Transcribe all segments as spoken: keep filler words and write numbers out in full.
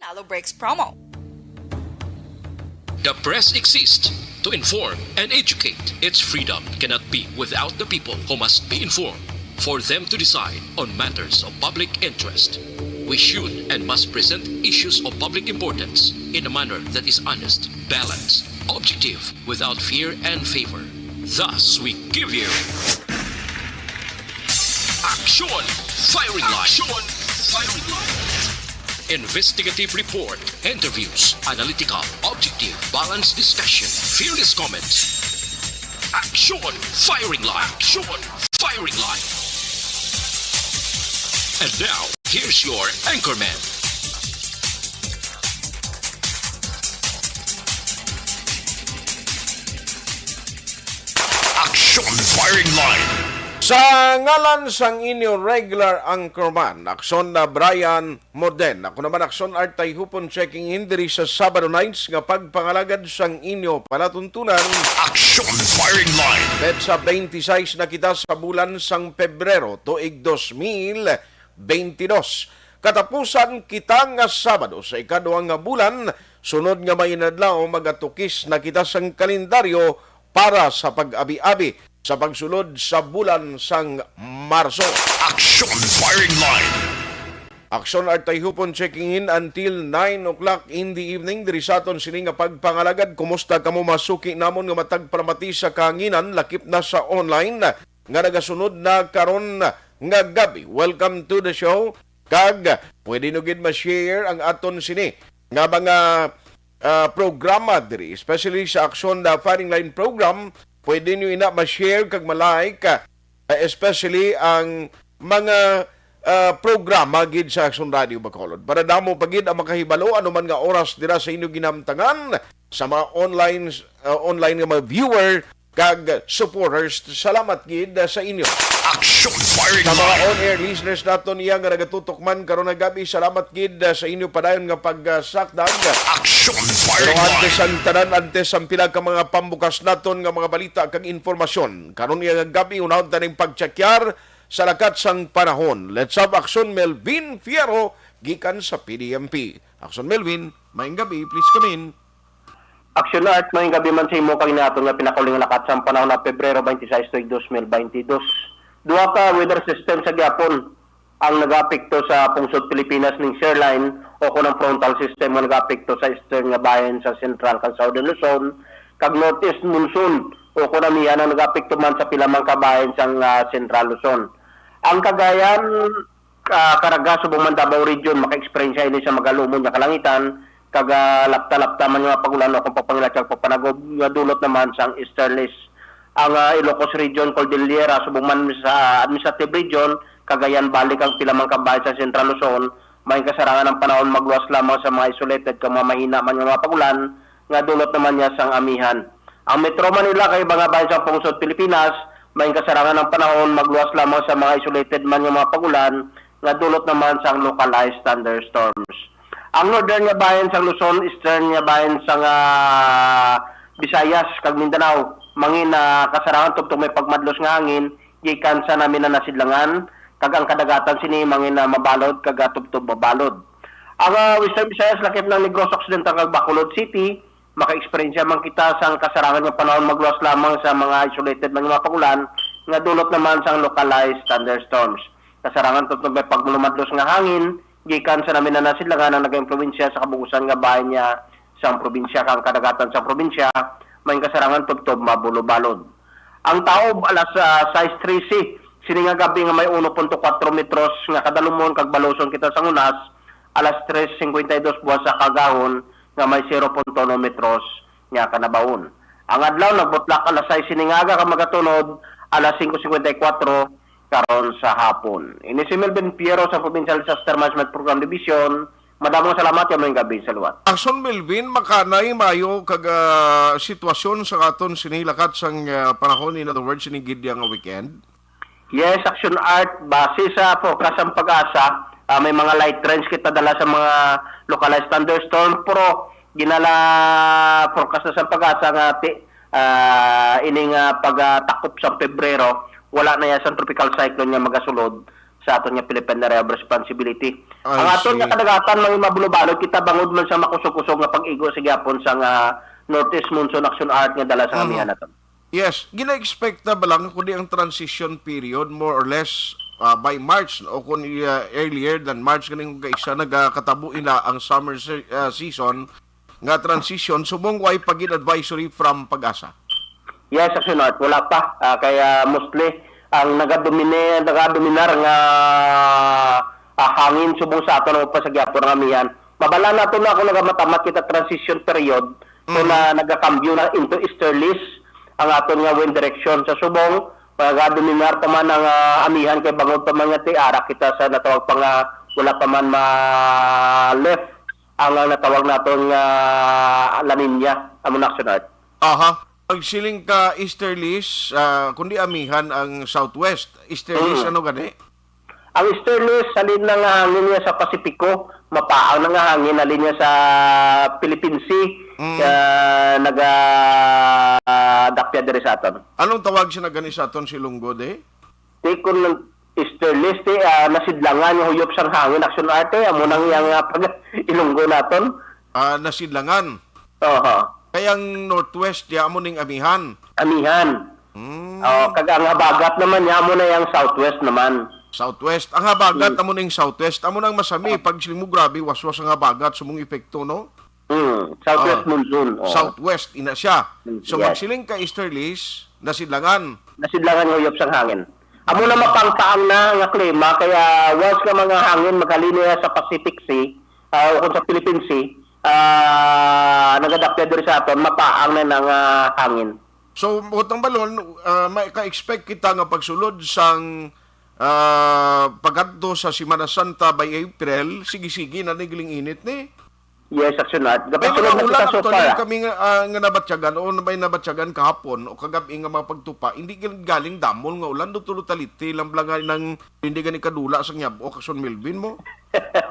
Aloe Bricks promo. The press exists to inform and educate. Its freedom cannot be without the people who must be informed, for them to decide on matters of public interest. We should and must present issues of public importance in a manner that is honest, balanced, objective, without fear and favor. Thus, we give you Action Firing Line. Action Firing Line. Investigative report, interviews, analytical, objective, balanced discussion, fearless comments. Action Firing Line. Action Firing Line. And now, here's your anchorman. Action Firing Line. Sa ngalan sang inyo regular anchorman, Akson na Brian Morden. Ako naman, Akson Artay Hupon, checking in diri sa Sabado Nights nga pagpangalagad sang inyo palatuntunan. Action Firing Line. Petsa twenty-six na kita sa bulan sang Pebrero, tuig dos mil twenty-dos. Katapusan kita nga Sabado sa ikadua nga bulan, sunod nga mainadlaw, magatukis na kita sang kalendaryo para sa pag-abi-abi sa pagsulod sa bulan sang Marso. Action Firing Line. Action Artay Hupon checking in until nine o'clock in the evening diri sa aton sini nga pagpangalagad. Kumusta kamo, mga suki namon nga matag palamati sa kahanginan, lakip na sa online, nga nagasunod na karon nga gab-i? Welcome to the show. Kag pwede nyo gid ma-share ang aton sini nga mga, ah, programa diri, especially sa Action na Firing Line program. Pwede nyo ina ma-share kag ma-like, ah, especially ang mga, ah, programa gid sa Action Radio Bacolod, para damo pa gid ang makahibalo ano man nga oras dira sa inyo ginamtangan, sa mga online, ah, online nga mga viewer kag supporters. Salamat gid, ah, sa inyo. Action Firing Sa mga Line. On-air listeners naton iya nga nagatutok man karon nga gab-i, salamat gid, ah, sa inyo padayon nga pagsakdag. Action Pero Firing antes Line. Ang tanan, antes ang pila ka mga pambukas naton nga mga balita kag informasyon karon iya nga gab-i, unahon ta ning pagtsakyar sa lakat sang panahon. Let's have Action Melvin Fierro gikan sa P D M P. Action Melvin, maayong gab-i, please come in. Action Art, maayong gab-i man sa imo kag naton nga pinakauling lakat sang panahon na Pebrero twenty-six tuig dos mil baynte dos. Duha ka weather system sa gihapon ang nagaapekto sa pungsod Pilipinas ning shear line o kon ang frontal system nga nagaapekto sa eastern nga bahin sa central kag southern Luzon kag northeast monsoon o kon amihan ang nagaapekto man sa pila man ka bahin sang, ah, central Luzon. Ang Cagayan, ah, Caraga, subong man Davao Region, maka-eksperyensya ini sa magalumon nga kalangitan, kag, ah, lapta-lapta man nga pag-ulan o kung pagpangilat kag pagpanagob nga dulot naman sang easterlies. Ang, ah, Ilocos Region, Cordillera, subong man sa Administrative Region, Cagayan, balik ang pila man ka bahin sa Central Luzon, may kasarangan ang panahon magluwas lamang sa mga isolated kag mga mahina man nga mga pag-ulan nga dulot naman niya sang amihan. Ang Metro Manila kag iba nga bahin sa pungsod Pilipinas, may kasarangan ang panahon magluwas lamang sa mga isolated man nga mga pag-ulan nga dulot naman sang localized thunderstorms. Ang northern nga bahin sang Luzon, eastern nga bahin sang, ah, Visayas kag Mindanao, mangin, ah, kasarangan tubtob may pagmadlos nga hangin gikan sa namin na nasidlangan, kag ang kadagatan sini mangin na mabalod kag, ah, tubtob mabalod. Ang, ah, Western Visayas, lakip ng Negros Occidental kag Bacolod City, maka-eksperyensya man kita sang kasarangan nga panahon magluwas lamang sa mga isolated man nga mga pag-ulan nga dulot naman sang localized thunderstorms. Kasarangan tubtob may paglumadlos nga hangin gikan sa namin na nasidlangan ang nagaimpluwensya sa kabugusan nga bahin niya sang probinsya kag ang kadagatan sang probinsya may kasarangan tubtob mabulobalod. Ang taob alas, ah, sais trese sini nga gab-i nga may uno punto kuwatro metros nga kadalumon kag baluson kita sang hunas, alas tres singkwenta y dos buwas sa kaagahon nga may zero punto uno metros nga kanabawon. Ang adlaw nagbutlak alas sais sini nga aga kag magatunod alas singko singkwenta y kuwatro karon sa hapon. Ini si Melvin Piero sa Provincial Disaster Management Program Division. Madamong salamat, kag maayong gab-i sa liwat. Action Melvin, makanay maayo kag, ah, sitwasyon sa aton sini lakat sang, ah, panahon, in other words, sini gid nga weekend? Yes, Action Art, base sa forecast sang PAGASA, ah, may mga light rains kita dala sa mga localized thunderstorm, pero ginala forecast na sang PAGASA nga ti-, ah, ining, ah, pagtakop sang Pebrero, wala na ya sang tropical cyclone nga magasulod sa aton nga Philippine Area of Responsibility. Ang aton nga kadagatan, mga mabulobalog kita bangod man sa makusog-kusog nga pag-igo sa gihapon sa nga Northeast Monsoon Action Art nga dala sa amihan naton. Yes, gina-expect na ba lang kundi ang transition period, more or less, ah, by March o kung, ah, earlier than March, ganing kung kaisa nagakatabo ina ang summer se-, ah, season nga transition subong way pa gid advisory from PAGASA? Yes, Action Art, wala pa. Ah, kaya mostly ang nagadomine-, nagadominar nga, ah, hangin subong sa aton o pa sa gihapon nga amihan. Mabala nato na kung nagamatamat kita transition period, so Mm. na nagakambyo na into easterlies ang aton nga wind direction sa subong. Nagadominar pa man ang, ah, amihan kay bangod pa man nga tiara kita sa natawag pa nga wala pa man ma-left ang, ah, natawag naton nga La Niña, amo na, Action Art. Aha. Pag siling ka easterlies, ah, kundi amihan ang southwest. Easterlies, Mm. ano gani? Ang easterlies, halin na nga hangin niya sa Pasipiko, mapaang na nga hangin, halin niya sa Philippine Sea, Mm. ah, nagadapya diri sa aton. Anong tawag siya na gani sa aton si Lunggo, de? Di kun easterlies, di, ah, nasidlangan nga huyop sang hangin, Action Art, amo nang iyang, ah, pag-, Ilonggo naton. Ah, nasidlangan. Oho. Kay ang northwest, ya, amo ning amihan. Amihan. Hmm. Oh, kag ang habagat naman, ya, amo na yang southwest naman. Southwest. Ang habagat, Hmm. amo ning southwest. Amo nang masami, Ah. pag siling mo, grabe, waswas ang habagat, sumong epekto, no? Hmm. Southwest Ah. monsoon. Oh. Southwest, ina siya. Hmm, So, yes. magsiling ka easterlies, nasidlangan. Nasidlangan nga uyop sang hangin. Amo na mapangtaang na nga klima, kaya once nga mga hangin maghalin niya sa Pacific Sea, ah, o kung sa Philippine Sea, ah, nagadapya diri sa aton, mapaang na na nga hangin. So, butang balon, ah, may ka-expect kita nga pagsulod sang, ah, pagkadto sa Semana Santa by April, sige-sige na ni giling init ni. Yes, Action Art. May Gapasulod mga na ulan kita so actually far, ah. kami nga, ah, nga nabatyagan o may nabatyagan kahapon o kagabi nga mga pagtupa, hindi gal-, galing damol nga ulan, do tulo taliti lang bala nga nang hindi gani kadula sa Quiapo, Action Melvin mo.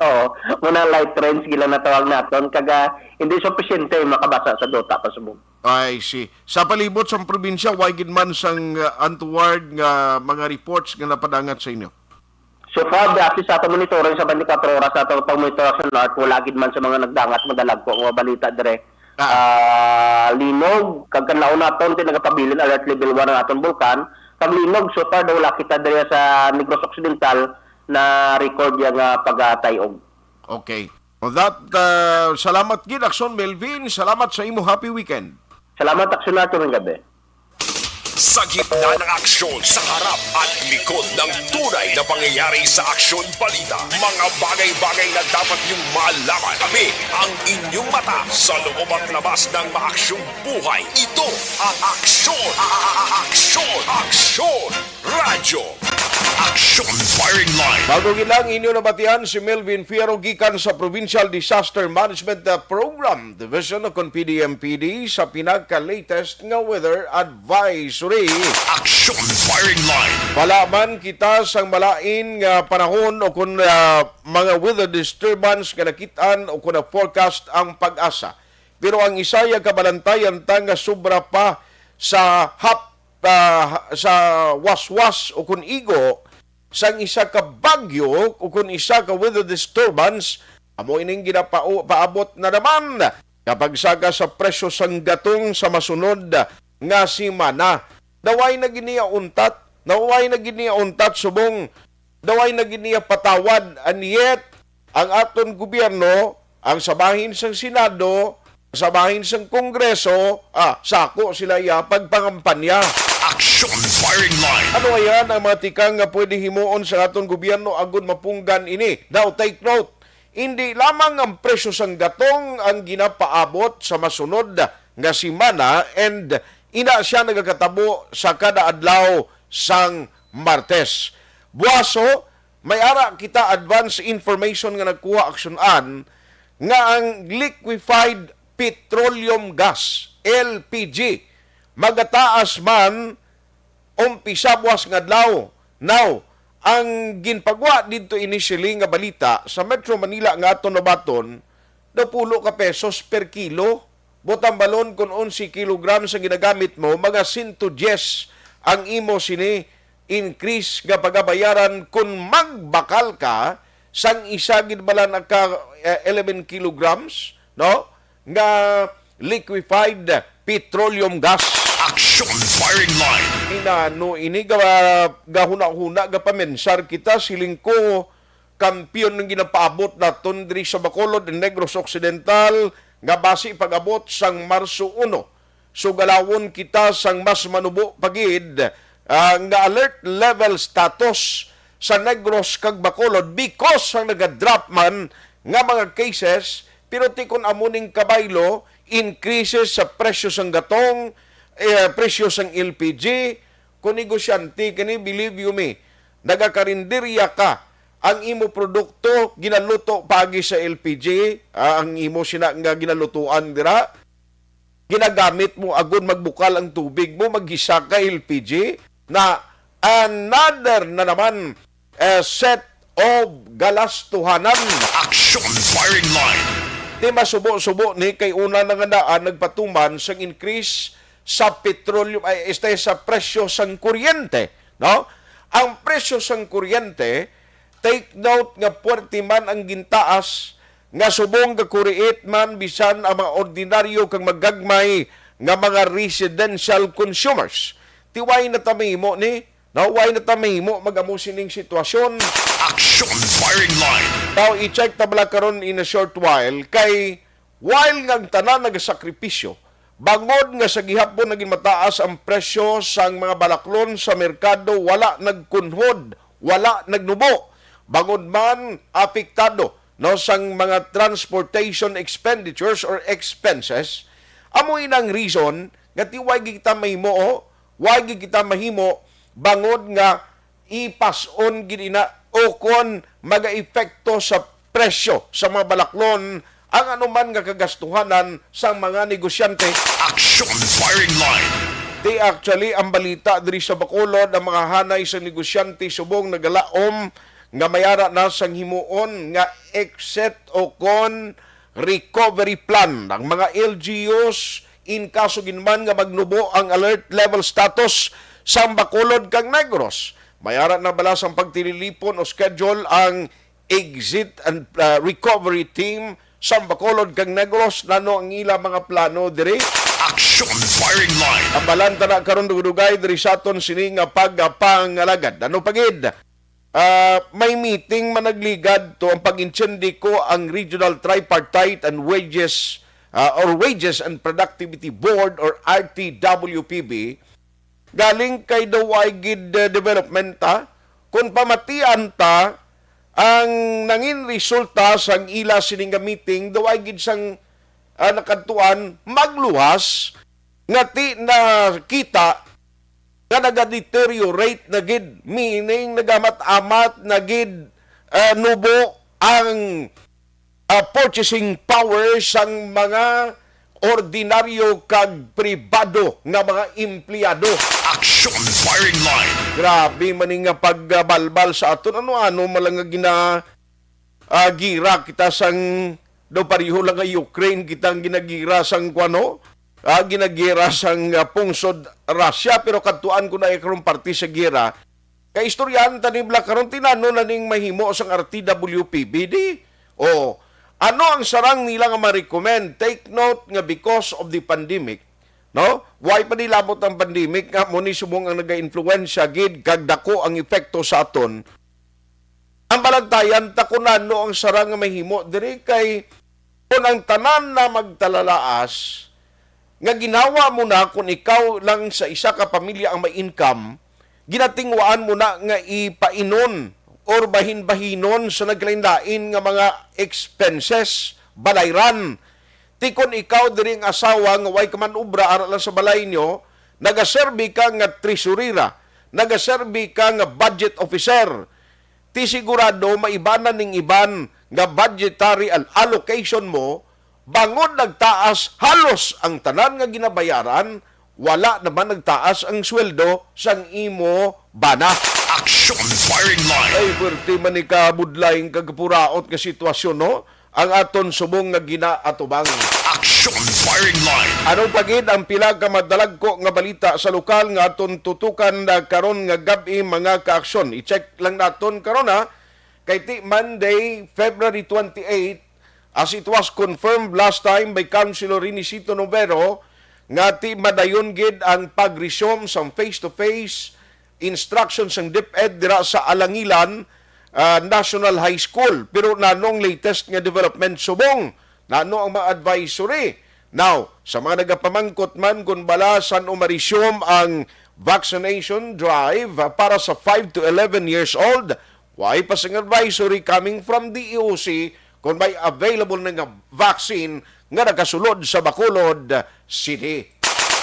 Oo, muna light rains gila natawag naton, kaga hindi sufisyente makabasa sa duta pa subong. I see. Sa palibot sang probinsya, way gid man sang, ah, untoward nga mga reports nga napadangat sa inyo? So far, base sa ato monitoring sa twenty-four oras sa ato pag-monitor sa North, wala gid man sa mga nagdangat, madalagko nga balita dire. Ah. Ah, linog, kag kanlaon naton, ti nagapabilin alert level one ang aton bulkan. Kag linog, so far, daw wala kita dire sa Negros Occidental na record ya nga pagkatay-og. Okay. On that, ah, salamat gid, Action Melvin. Salamat sa imo. Happy weekend. Salamat, Action Arthur, ng gabi. Sa gitna ng aksyon, sa harap at likod ng tunay na pangyayari sa Aksyon Balita, mga bagay-bagay na dapat niyong malaman. Kami ang inyong mata sa loob at labas ng maaksyong buhay. Ito ang Aksyon, a-, a-, a-, Aksyon, Aksyon Radyo. Aksyon Firing Line. Bago gid lang inyo nabatian si Melvin Fierro gikan sa Provincial Disaster Management, uh, Program Division o kon P D M P D sa pinaka-latest nga weather advisory. Aksyon Firing Line. Bala man kita sang malain nga panahon o kon, uh, mga weather disturbance nga nakit-an o kon na-forecast ang PAGASA. Pero ang isa ya kabalantayan ta nga sobra pa sa hap-, ah, sa waswas o kon igo sang isa ka bagyo o kon isa ka weather disturbance, amo ining ginapao-, paabot na naman nga pagsaga sa presyo sang gatong sa masunod nga semana. Daw way na gid niya untat, daw way na gid niya untat subong daw way na gid niya patawad, and yet ang aton gobyerno, ang sa bahin sang Senado, sa bahin sang Kongreso, ah, sako sila iya pagpangampanya. Action Firing Line. Ano ayan ang mga tikang nga pwede himuon sa aton gobyerno agud mapunggan ini? Now, take note, hindi lamang ang presyo sang gatong ang ginapaabot sa masunod nga semana, and ina siya nagakatabo sa kada adlaw sang Martes. Buwaso, may ara kita advance information nga nagkuha aksyonan nga ang liquefied petroleum gas, L P G, magataas man umpisa buwas nga adlaw. Now, ang ginpagwa didto initially nga balita sa Metro Manila nga aton nabaton, napulo ka pesos per kilo. Butang balon, kon onse kilogram sa ginagamit mo, mga sento dyes ang imo sini increase nga pagabayaran kung magbakal ka sang isa gid bala na ka, eh, eleven kilograms, no, nga liquefied petroleum gas. Action Firing Line. Inano ini ga, gahuna-huna, gapamensar kita, siling ko, kampiyon ang ginapaabot naton diri sa Bacolod, Negros Occidental, nga basi pag-abot sang Marso uno, sugalawon kita sang mas manubo pa gid, ah, nga alert level status sa Negros kag Bacolod because sang naga-drop man nga mga cases, pero ti kon amo ning kabaylo, increases sa presyo sang gatong, eh, presyo sang L P G, kung negosyante kini, believe you me, nagakarinderya ka, ang imo produkto ginaluto pagi sa L P G, ah, ang imo sina nga ginalutuan dira, ginagamit mo agud magbukal ang tubig mo, maggisa ka L P G, na another na naman, eh, set of galastuhanan. Action Firing Line. Ti masubo-subo ni kay una na nga daan nagpatuman sang increase sa petrolyo, ay, este, sa presyo sang kuryente, no? Ang presyo sang kuryente, take note nga puwerte man ang gintaas nga subong gakuriit man bisan ang mga ordinaryo kag magagmay nga mga residential consumers. Ti way na ta mahimo ni, no? Way na ta mahimo mag-amo sining sitwasyon. Action Firing Line. Now, i-check ta bala karon in a short while kay while nga ang tanan nagasakripisyo, bangod nga sa gihapon naging mataas ang presyo sang mga balaklon sa merkado, wala nagkunhod, wala nagnubo. Bangod man apektado, no, sang mga transportation expenditures or expenses, amo inang reason nga ti way gid kita mahimo, oh, way gid kita mahimo bangod nga ipas-on gid ina o kon magaepekto sa presyo sa mga balaklon ang anuman nga kagastuhanan sang mga negosyante. Action Firing Line. Di actually, ang balita diri sa Bacolod, ang mga hanay sa negosyante subong nagalaom nga mayara na sang himuon nga exit o kon recovery plan ang mga L G Us in kaso gid man nga magnubo ang alert level status sang Bacolod kag Negros. Mayara na bala sang pagtililipon o schedule ang exit and, uh, recovery team sang Bacolod kag Negros? Nano ang ila mga plano diri? Action Firing Line. Tambalan ta na karon dugay-dugay diri sa aton sini nga pagpangalagad. Ano pa gid? Ah, may meeting managligad to ang pag-intindi ko ang Regional Tripartite and Wages, ah, or Wages and Productivity Board or R T W P B. Galing kay daw ay gid, eh, development ta. Kung pamatian ta, ang nangin resulta sang ila sining nga meeting, daw ay gid sang, ah, nakadtuan, magluwas, nga ti nakita nga nagadeteriorate na gid, meaning nagamat-amat na gid, ah, nubo ang, ah, purchasing power sang mga ordinaryo kag pribado nga mga empleyado. Action Firing Line. Grabe man ni nga pagbalbal sa aton. Ano-ano man lang nga gina-, ah, gira kita sang, daw pareho lang nga Ukraine kita ang ginagira sang kuano, ah, ginagira sang, ah, pungsod Russia, pero kadtuan ko na karong parte sa gira. Kay istoryahan ta ni bala karon, tinano na ning mahimo sang R T W P B D. O, ano ang sarang nila nga ma-recommend? Take note nga because of the pandemic, no? Why pa nilabot ang pandemic nga mo ni subong ang nagainfluensya gid kag dako ang epekto sa aton. Ang balantayan ta kung ano ang sarang nga mahimo diri kay kung ang tanan na magtalalaas, nga ginawa mo na kung ikaw lang sa isa ka pamilya ang may income, ginatingwaan mo na nga ipainon or bahin-bahinon sa naglain-lain nga mga expenses, balayran. Ti kon ikaw diri ang asawa nga way ka man obra ara lang sa balay nyo, nagaserbi ka nga tresurera, nagaserbi ka nga budget officer, ti sigurado maibanan ning iban nga budgetary al-, allocation mo, bangod nagtaas halos ang tanan nga ginabayaran, wala naman nagtaas ang sweldo sang imo bana. Action Firing Line. Ay, pwerte man ni kabudlay ang kagapuraot nga sitwasyon, no? Ang aton subong nga ginaatubang. Action Firing Line. Ano pa gid ang pila ka madalagko nga balita sa lokal nga aton tutukan na karon nga gab-i, mga kaaksyon? I-check lang naton karon, ha. Kay ti Monday, February twenty-eight, as it was confirmed last time by Councilor Renisito Novero, nga ti madayon gid ang pag-resume sang face-to-face instruction sang DepEd dira sa Alangilan, ah, National High School. Pero nanong latest nga development subong? Nano ang mga advisory? Now, sa mga nagapamangkot man kung bala san-o ma-resume ang vaccination drive, ah, para sa five to eleven years old, why pa sing advisory coming from D E O C kung may available na nga vaccine nga nakasulod sa Bacolod City?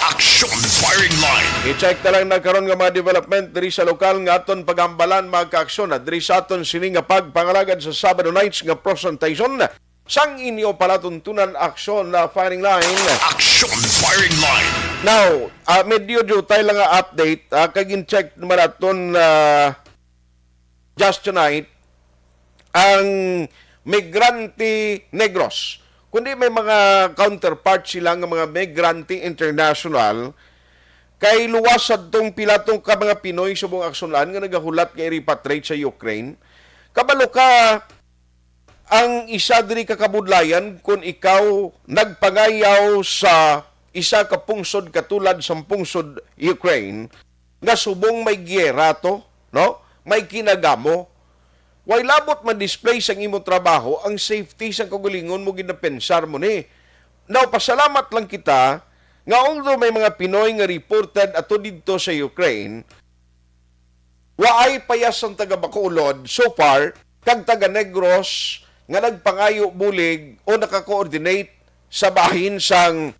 Action Firing Line. I-check na lang na karon nga mga development diri sa lokal nga aton pag-ambalan, mga kaaksyon, diri sa aton sini nga pagpangalagad sa Sabado nights nga presentation sang inyo palatuntunan, Action, ah, Firing Line. Action Firing Line. Now, ah, medyo diutay lang nga update, ah, kay gin-check naman naton, ah, just tonight, ang Migrante Negros. Kundi may mga counterpart sila nga mga Migrante International, kay luwas sad tong pila tong ka mga Pinoy subong, Action, nga nagahulat nga i-repatriate sa Ukraine. Kabalo ka, ang isa diri ka kabudlayan, kung ikaw nagpangayaw sa isa ka pungsod katulad sang pungsod Ukraine, nga subong may giyera to, no? May kinagamo. Way labot ma-display sang imo trabaho, ang safety sang kaugalingon mo gid napensar mo ni. Now, pasalamat lang kita nga although may mga Pinoy nga reported ato didto sa Ukraine, waay payas ang taga Bacolod so far kag taga Negros nga nagpangayo bulig o naka-coordinate sa bahin sang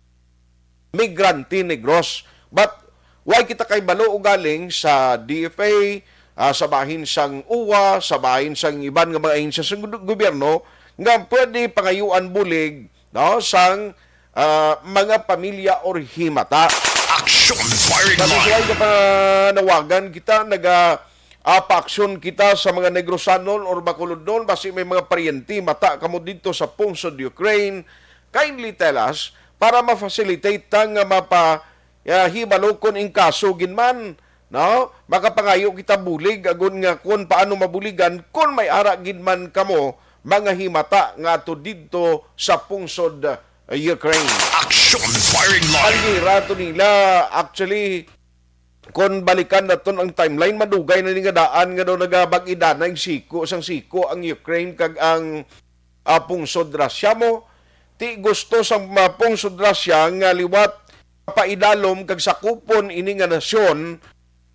Migrante Negros. But why kita kay balo ugaling sa D F A, ah, sa bahin sang uwa, sa bahin sang iban nga mga ahensya sa gu-, gobyerno nga pwede pangayuan bulig, no, sang, ah, mga pamilya or himata. Action Firing Line. Sa suway nga panawagan kita, naga, ah, paaksyon kita sa mga Negrosanon or Bacolodnon, basi may mga paryente, mata kamo didto sa pungsod Ukraine, kindly tell us para ma-facilitate ta nga mapa-, ah, hibalo kon in kaso gid man, no? Makapangayo kita bulig, agon nga kon paano mabuligan, kon may ara gid man kamo mga himata nga ato didto sa pungsod, uh, Ukraine. Action Firing Line. Ang ira to nila, actually, kon balikan naton ang timeline, madugay na ni nga daan nga daw nagabag-idanay siko sang siko ang Ukraine kag ang, ah, pungsod Russia mo. Ti gusto sang, ah, pungsod Russia nga liwat paidalom kag sakupon ini nga nasyon,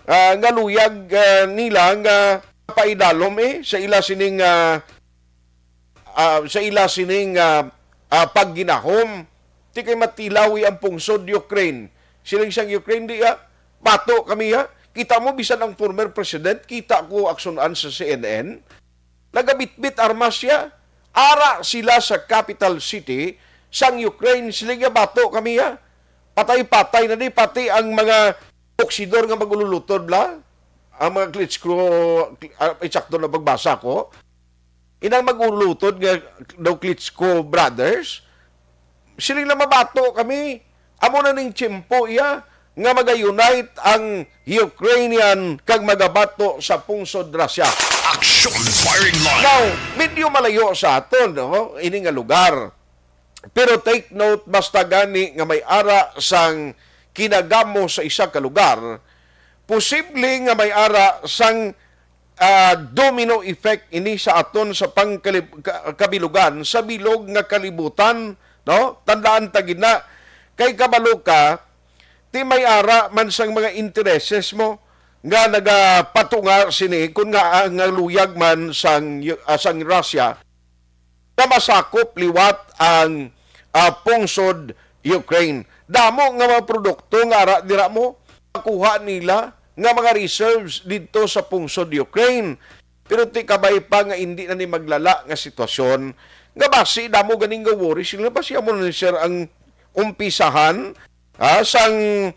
ah, nga luyag, ah, nila nga paidalom, eh, sa ila sining, ah, ah, sa ila sining, ah, ah, pagginahom. Ti kay matilawi ang pungsod Ukraine. Siling sang Ukraine, di, ah, bato kami, ha. Kita mo, bisan ang former president, kita ko aksunan sa C N N. Nagabitbit armas siya. Ara sila sa capital city sang Ukraine, sila nga bato kami, ha. Patay-patay na ni, pati ang mga boksidor nga mag-ululutod bla. Ang mga Klitschko, ah, eksakto na pagbasa ko. Inang mag-ululutod nga daw Klitschko brothers, sila nga mabato kami. Amo na ning tiyempo iya nga maga-unite ang Ukrainian kag magabato sa pungsod Russia. Action Firing Line. Now, medyo malayo sa aton, no, ini nga lugar. Pero take note, basta gani nga may ara sang kinagamo sa isa ka lugar, posible nga may ara sang, ah, domino effect ini sa aton sa pangkalib-, ka-, kabilugan, sa bilog nga kalibutan, no? Tandaan ta gid na, kay kabalo ka, ti may ara man sang mga intereses mo nga nagapatunga sini, kun nga, ah, nga luyag man sang, ah, sang Russia, nga masakop liwat ang, ah, pungsod Ukraine. Damo nga mga produkto nga ara dira mo makuha nila nga mga reserves didto sa pungsod Ukraine. Pero ti kabay pa nga indi na ni maglala nga sitwasyon, nga basi damo ganing nga worry sila, basi amo na ni, sir, ang umpisahan, ah, sang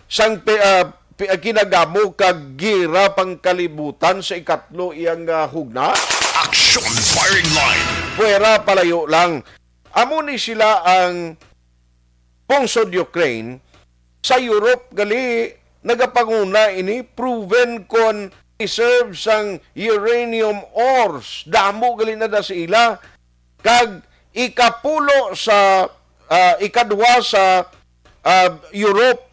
sang pi-, ah, pi-, ah, kinagamo kag gira pangkalibutan sa ikatlo iyang, ah, hugna. Action Firing Line. Pwera palayo lang. Amo ni sila ang pungsod Ukraine. Sa Europe gali nagapanguna ini, proven kon reserve sang uranium ores, damo gali na da sa ila. Kag ikapulo sa, ah, ikadwa sa, ah, Europe,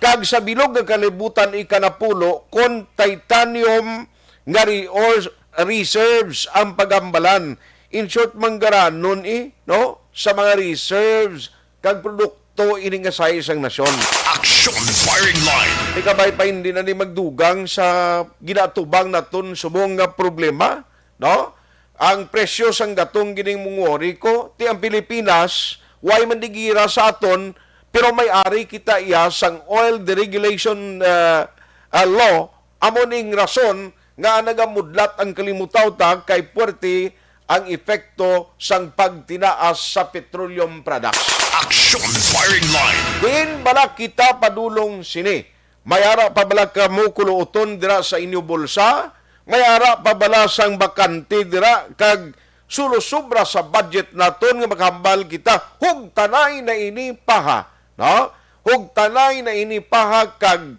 kag sa bilog nga kalibutan ikanapulo kon titanium nga re-, or reserves ang pagambalan. In short, manggaranon, eh, no, sa mga reserves kag produkto ini nga sahi sang nasyon. Action Firing Line. Ikabay pa, hindi na ni magdugang sa ginaatubang naton subong nga problema, no? Ang presyo sang gatong gining mungori ko, ti ang Pilipinas, way man digira sa aton, pero may ari kita iya sang oil deregulation, ah, ah, law. Amo ning rason nga nagamudlat ang kalimutaw ta kay puwerte ang epekto sang pagtinaas sa petroleum products. Action Firing Line. Diin bala kita padulong sini? May ara pa bala kamo kuluoton dira sa inyo bulsa? May ara pa bala sang bakante dira kag sulo sobra sa budget naton nga makahambal kita? Hugtanay na ini paha, no? Hugtanay na ini paha kag,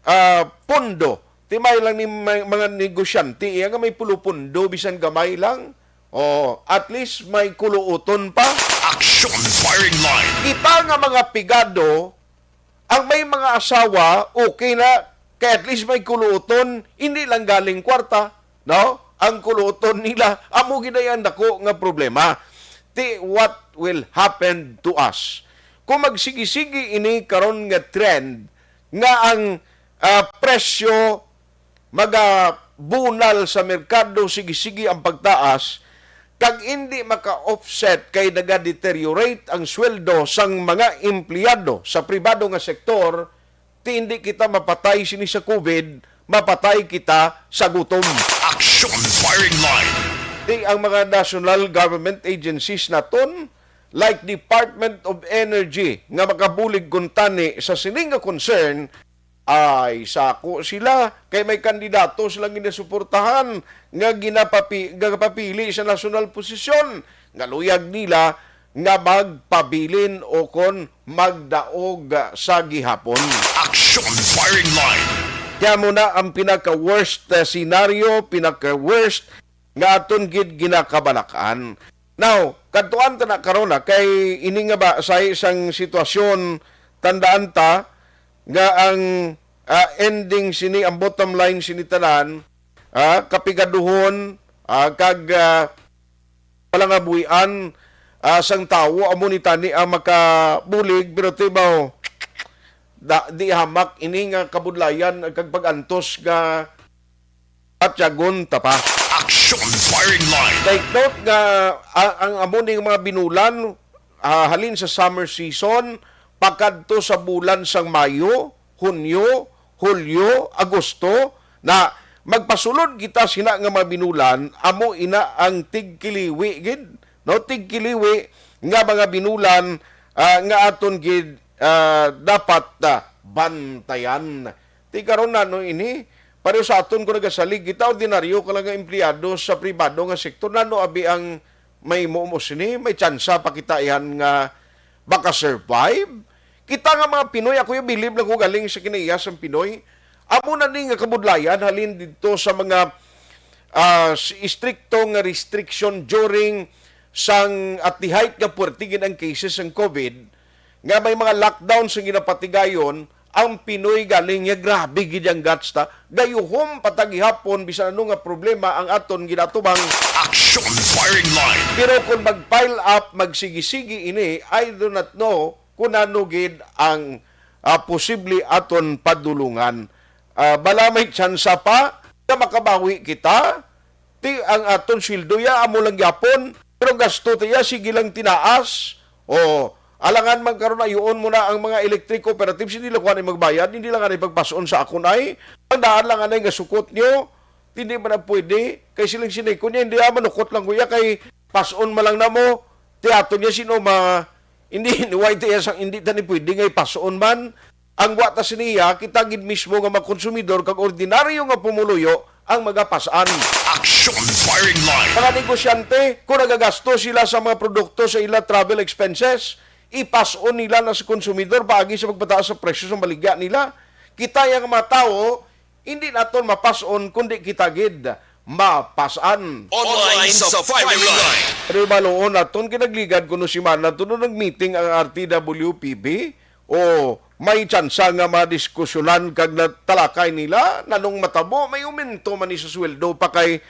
ah, pondo. Ti may lang ni may, mga negosyante iya nga may pulo-pondo bisan gamay lang. Oh, at least may kuluoton pa. Action Firing Line. Kita nga mga pigado, ang may mga asawa, okay na, kay at least may kuluoton, hindi lang galing kwarta, no? Ang kuluoton nila, amo gid ay ang dako nga problema. Ti, what will happen to us? Kung magsigi-sigi ini karon nga trend, nga ang, ah, presyo magabunal sa merkado, sige-sige ang pagtaas, kag indi maka-offset kay naga-deteriorate ang sweldo sang mga empleyado sa pribado nga sektor, ti indi kita mapatay sini sa COVID, mapatay kita sa gutom. Action Firing Line. Ti ang mga national government agencies naton, like Department of Energy, nga makabulig kuntani sa sini nga concern, ay, sako sila, kay may kandidato silang ginasuportahan nga ginapapi-, gapapili sa nasyonal posisyon nga luyag nila nga magpabilin o kon magdaog sa gihapon. Action Firing Line. Kaya mo na ang pinaka-worst, uh, scenario, pinaka-worst nga aton gid ginakabalak-an. Now, kadtuan ta na karon, ha, kay ini nga ba sa isang sitwasyon, tandaan ta nga ang, ah, ending sini, ang bottom line sini tanan, ah, kapigaduhon, ah, kag, ah, palangabuhian, ah, sang tawo amo ni tani ang makabulig, pero tibaw, da, di hamak ini nga kabudlayan kag pag-antos nga patyagon ta pa. Action Firing Line. Take note nga, ah, ang amo ning mga binulan, ah, halin sa summer season, pakadto sa bulan sang Mayo, Hunyo, Hulyo, Agosto, na magpasulod kita sina nga mga binulan, amo ina ang tigkiliwi gid, no? Tigkiliwi nga mga binulan, ah, nga aton gid, ah, dapat, ah, bantayan. Ti karon na, no, ini, pareho sa aton, kung nagasalig kita, ordinaryo ka lang nga empleyado sa pribado nga sektor, nano abi ang may muumos ni, may tsansa pa kita yan nga maka-survive? Kita nga mga Pinoy, ako yung bilib lang ko galing sa kinaiya sang Pinoy. Amo na ni nga kabudlayan, halin dito sa mga, ah, s-, istrikto nga restriction during sang at the height nga puwerte gid ang cases sang COVID, nga may mga lockdown sa ginapatigayon, ang Pinoy galing niya, grabe gid ang guts ta. Gayuhom pa ta gihapon bisan ano nga problema ang aton ginatubang. Action Firing Line. Pero kung mag-pile up, magsigi-sigi ini, I do not know kung ano gid ang, ah, posible aton padulungan. Ah, bala may tsansa pa nga makabawi kita, ti ang aton sweldo ya amo lang gyapon, pero gasto ta ya sige lang tinaas. O, alangan man karon, ayuon mo na ang mga electric cooperatives, hindi lang kuha na magbayad, hindi lang anay pagpason sa akon ay. Ang daan lang anay nga sukot nyo, hindi man na pwede. Kay silang sinay ko niya, hindi ah, manukot lang kuya, kay pason man lang na mo. Ti aton niya sino ma-, hindi, why ti ya sang hindi tani pwede nga ipason man. Ang wa ta siniya, kita gid mismo nga mga konsumidor kag ordinaryo nga pumuluyo ang magapas-an. Action Firing Line. Mga negosyante, kung nagagasto sila sa mga produkto sa ila travel expenses, ipas-on nila na sa konsumidor paagi sa pagpataas sa presyo sa baligya nila. Kita yang mga tawo, hindi naton mapas-on kundi kita gid mapas-an. Online sa Firing Line. Pero baluon naton, kinagligad kuno si Mana to nung nag-meeting ang R T W P B. O may tsansa nga madiskusyonan kag natalakay nila nanong matabo may umento man ni sa sweldo pa kay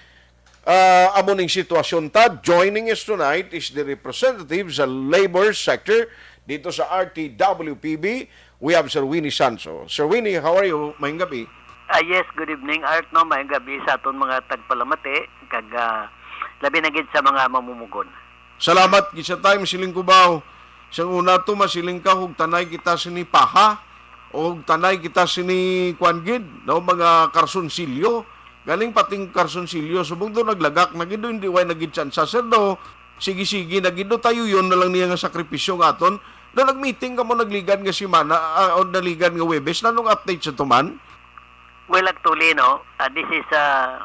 ah, amo ning sitwasyon ta. Joining us tonight is the representative sa labor sector dito sa R T W P B. We have Sir Winnie Sanso. Sir Winnie, how are you? Mayong gabi. Ah, yes, good evening, Art. No, mayong gabi sa aton mga tagpalamati kag ah, labi na gid sa mga mamumugon. Salamat gid sa time, siling ko ba. Sang una to, masiling ka, hugtanay kita sini paha, o hugtanay kita sini kuan gid, no, mga karsonsilyo. Galing pating karsonsilyo, subong do naglagak na gid, hindi way na gid tsansa, sir, no. Sige-sige na gid, no, tayo yon na lang niya nga sakripisyo nga aton. No, nag-meeting ka mo nagligad nga semana, ah, o nagligad nga Webes, nanong update sa tuman? Well, actually, no, ah, this is a,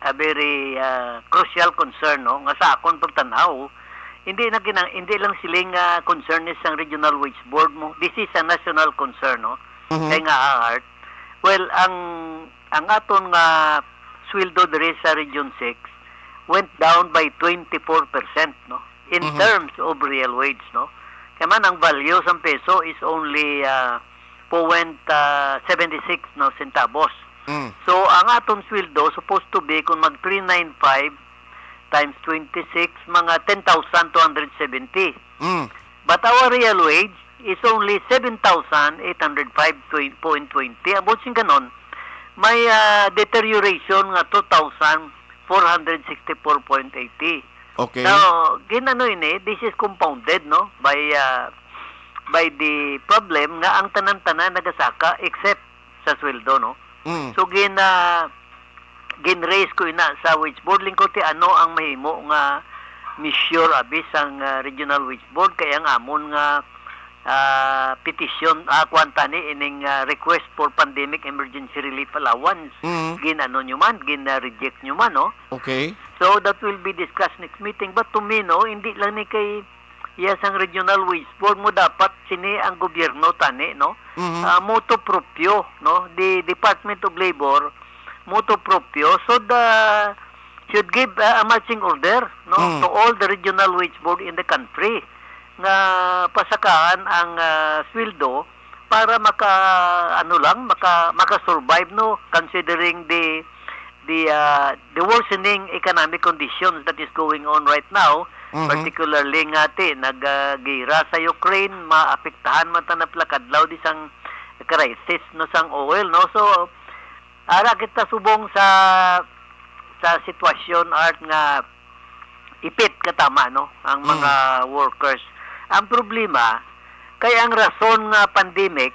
a very ah, crucial concern, no, nga sa akon pagtanaw, hindi na gina, hindi lang siling ah, concern ni sang Regional Wage Board mo. This is a national concern, no. Mhm. Kay nga, Art, well, ang ang aton nga sweldo diri sa Region six went down by twenty-four percent, no, in Mhm. terms of real wage, no. Kaya man, ang value sang peso is only ah, point ah, seventy-six, no, centavos. Mm. So, ang aton sweldo supposed to be kung mag three nine five times twenty-six, mga ten thousand two hundred seventy. Mm. But our real wage is only seven thousand eight hundred five point twenty. Ang buot sing kanon, may ah, deterioration nga two thousand four hundred sixty-four point eighty. Okay. So, ginano ini, this is compounded, no, by ah, by the problem nga ang tanan-tanan nagasaka except sa sweldo, no. Mm. So gina gin-raise ko ina sa wage board, lingkod ti ano ang mahimo nga measure abi sang ah, regional wage board, kay ang amon nga ah, petition, ah, kuwan tani ining ah, request for pandemic emergency relief allowance, Mm. gin-ano nyo man, gin-reject nyo man, no. Okay. So that will be discussed next meeting. But to me, no, hindi lang ni kay iya sang regional wage board mo, dapat sini ang gobyerno tani, no. Mhm. Ah, motu proprio, no, the Department of Labor, motu proprio, so the should give ah, a marching order, no, Mm. to all the regional wage board in the country nga pasakaan ang ah, sweldo para maka ano lang, maka maka-survive, no, considering the the ah, the worsening economic conditions that is going on right now, Mhm. particularly nga ti nagagira sa Ukraine, maapektahan man ta na pila kadlaw di sang crisis, no, sang oil, no. So ara kita subong sa sa sitwasyon, Art, nga ipit katama, no, ang Mm. mga workers. Ang problema kay ang rason nga pandemic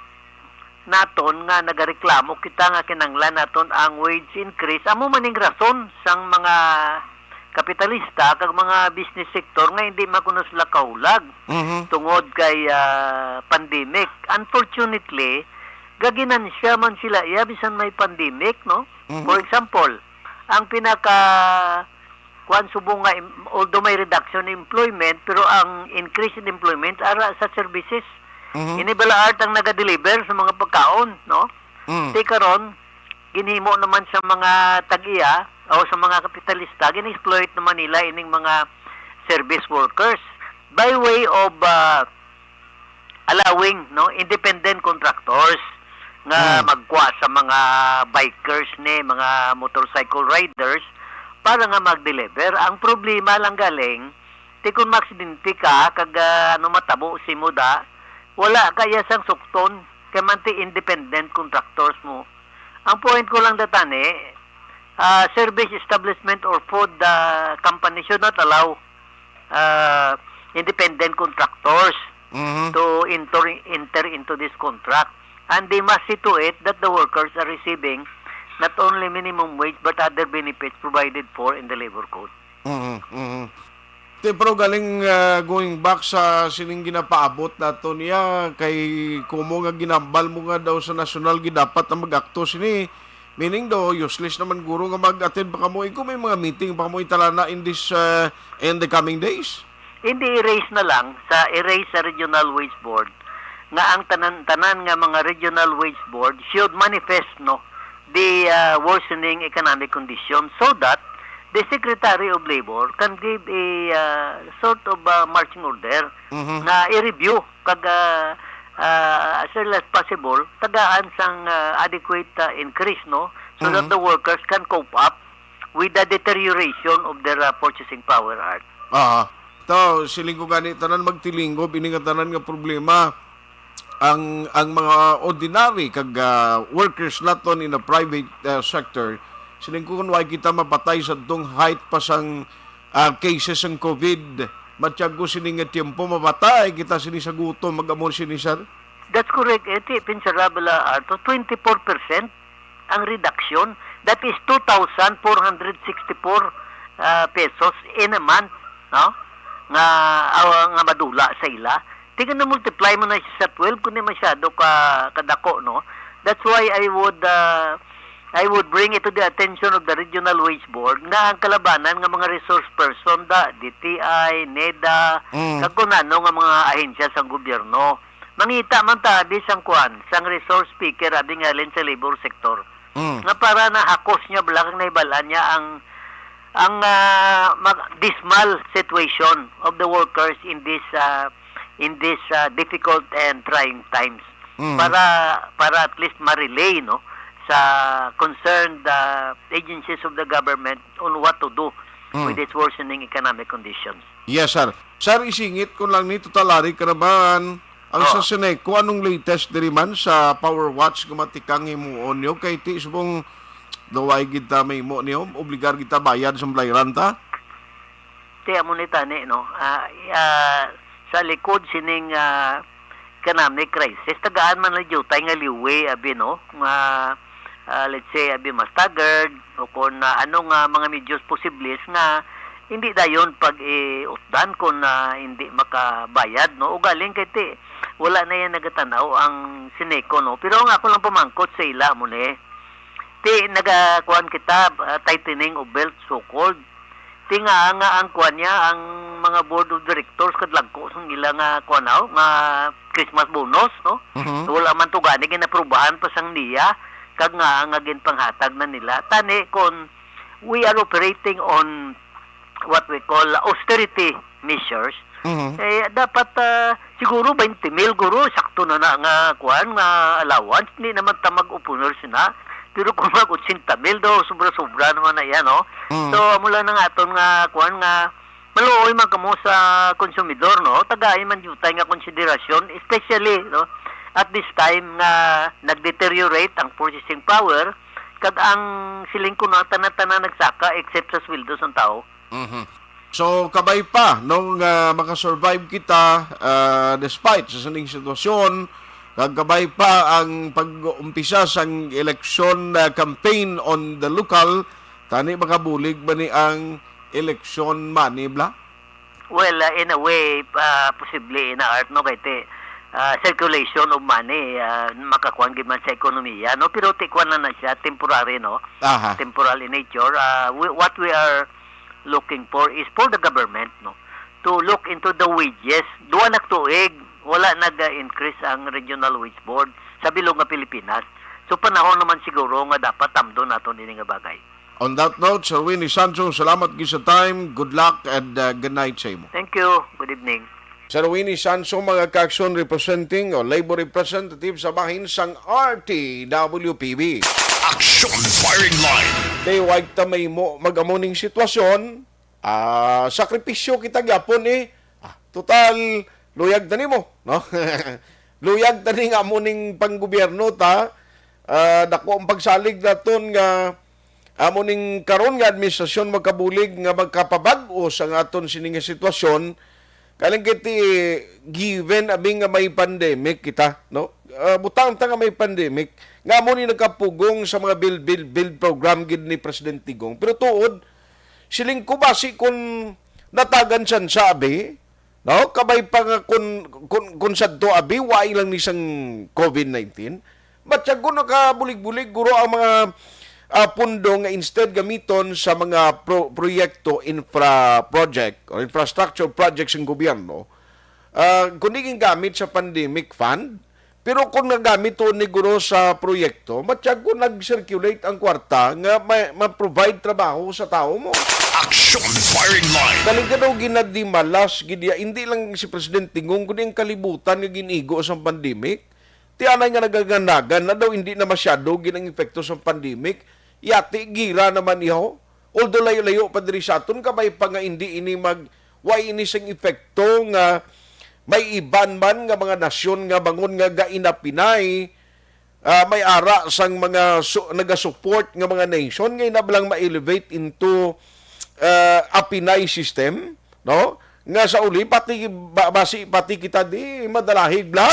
naton nga nagareklamo kita nga kinanglan naton ang wage increase, amo maning rason sang mga kapitalista kag mga business sector nga hindi man kuno sila kahulag Mhm. tungod kay ah, pandemic. Unfortunately, gaginansya man sila iya bisan may pandemic, no? Mhm. For example, ang pinaka kuan subong nga im- although may reduction in employment, pero ang increase in employment ara sa services. Mhm. Ini bala, Art, ang nagadeliver sa mga pagkaon, no? Mm. Ti karon, ginhimo naman sa mga tag-iya o sa mga kapitalista, gin-exploit naman nila ining mga service workers by way of ah, allowing, no, independent contractors nga Mm. magkuha sa mga bikers ni, mga motorcycle riders para nga mag-deliver. Ang problema lang galing, ti kung maaksidente ka kag ah, ano matabo si muda, wala kaya sang sukton kay man ti independent contractors mo. Ang point ko lang datani, ah, service establishment or food ah, company should not allow ah, independent contractors Mhm. to enter enter into this contract, and they must see to it that the workers are receiving not only minimum wage but other benefits provided for in the labor code. Mhm. Mhm. Ti, pero galing, ah, going back sa sining ginapaabot nato niya, kay kumo nga ginambal mo nga daw sa nasyonal gidapat na mag-akto sini, meaning daw useless naman guro nga mag-attend pa kamo. Ikaw may mga meeting pa kamo italana in this, ah, in the coming days? Hindi, erase na lang sa, erase sa Regional Wage Board nga ang tanan-tanan nga mga Regional Wage Board should manifest, no, the, ah, worsening economic condition so that the Secretary of Labor can give a, ah, sort of, ah, marching order Mhm. nga i-review kag, ah, ah, as early as possible tagaan sang, ah, adequate, ah, increase, no, so that Mhm. the workers can cope up with the deterioration of their, ah, purchasing power, Art. Ah, to, siling ko gani, tanan magtilinggob ini nga tanan nga problema. Ang, ang mga ordinary kag, ah, workers naton in the private, ah, sector, siling ko, kun why kita mapatay sa tong height pa sang, ah, cases sang covid, matyago sini nga tiyempo, mapatay kita sini sa gutom, mag-amo sini, sir. That's correct, Eti. Pinsara bala, Arto, twenty-four percent ang reduction. That is two thousand four hundred sixty-four, ah, pesos in a month, no? Nga, ah, nga madula sa ila. Tingnan na, multiply mo na siya sa twelve, kundi masyado ka kadako, no? That's why I would, ah, I would bring it to the attention of the Regional Wage Board nga ang kalabanan nga mga resource person, da, D T I, neda, Mm. kag kung ano nga mga ahensya sang gobyerno. Mangita man ta abi sang kuan, sang resource speaker abi nga halin sa labor sector. Mm. Nga para nahakos niya bala kag nahibal-an niya ang, ang, ah, mag-, dismal situation of the workers in this, ah, in this, ah, difficult and trying times. Mm. Para, para at least ma-relay, no, sa concerned, ah, agencies of the government on what to do Mm. with these worsening economic conditions. Yes, sir. Sir, isingit ko lang ni, total ari ka naman. Ang sa Oh. Seneco, anong latest diri man sa power watch nga matikang himuon niyo? Kay ti subong daw ay gid ta mahimo niyo, obligar gid ta bayad sa balayran ta? Ti amo ni tani, no? Ah, ah, sa likod sining, ah, economic crisis, tagaan man lang diutay nga liway, abi, no? Nga, ah, let's say, abi, ma-staggered, o kung, ah, ano nga mga medios posibles nga hindi dayon pag-iutdan kung, ah, hindi makabayad, no? Ugaling kay ti, wala na yan nagatan-aw ang Seneco, no? Pero ang ako lang pamangkot sa ila mo ni, ti, nagakuan kita, ah, tightening of belt, so-called. Ti nga, nga ang kuan niya, ang mga board of directors kadlagko sang ila nga kuan, aw, nga Christmas bonus, no? Mhm. Wala man to gani ginaprubahan pa sang niya, kag nga, nga ginpanghatag na nila. Tani, kon we are operating on what we call austerity measures, Mhm. eh, dapat, ah, siguro twenty mil, guro, sakto na na nga, kuan, nga allowance. Hindi naman ta mag-opponer sina. Pero kung mag otsenta mil daw, sobra-sobra naman na yan, no? Mm. So, amo lang ang aton nga, kuan, nga maluoy man kamo sa konsumidor, no? Tagai man diutay nga konsiderasyon, especially, no, at this time nga nag-deteriorate ang purchasing power, kag ang siling ko na tanan-tanan nagsaka except sa sweldo sang tao. Mhm. So, kabay pa, no, nga makasurvive kita, ah, despite sa sining sitwasyon, kag kabay pa ang pag-umpisa sang election, ah, campaign on the local, tani makabulig ba ni ang election money, bla? Well, ah, in a way, ah, posible ina, Art, no, kay ti, ah, circulation of money, ah, makakuan gid man sa ekonomiya, no, pero ti kuan na na siya, temporary, no. Aha. Temporal in nature. Ah, we, what we are looking for is for the government, no, to look into the wages. Duha na ka tuig, wala nag-increase ang Regional Wage Board sa bilog nga Pilipinas. So, panahon naman siguro nga dapat tamdon naton ini nga bagay. On that note, Sir Winnie Sancho, salamat gid sa time. Good luck and, uh, good night sa imo. Thank you. Good evening. Sir Winnie Sancho, mga ka-aksyon, representing o labor representative sa bahin sang R T W P B. Action Firing Line. Kay wag ta mahimo mag-amo ning sitwasyon, ah, sakripisyo kita gyapon, eh. Ah, total, luyag ta nimo, no? Luyag ta ni nga amo ning panggobyerno ta. Ah, dako ang pagsalig naton nga amo ning karon nga administrasyon makabulig nga magkapabag-o sa nga aton sini nga sitwasyon. Kaling kiti, given abi nga may pandemic kita, no? Ah, butang ta nga may pandemic, nga amo ni nagkapugong sa mga build, build, build program gid ni Presidente Digong. Pero tuod, siling ko, basi kun Natagan siya sa abi, no? Kabay pa nga kun, kun, kun sadto abi, waay lang ni sang covid nineteen. But siya kung nakabulig-bulig, guro ang mga, ah, pundo nga instead gamiton sa mga pro-, proyekto, infra project or infrastructure projects ng gobyerno, ah, kundi gingamit sa pandemic fund. Pero kung nagamit to ni guro sa proyekto, matyag ko nag-circulate ang kwarta nga may, ma-provide trabaho sa tao mo. Action Firing Line. Kaling ka daw ginadimalas, gid ya, hindi lang si Presidente Ngong, kundi ang kalibutan nga ginigo sa pandemic. Ti anay nga nagaganagan na daw hindi na masyado gid ang epekto sa pandemic. Yati, gira naman iho. Although layo-layo pa diri sa aton, kabay pa nga hindi ini mag, wa ini sing epekto nga may iban man nga mga nasyon nga bangon nga gainapinay, ah, may ara sang mga su-, nagasupport nga mga nation nga ina lang ma-elevate into, ah, apinay system, no? Nga sa uli, pati, ba-, basi pati kita di madalahig bla.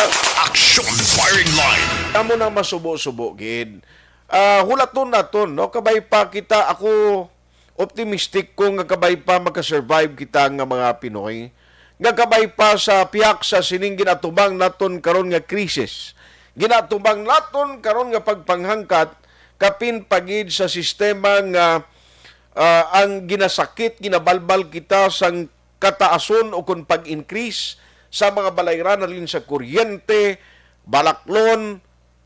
Action Firing Line. Amo na masubo-subo gid. Ah, hulaton naton, no? Kabay pa kita, ako, optimistic ko nga kabay pa makasurvive kita nga mga Pinoy. Nga kabay pa sa pihak sa sining ginatubang naton karon nga krisis. Ginatubang naton karon nga pagpanghangkat, kapin pa gid sa sistema nga, ah, ang ginasakit, ginabalbal kita sang kataason o kon pag-increase sa mga balayran halin sa kuryente, balaklon,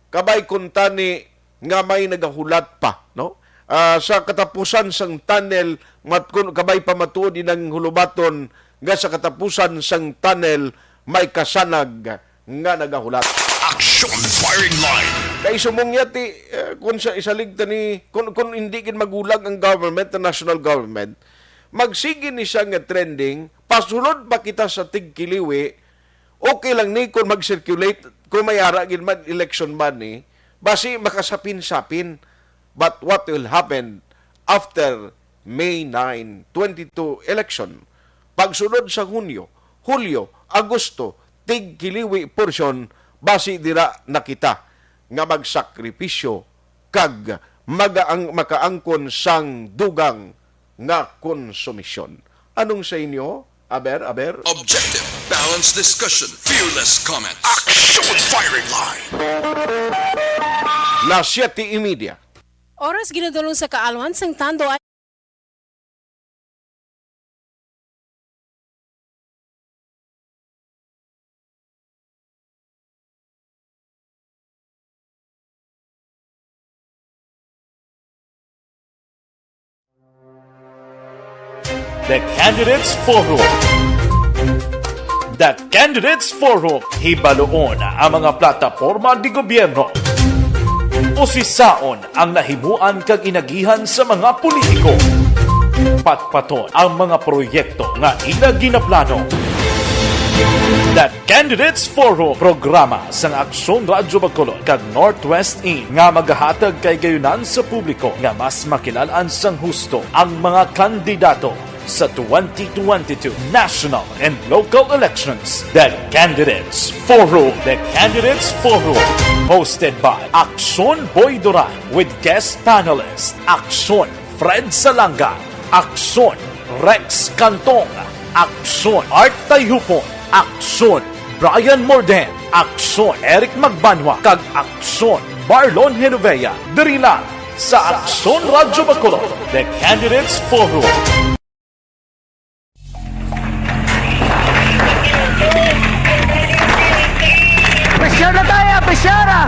kabay kuntani nga may nagahulat pa, no? Ah, sa katapusan sang tunnel, mat-, kun-, kabay pa matuod inang hulubaton nga sa katapusan sang tunnel may kasanag nga nagahulat. Action Firing Line. Kay sumong yati, eh, kung sa isalig ta ni, kung, kung hindi gid magulag ang government, ang national government, magsige ni siya nga trending, pasulod pa kita sa tigkiliwi, okay lang ni kung mag-circulate, kung may ara gid man, election money, basi makasapin-sapin. But what will happen after May nine, twenty-two election? Pagsunod sa Hunyo, Hulyo, Agosto, tigkiliwi porsyon, basi dira na kita nga magsakripisyo kag magaang-, makaangkon sang dugang nga konsumisyon. Anong sa inyo? Aber, aber. Objective, balanced discussion, fearless comments. Action Firing Line. Las siete y media. Oras ginadulong sa kaalwan sang tando. The Candidates Forum. The Candidates Forum. Hibaluon ang mga plataporma di gobyerno. Usisaon ang nahimuan kag inagihan sa mga politiko. Patpaton ang mga proyekto nga ila ginaplano. The Candidates Forum, programa sang Aksyon Radyo Bacolod kag Northwest In nga magahatag kay gayunan sa publiko nga mas makilalan sang husto ang mga kandidato sa twenty twenty-two national and local elections. The Candidates Forum. The Candidates Forum, hosted by Aksyon Boy Duran with guest panelist Aksyon Fred Salanga, Aksyon Rex Cantong, Aksyon Art Tayhupon, Aksyon Brian Morden, Aksyon Eric Magbanwa, kag Aksyon Marlon Genovea. Diri lang sa Aksyon Radyo Bacolod, The Candidates Forum. Pressure na tayo, pressure na!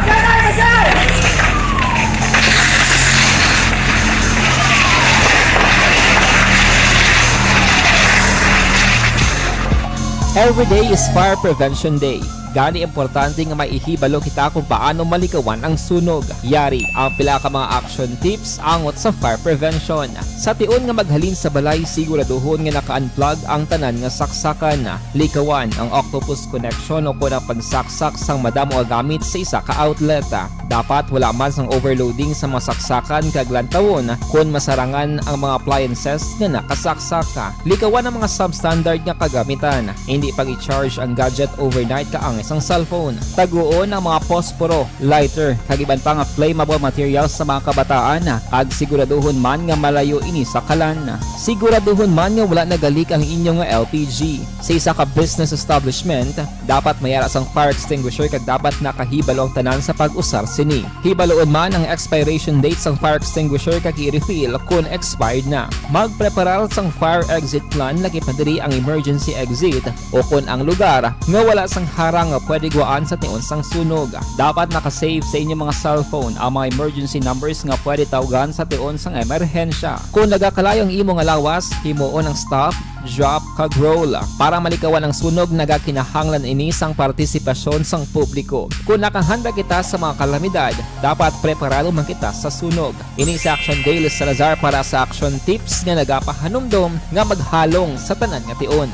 Every day is Fire Prevention Day. Gani importante nga maihibalo kita kung paano malikawan ang sunog. Yari ang pila ka mga action tips angot sa fire prevention. Sa tion nga maghalin sa balay, siguraduhon nga naka-unplug ang tanan nga saksakan. Likawan ang octopus connection o kon ang pagsaksak sang madamo nga gamit sa isa ka outlet. Dapat wala man sang overloading sa mga saksakan kag lantawon kon masarangan ang mga appliances nga nakasaksak. Likawan ang mga substandard nga kagamitan. Hindi pag-i-charge ang gadget overnight ka ang sang cellphone. Taguon ang mga posporo, lighter, kag iban pa nga flammable materials sa mga kabataan, kag siguraduhon man nga malayo ini sa kalan. Siguraduhon man nga wala nagalik ang inyo nga L P G. Sa isa ka business establishment, dapat may ara sang fire extinguisher kag dapat nakahibalo ang tanan sa pag-usar sini. Hibaluon man ang expiration date sang fire extinguisher kag i-refill kon expired na. Magpreparar sang fire exit plan, lakip na diri ang emergency exit o kon ang lugar nga wala sang harang nga pwede guwaan sa tion sang sunog. Dapat naka-save sa inyo mga cellphone ang mga emergency numbers nga pwede tawgan sa tion sang emerhensya. Kon nagakalayo ang imo nga lawas, himuon ang stop, drop, kag roll. Para malikawan ang sunog, nagakinahanglan ini sang partisipasyon sang publiko. Kon nakahanda kita sa mga kalamidad, dapat preparado man kita sa sunog. Ini si Action Daily Salazar para sa Action Tips nga nagapahanumdom nga maghalong sa tanan nga tion.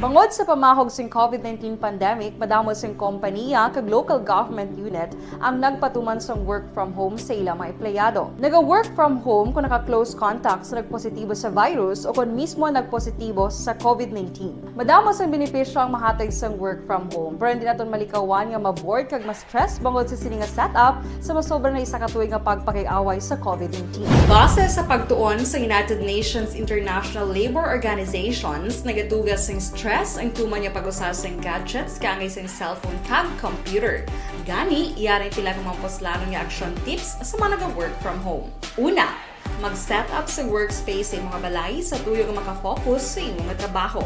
Bangod sa pamahog sing covid nineteen pandemic, madamo sing kompaniya kag local government unit ang nagpatuman sang work from home sa ila mga empleyado. Naga-work from home kung naka-close contact sa nagpositibo sa virus o kon mismo nagpositibo sa covid nineteen. Madamo sang benepisyo ang mahatag sang work from home, pero hindi naton malikawan nga ma-bored kag ma-stress bangod sa sini nga setup sa masobra na isa ka tuig nga pagpakig-away sa covid nineteen. Base sa pagtuon sa United Nations International Labour Organizations, nagatuga sing stress ang tuman nga pag-usa sing gadgets kaangay sing cellphone kag computer. Gani, yari ang pila ka mga puslanon nga action tips sa mga naga-work from home. Una, mag-set up sa workspace sa imo nga balay sa tuyo nga makafocus sa imo nga trabaho.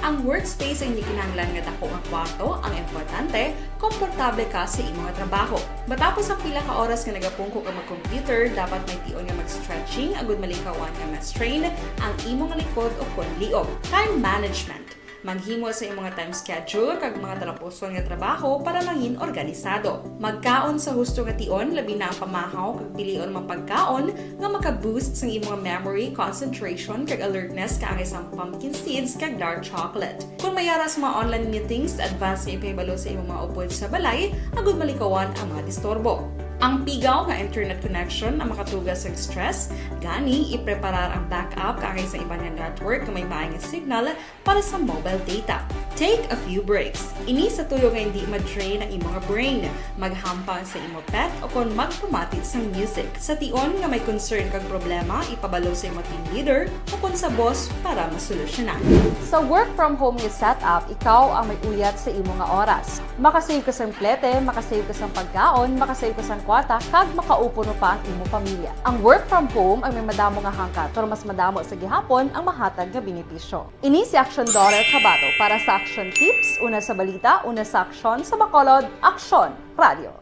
Ang workspace ay hindi kinahanglan nga dako nga kwarto, ang importante, komportable ka sa imo nga trabaho. Matapos ang pila ka oras nga nagapungko ka mag-computer, dapat may tion nga mag-stretching agud malikawan nga ma-strain ang imo nga likod o kon liog. Time management. Maghimo sa imo nga time schedule kag mga talapuson nga trabaho para mangin organisado. Magkaon sa husto nga tion, labi na ang pamahaw kag pilion man pagkaon nga maka-boost sang imo nga memory, concentration, kag alertness kaangay sang pumpkin seeds kag dark chocolate. Kon may ara sa mga online meetings, advance nga ipahibalo sa imo mga upod sa balay agud malikawan ang mga disturbo. Ang pigaw nga internet connection ang makatuga sa stress, gani ipreparar ang backup kaangay sa iban nga network nga may maay nga signal para sa mobile data. Take a few breaks. Ini sa tuyo nga hindi ma-drain ang imo nga brain. Maghampang sa imo pet o kon magpamati sang music. Sa tion nga may concern kag problema, ipabalo sa imo team leader o kon sa boss para masolusyonan. Sa work from home nga setup, ikaw ang may uyat sa imo nga oras. Makasave ka sang plete, makasave ka sang pagkaon, makasave ka sang kwarta, kag makaupo pa ang imo pamilya. Ang work from home ang may madamo nga hangkat, pero mas madamo sa gihapon ang mahatag nga benepisyo. Ini si Action Daughter Kabato para sa Action Tips, una sa balita, una sa aksyon, sa Bacolod, Aksyon Radio.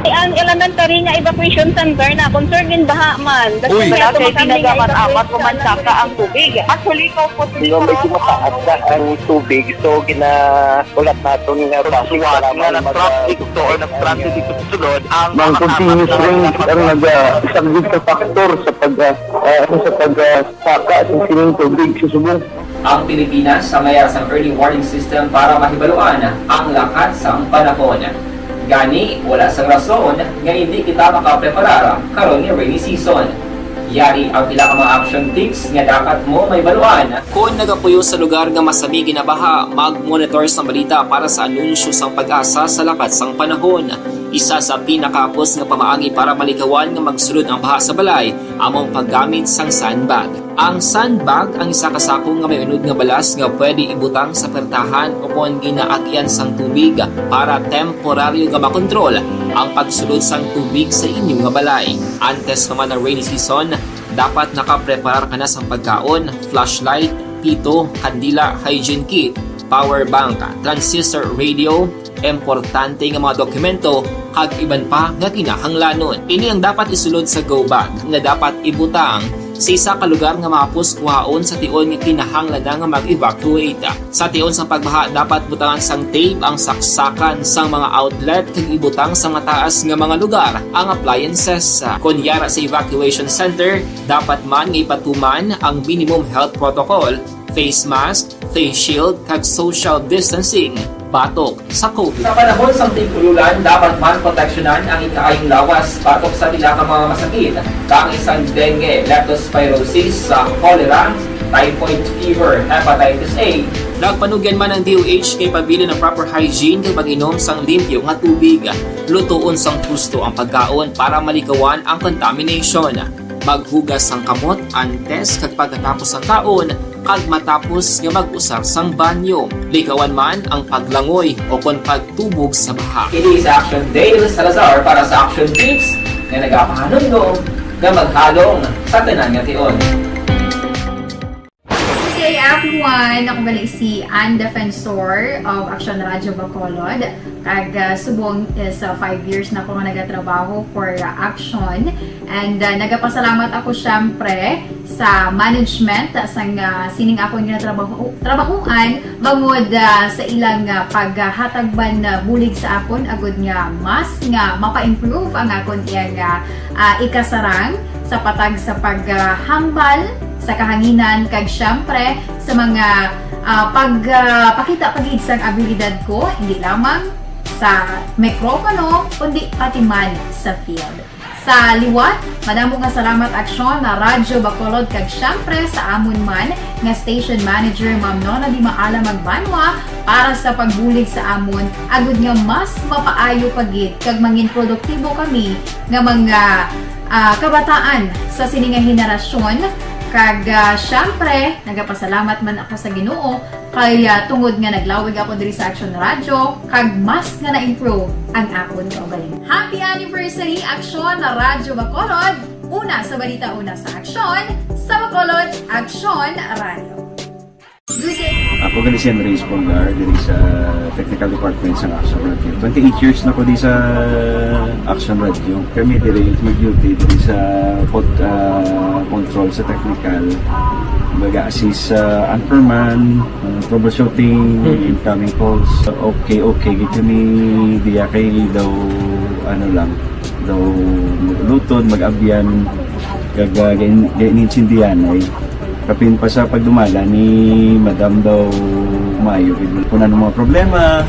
Ang elementary nga evacuation center na concern gin baha man. Uy. Wala kay ginagamit-amat ko man saka ang tubig. Actually, ko po. Di ba, medyo mataas na ang tubig, so ginahulat naton nga traffic para nga mag- nag-traffic to or nag-transit dito sa sulod ang mga continuous rain ang nag-, ah, isang big factor sa pag, ah, ah, sa pag, ah, saka sa sining tubig sa subong. Ang Pilipinas ang may sang early warning system para mahibaluan ang lakat sang panahon. Gani, wala sang rason nga hindi kita makapreparar karon nga rainy season. Yari ang pila ka mga action tips nga dapat mo mahibaluan. Kon nagapuyo sa lugar nga masami ginabaha, mag-monitor sa balita para sa anunsyo sang PAGASA sa lakat sang panahon. Isa sa pinakahapos nga pamaagi para malikawan nga magsulod ang baha sa balay amo ang paggamit sang sandbag. Ang sandbag ang isa ka sako nga may unod nga balas nga pwede ibutang sa pertahan o kon ginaagian sang tubig para temporaryo nga makontrol ang pagsulod sang tubig sa inyo nga balay. Antes pa man ang rainy season, dapat nakapreparar ka na sang pagkaon, flashlight, pito, kandila, hygiene kit, power bank, transistor radio, importante nga mga dokumento, kag iban pa nga kinahanglanon. Ini ang dapat isulod sa go bag nga dapat ibutang sa isa ka lugar nga mahapos kuhaon sa tion nga kinahanglan na nga mag-evacuate. Sa tion sang pagbaha, dapat butangan sang tape ang saksakan sang mga outlet kag ibutang sa mataas nga mga lugar ang appliances. Kon yara sa evacuation center, dapat man nga ipatuman ang minimum health protocol, face mask, face shield, kag social distancing. batok sa COVID. Sa panahon sang tig-ululan, dapat man proteksyonan ang ikaayong lawas batok sa pila ka mga masakit, kaangay sang dengue, leptospirosis, sa cholera, typhoid fever, hepatitis A. Nagpanugyan man ang D O H kay pabilin ang proper hygiene kag pag-inom sang limpyo nga tubig. Lutoon sang husto ang pagkaon para malikawan ang contamination. Maghugas sang kamot antes kag pagkatapos sang kaon, kag matapos nga mag-usar sang banyo. Likawan man ang paglangoy o kon pagtubog sa baha. Kini si Action Dale Salazar para sa Action Tips nga nagapahanumdom nga maghalong sa tanan nga tion. Good day, everyone! Ako gali si Ann Defensor of Action Radio Bacolod. Kag, ah, subong is, ah, five years na ako nga nagatrabaho for, ah, Action. And, ah, nagapasalamat ako, syempre, sa management, ah, sang, ah, sining akon nga trabaho, trabahuan, bangod, ah, sa ilang, ah, paghatag man, ah, bulig sa akon, agud nga mas nga mapa-improve ang akon iyang, ah, ah, ikasarang sa patag sa paghambal sa kahanginan, kag, syempre, sa mga, ah, pag, ah, pakita pa gid sang abilidad ko, hindi lamang sa mikropono, kundi pati man sa field. Sa liwat, madamo nga salamat, Aksyon, na Radyo Bacolod, kag, syempre, sa amon man nga station manager, Ma'am Nona Di Maala Magbanwa, para sa pagbulig sa amon, agud nga mas mapaayo pa gid kag mangin produktibo kami nga mga, ah, kabataan sa sini nga henerasyon. Kag, ah, syempre, nagapasalamat man ako sa Ginoo kay, ah, tungod nga naglawig ako diri sa Action Radio, kag mas nga na-improve ang akon kaugalingon. Happy anniversary, Aksyon na Radyo Bacolod! Una sa balita, una sa aksyon, sa Bacolod, Aksyon Radio. Good day. Ako gali si Andres Polgar, diri sa technical department sa Action Radio. Twenty-eight years na ko di sa Action Radio. Kami diri mag-duty diri sa pod-, ah, control sa technical. Mag-assist sa anchorman, ah, troubleshooting, incoming calls. Okay, okay, gid kami diya kay daw, ano lang, daw maglutod, mag-abyan, kag, ah, gain-, gainintindihan ay. Kapin pa sa pagdumala ni Madam daw maayo gid. Kung ano mga problema,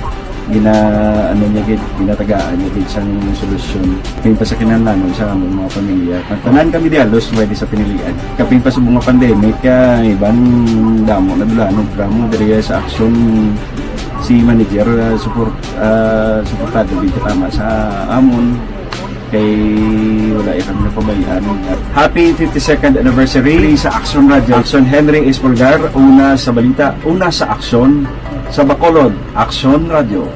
gina-, ano niya gid, ginatagaan niya gid sang solusyon. Kapin pa sa kinahanglanon sa among mga pamilya. Tanan kami di halos pwede sa pinilian. Kapin pa sa mga pandemic, ah, iban damo na dulanon, programa diri sa Action, si manager, ah, support, ah, suportado gid tama sa amon. Kay wala ya kami napabayaan. Happy fifty-second anniversary sa Action Radio. Action Henry Espolgar, una sa balita, una sa aksyon, sa Bacolod, Action Radio.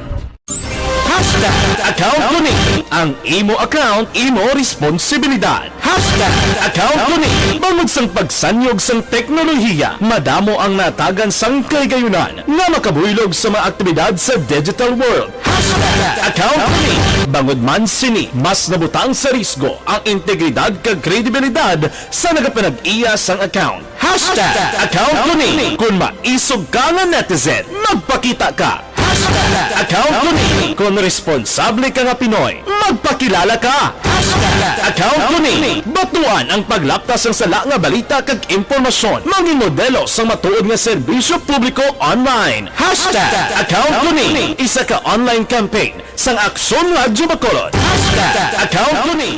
Hashtag account ko ni. Ang imo account, imo responsibilidad. Hashtag account ko ni. Bangod sang pagsanyog sang teknolohiya, madamo ang natagan sang kahigayonan nga makabuylog sa mga aktibidad sa digital world. Hashtag account ko ni. Bangod man sini, mas nabutang sa risgo ang integridad kag kredibilidad sa nagapanag-iya sang account. Hashtag account ko ni. Kung maisog ka nga netizen, magpakita ka. Hashtag account ko ni. Kung responsable ka nga Pinoy, magpakilala ka. Hashtag account ko ni. Batuan ang paglapta sang sala nga balita kag impormasyon. Mangin modelo sang matuod nga serbisyo publiko online. Hashtag account ko ni. Isa ka online campaign sang Aksyon Radyo Bacolod. Hashtag account ko ni.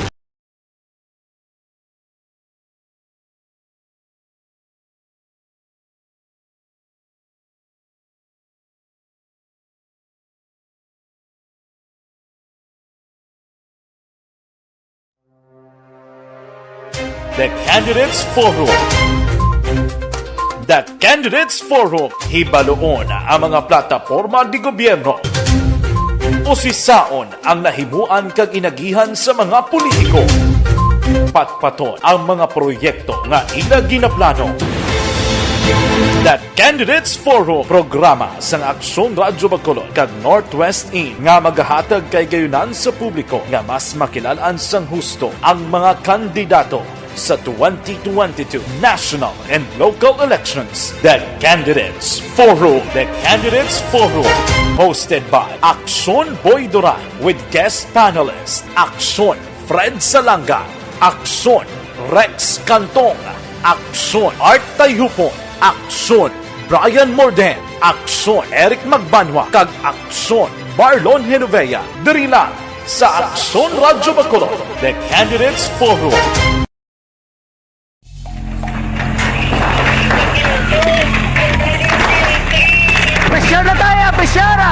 The Candidates Forum. The Candidates Forum. Hibaluon ang mga plataporma de gobyerno. Usisaon ang nahimuan kag inagihan sa mga politiko. Patpaton ang mga proyekto nga ila ginaplano. The Candidates Forum, programa sang Aksyon Radyo Bacolod kag Northwest In nga magahatag kahigayonan sa publiko nga mas makilal-an sang husto ang mga kandidato sa twenty twenty-two national and local elections. The Candidates Forum. The Candidates Forum. Hosted by Aksyon Boy Duran with guest panelist Aksyon Fred Salanga, Aksyon Rex Cantong, Aksyon Art Tayhupon, Aksyon Brian Morden, Aksyon Eric Magbanwa, kag Aksyon Marlon Genovea, diri lang sa Aksyon Radyo Bacolod, The Candidates Forum. Pressure na tayo, pressure na!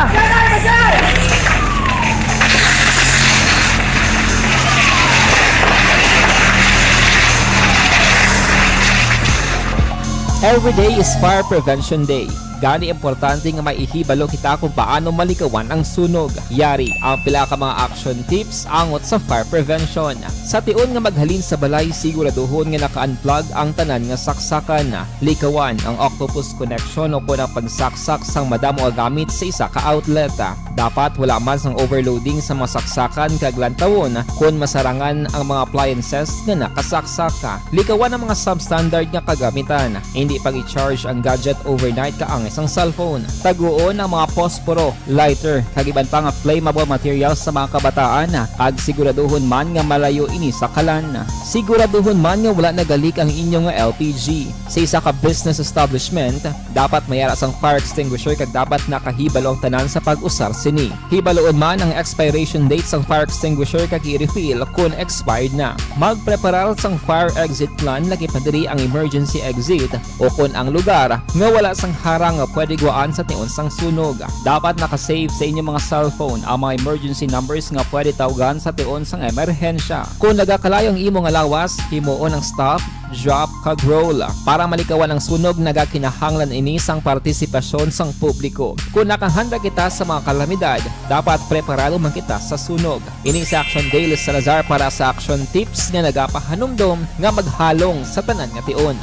Every day is Fire Prevention Day. Gani importante nga may ihibalo kita kung paano malikawan ang sunog. Yari ang pila ka mga action tips angot sa fire prevention. Sa tion nga maghalin sa balay, siguraduhon nga naka-unplug ang tanan nga saksakan. Likawan ang octopus connection o kon ang pagsaksak sang madamo nga gamit sa isa ka outlet. Dapat wala man sang overloading sa mga saksakan kag lantawon kon masarangan ang mga appliances nga nakasaksak. Likawan ang mga substandard nga kagamitan. Indi pag-i-charge ang gadget overnight kaangay sang cellphone. Taguon ang mga posporo, lighter, kag iban pa nga flammable materials sa mga kabataan, kag siguraduhon man nga malayo ini sa kalan. Siguraduhon man nga wala nagalik ang inyo nga L P G. Sa isa ka business establishment, dapat may ara sang fire extinguisher kag dapat nakahibalo ang tanan sa pag-usar sini. Hibaluon man ang expiration date sang fire extinguisher kag i-refill kon expired na. Magpreparar sang fire exit plan, lakip na diri ang emergency exit o kon ang lugar nga wala sang harang nga pwede gwaan sa tion sang sunog. Dapat naka-save sa inyo mga cellphone ang mga emergency numbers nga pwede tawgan sa tion sang emerhensya. Kon nagakalayo ang imo nga lawas, himuon ang stop, drop, kag roll. Para malikawan ang sunog, nagakinahanglan ini sang partisipasyon sang publiko. Kon nakahanda kita sa mga kalamidad, dapat preparado man kita sa sunog. Ini si Action Daily Salazar para sa Action Tips nga nagapahanumdom nga maghalong sa tanan nga tion.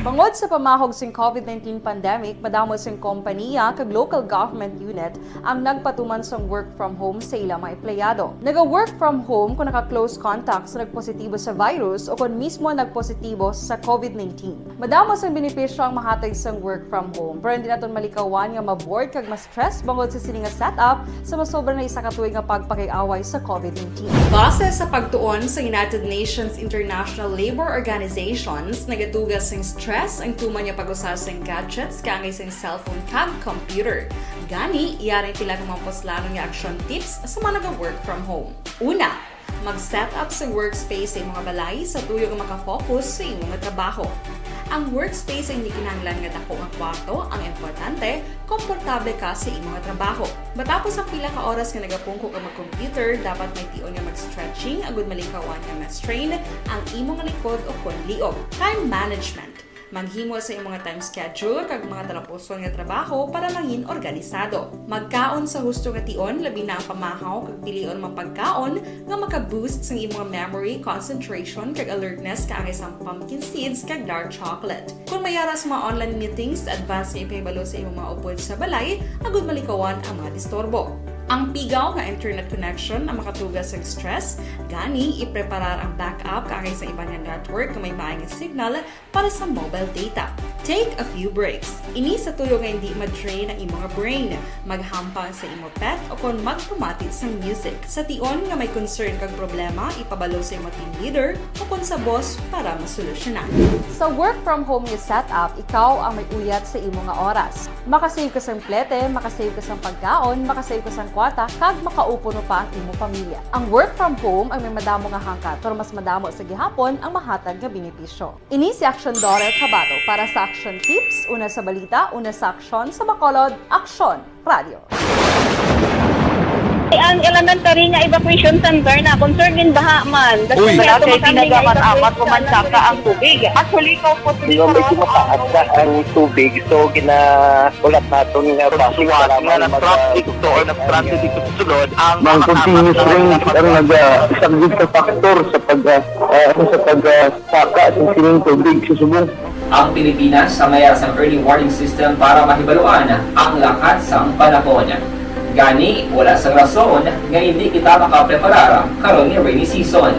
Bangod sa pamahog sing COVID nineteen pandemic, madamo sing kompaniya kag local government unit ang nagpatuman sang work from home sa ila mga empleyado. Naga-work from home kung naka-close contact sa nagpositibo sa virus o kon mismo nagpositibo sa COVID nineteen. Madamo sang benepisyo ang mahatag sang work from home, pero hindi naton malikawan nga ma-bored kag ma-stress bangod sa sini nga setup sa masobra na isa ka tuig nga pagpakig-away sa COVID nineteen. Base sa pagtuon sa United Nations International Labour Organizations, nagatuga sing stress ang tuman nga pag-usar sing gadgets kaangay sing cellphone kag computer. Gani, yari ang pila ka mga puslanon nga action tips sa mga naga-work from home. Una, mag-set up sa workspace sa imong balay sa tuyo nga maka-focus sa imo nga trabaho. Ang workspace ay hindi kinahanglan nga dako nga kwarto, ang importante, komportable ka sa imo nga trabaho. Matapos ang pila ka oras nga nagapungko ka mag-computer, dapat may tion nga mag-stretching agud malikawan nga ma-strain ang imo nga likod o kon liog. Time management. Maghimo sa imong nga time schedule kag mga talapuson nga trabaho para mangin organisado. Magkaon sa husto nga tion, labi na ang pamahaw kag pilion mga pagkaon nga maka-boost sang imong memory, concentration, kag alertness kaangay sang pumpkin seeds kag dark chocolate. Kon may ara sa mga online meetings, advance nga ipahibalo sa imong mga upod sa balay agud malikawan ang mga disturbo. Ang pigaw nga internet connection ang makatuga sang stress, gani ipreparar ang backup kaangay sa iban nga network nga may maay nga signal para sa mobile data. Take a few breaks. Ini sa tuyo nga hindi ma-drain ang imo nga brain. Maghampang sa imo pet o kon magpamati sang music. Sa tion nga may concern kag problema, ipabalo sa imo team leader o kon sa boss para masolusyonan. Sa work from home nga setup, ikaw ang may uyat sa imo nga oras. Makasave ka sang plete, makasave ka sang pagkaon, makasave ka sang kwarta, kag makaupuno pa ang imo pamilya. Ang work from home ang may madamo nga hangkat, pero mas madamo sa gihapon ang mahatag nga benepisyo. Ini si Aksyon Dorel Cabato para sa Aksyon Tips, una sa balita, una sa aksyon, sa Bacolod, Aksyon Radio. Ang elementary nga evacuation center na concern din baha man. Uy. Wala kay tinaga man amat ko man saka ang tubig. Actually, ko po. Di ba medyo mataas na ang tubig, so ginahulat naton nga basi para nga na-traffic to or na-stranded dito sa sulod ang mga continuous rain ang nag-isang sa factor sa pag ah, sa pag ah, Saka sa sining tubig sa subong. Ang Pilipinas sa mayara sang early warning system para mahibaluan ang lakat sang panahon. Gani, wala sang rason nga hindi kita makapreparar karon nga rainy season.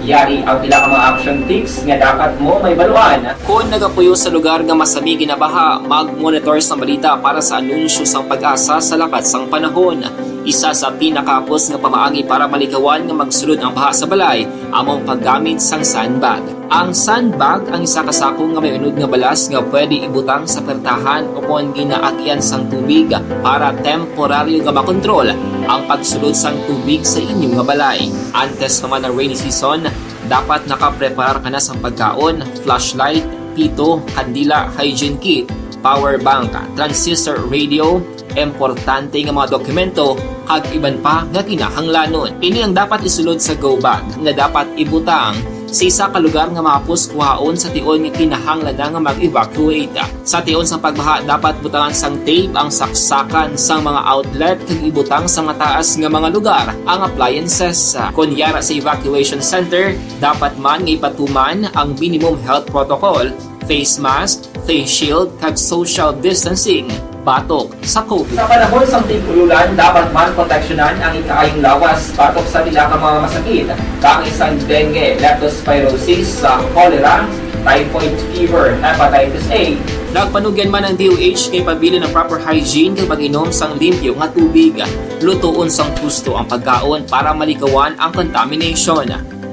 Yari ang pila ka mga action tips nga dapat mo mahibaluan. Kon nagapuyo sa lugar nga masami ginabaha, mag-monitor sang balita para sa anunsyo sang PAGASA sa lakat sang panahon. Isa sa pinakahapos nga pamaagi para malikawan nga magsulod ang baha sa balay amo ang paggamit sang sandbag. Ang sandbag ang isa ka sako nga may unod nga balas nga pwede ibutang sa pertahan o kon ginaagian sang tubig para temporaryo nga makontrol ang pagsulod sang tubig sa inyo nga balay. Antes pa man ang rainy season, dapat nakapreparar ka na sang pagkaon, flashlight, pito, kandila, hygiene kit, power bank, transistor radio, importante nga mga dokumento, kag iban pa nga kinahanglanon. Ini ang dapat isulod sa go bag nga dapat ibutang sa isa ka lugar nga mahapos kuhaon sa tion nga kinahanglan na nga mag-evacuate. Sa tion sang pagbaha, dapat butangan sang tape ang saksakan sang mga outlet kag ibutang sa mataas nga mga lugar ang appliances. Kon yara sa evacuation center, dapat man nga ipatuman ang minimum health protocol, face mask, face shield, kag social distancing batok sa COVID. Sa panahon sang tig-ululan, dapat man proteksyonan ang ikaayong lawas batok sa pila ka mga masakit, kaangay sang dengue, leptospirosis, sa cholera, typhoid fever, hepatitis A. Nagpanugyan man ang D O H nga ipabilin ang proper hygiene kag pag-inom sang limpyo nga tubig. Lutoon sang husto ang pagkaon para malikawan ang contamination.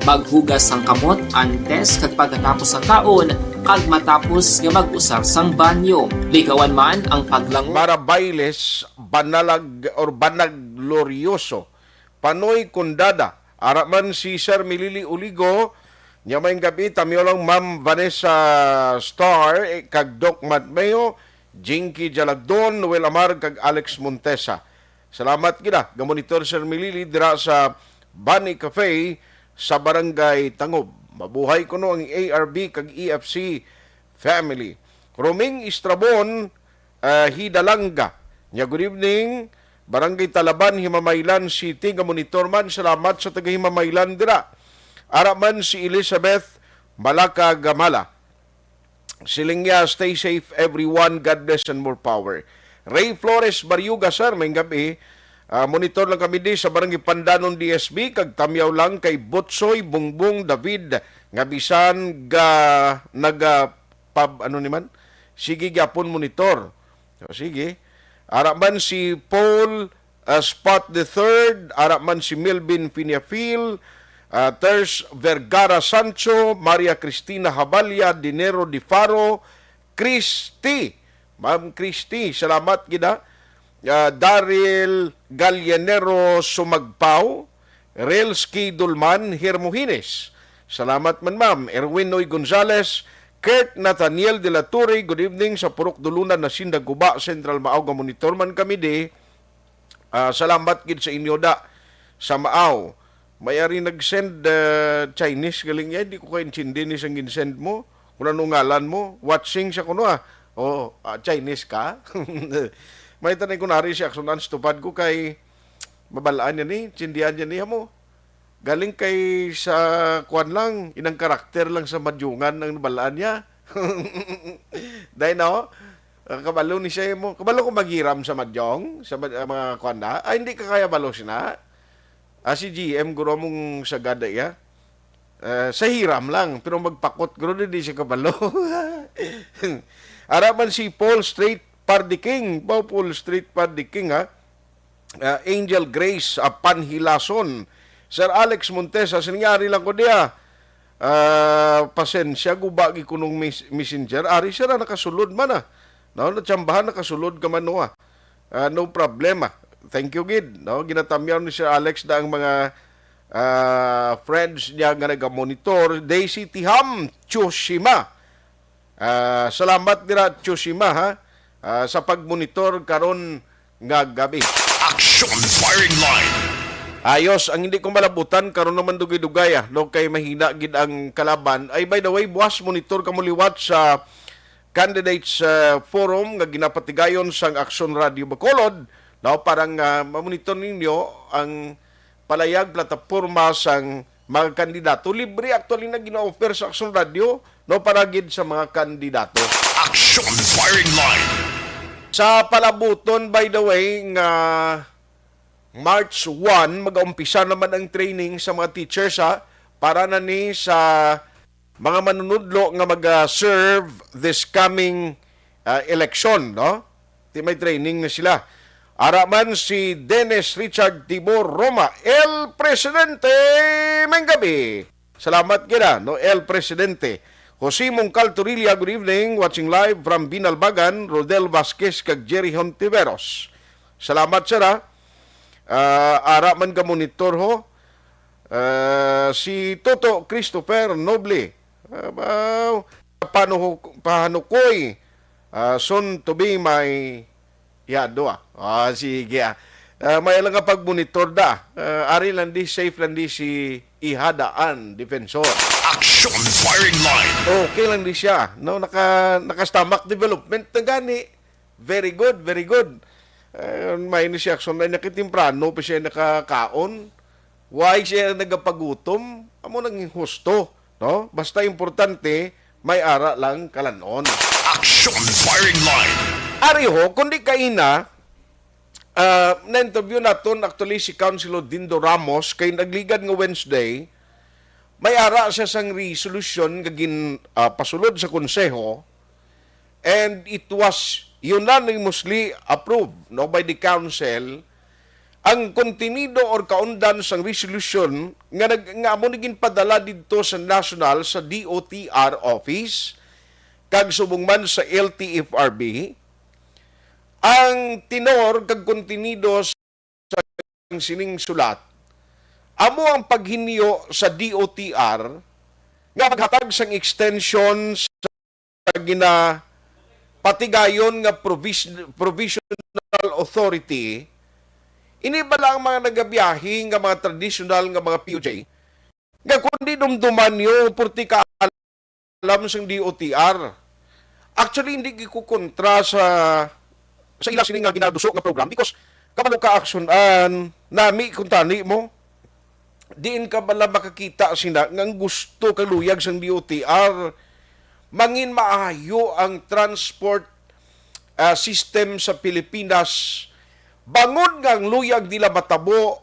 Maghugas sang kamot antes kag pagkatapos sang kaon, kag matapos nga mag-usar sang banyo. Likawan man ang paglango. Mara Bailes, Banalag or Banag Glorioso, Panoy Kundada, ara man si Sir Milili Uligo, nya may gabi, tamyo lang Ma'am Vanessa Star, eh, kag Doc Matmeo, Jinky Jalagdon, Noel Amar, kag Alex Montesa. Salamat gid, ah, nga monitor, Sir Milili, dira sa Bani Cafe sa Barangay Tangob. Mabuhay kuno ang A R B kag E F C family. Roming Estrabon, ah, Hidalanga. Nya, good evening, Barangay Talaban, Himamaylan City, nga monitor man. Salamat sa taga Himamaylan dira. Ara man si Elizabeth Malaka Gamala. Siling niya, "Stay safe, everyone. God bless and more power." Ray Flores Barriuga, sir, may gabi. Ah, monitor lang kami di sa Barangay Pandanon D S B, kag tamyaw lang kay Butsoy Bungbong David, nga bisan ga, naga, pab, ano ni man? Sige gyapon monitor. O, sige. Ara man si Paul, ah, Spot the third, ara man si Melvin Piniafil, ah, Ters Vergara Sancho, Maria Cristina Haballa, Dinero Di Faro, Christy. Ma'am Christy, salamat gid, ha. Ah, Daryl Gallianero Sumagpaw, Relski Dulman Hermohines. Salamat man, ma'am. Erwin Noy Gonzales, Kurt Nathaniel de la Torre, good evening sa Purok Dulunan, Nasinda, Guba, Central Maaw, nga monitor man kami di. Ah, salamat gid sa inyo da sa Maaw. May ari nag-send, ah, Chinese galing niya, hindi ko kaintindi ni sang gin-send mo. Kung ano ngalan mo, watching siya kuno, ah. Oh, ah, Chinese ka? May tanay ko nari si Action Ans Tupad ko kay mabalaan niya ni, tsindihan niya niya mo. Galing kay sa kuan lang, inang karakter lang sa madyungan ang nabalaan niya. Dahil na, oh, ah, kabalo ni siya mo. Kabalo ko maghiram sa madyong, sa mad-, ah, mga kuan na. Ay, hindi ka kaya balo sina. Ah, si G M, guro mong sagada iya. Ah, sa hiram lang, pero magpakot, guro, di siya kabalo. Ara man si Paul Street Pardiking. Paul Street Pardiking, ha? Ah, Angel Grace, ah, Panhilason. Sir Alex Montesa, sinyari lang ko diya. Ah, pasensya, guba gi kunong mes-, messenger. Ari sira nakasulod man, ah. No, natsambahan, nakasulod ka man, no, ah. Ah, no problema. Thank you gid, no? Ginatamyaw ni Sir Alex na ang mga, ah, friends niya nga nagamonitor. Daisy Tiham, Tsushima. Ah, salamat dira, Tsushima, ha, ah, sa pagmonitor karon nga gabi. Action Firing Line. Ayos, ang hindi ko malabutan karon naman dugay-dugay, ah, no, kay mahina gid ang kalaban. Ay, by the way, buwas monitor kamo liwat sa Candidates, ah, Forum nga ginapatigayon sang Action Radio Bacolod, no, para nga mamonitor ninyo ang palayag plataporma sang mga kandidato. Libre actually na gina-offer sa Action Radio, no, para gid sa mga kandidato. Action Firing Line. Sa palabuton, by the way, nga March one, mag-aumpisa naman ang training sa mga teachers, ha, para na ni sa mga manunudlo nga mag-serve this coming, ah, election, no? Ti may training na sila. Ara man si Dennis Richard Tibor Roma, El Presidente, may gabi. Salamat kita, no, El Presidente. Jose Mongcal Torilla, good evening. Watching live from Binalbagan, Rodel Vasquez kag Jerry Hontiveros. Salamat, sir, ha. Ah, ara man ka monitor ho. Ah, si Toto Christopher Noble. Ah, ba, panuho-, pahanukoy. Ah, soon to be my Ya, duha. Ah, sige, ah. Ah, may lang nga pagmonitor da. Ah, ari lang di, safe lang di si Ihadaan, defensor. Action firing line. Okay lang di siya, no? Naka, naka-stomach development na gani. Very good, very good. Ah, may ni si Action na nakitimprano pa siya nakakaon. Why siya nagapagutom? Amo nang husto, no? Basta importante, may ara lang kalanon. Action firing line. Ari ho, kundi kaina, ah, na-interview naton actually si Councilor Dindo Ramos kay nagligad nga Wednesday, may ara siya sang resolution nga gin, ah, pasulod sa konseho, and it was unanimously approved, no, by the council, ang kontenido or kaundan sang resolution nga nag-, nga amo ni ginpadala didto sa national, sa D O T R office, kag subong man sa L T F R B. Ang tenor kag kontenido sa sining sulat amo ang paghinyo sa D O T R nga maghatag sang extension sa ginapatigayon nga provis-, provisional authority. Ini bala ang mga nagabiyahe nga mga traditional nga mga P O J nga kundi dumduman niyo, purti ka alam sang D O T R. Actually, hindi gid ko kontra sa, sa ila sini nga ginaduso nga program because kabalo ka, Action, an, nami kung tani mo, diin ka bala makakita sina nga ang gusto kag luyag sang D O T R mangin maayo ang transport, ah, system sa Pilipinas, bangod nga ang luyag nila matabo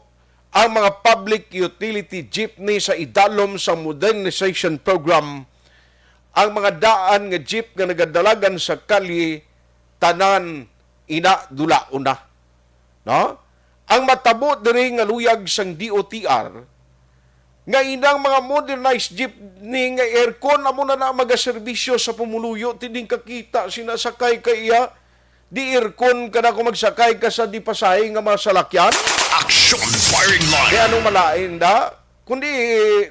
ang mga public utility jeepney sa idalom sa modernization program, ang mga daan nga jeep nga nagadalagan sa kalye, tanan ina dulaon na. No? Ang matabo diri nga luyag sang D O T R, nga inang mga modernized jeepney nga aircon amo na na magaserbisyo sa pumuluyo, tining kakita sina sakay ka iya, di aircon ka na kung magsakay ka sa di pasahe nga mga salakyan. Action firing line. Kaya anong malain da? Kundi,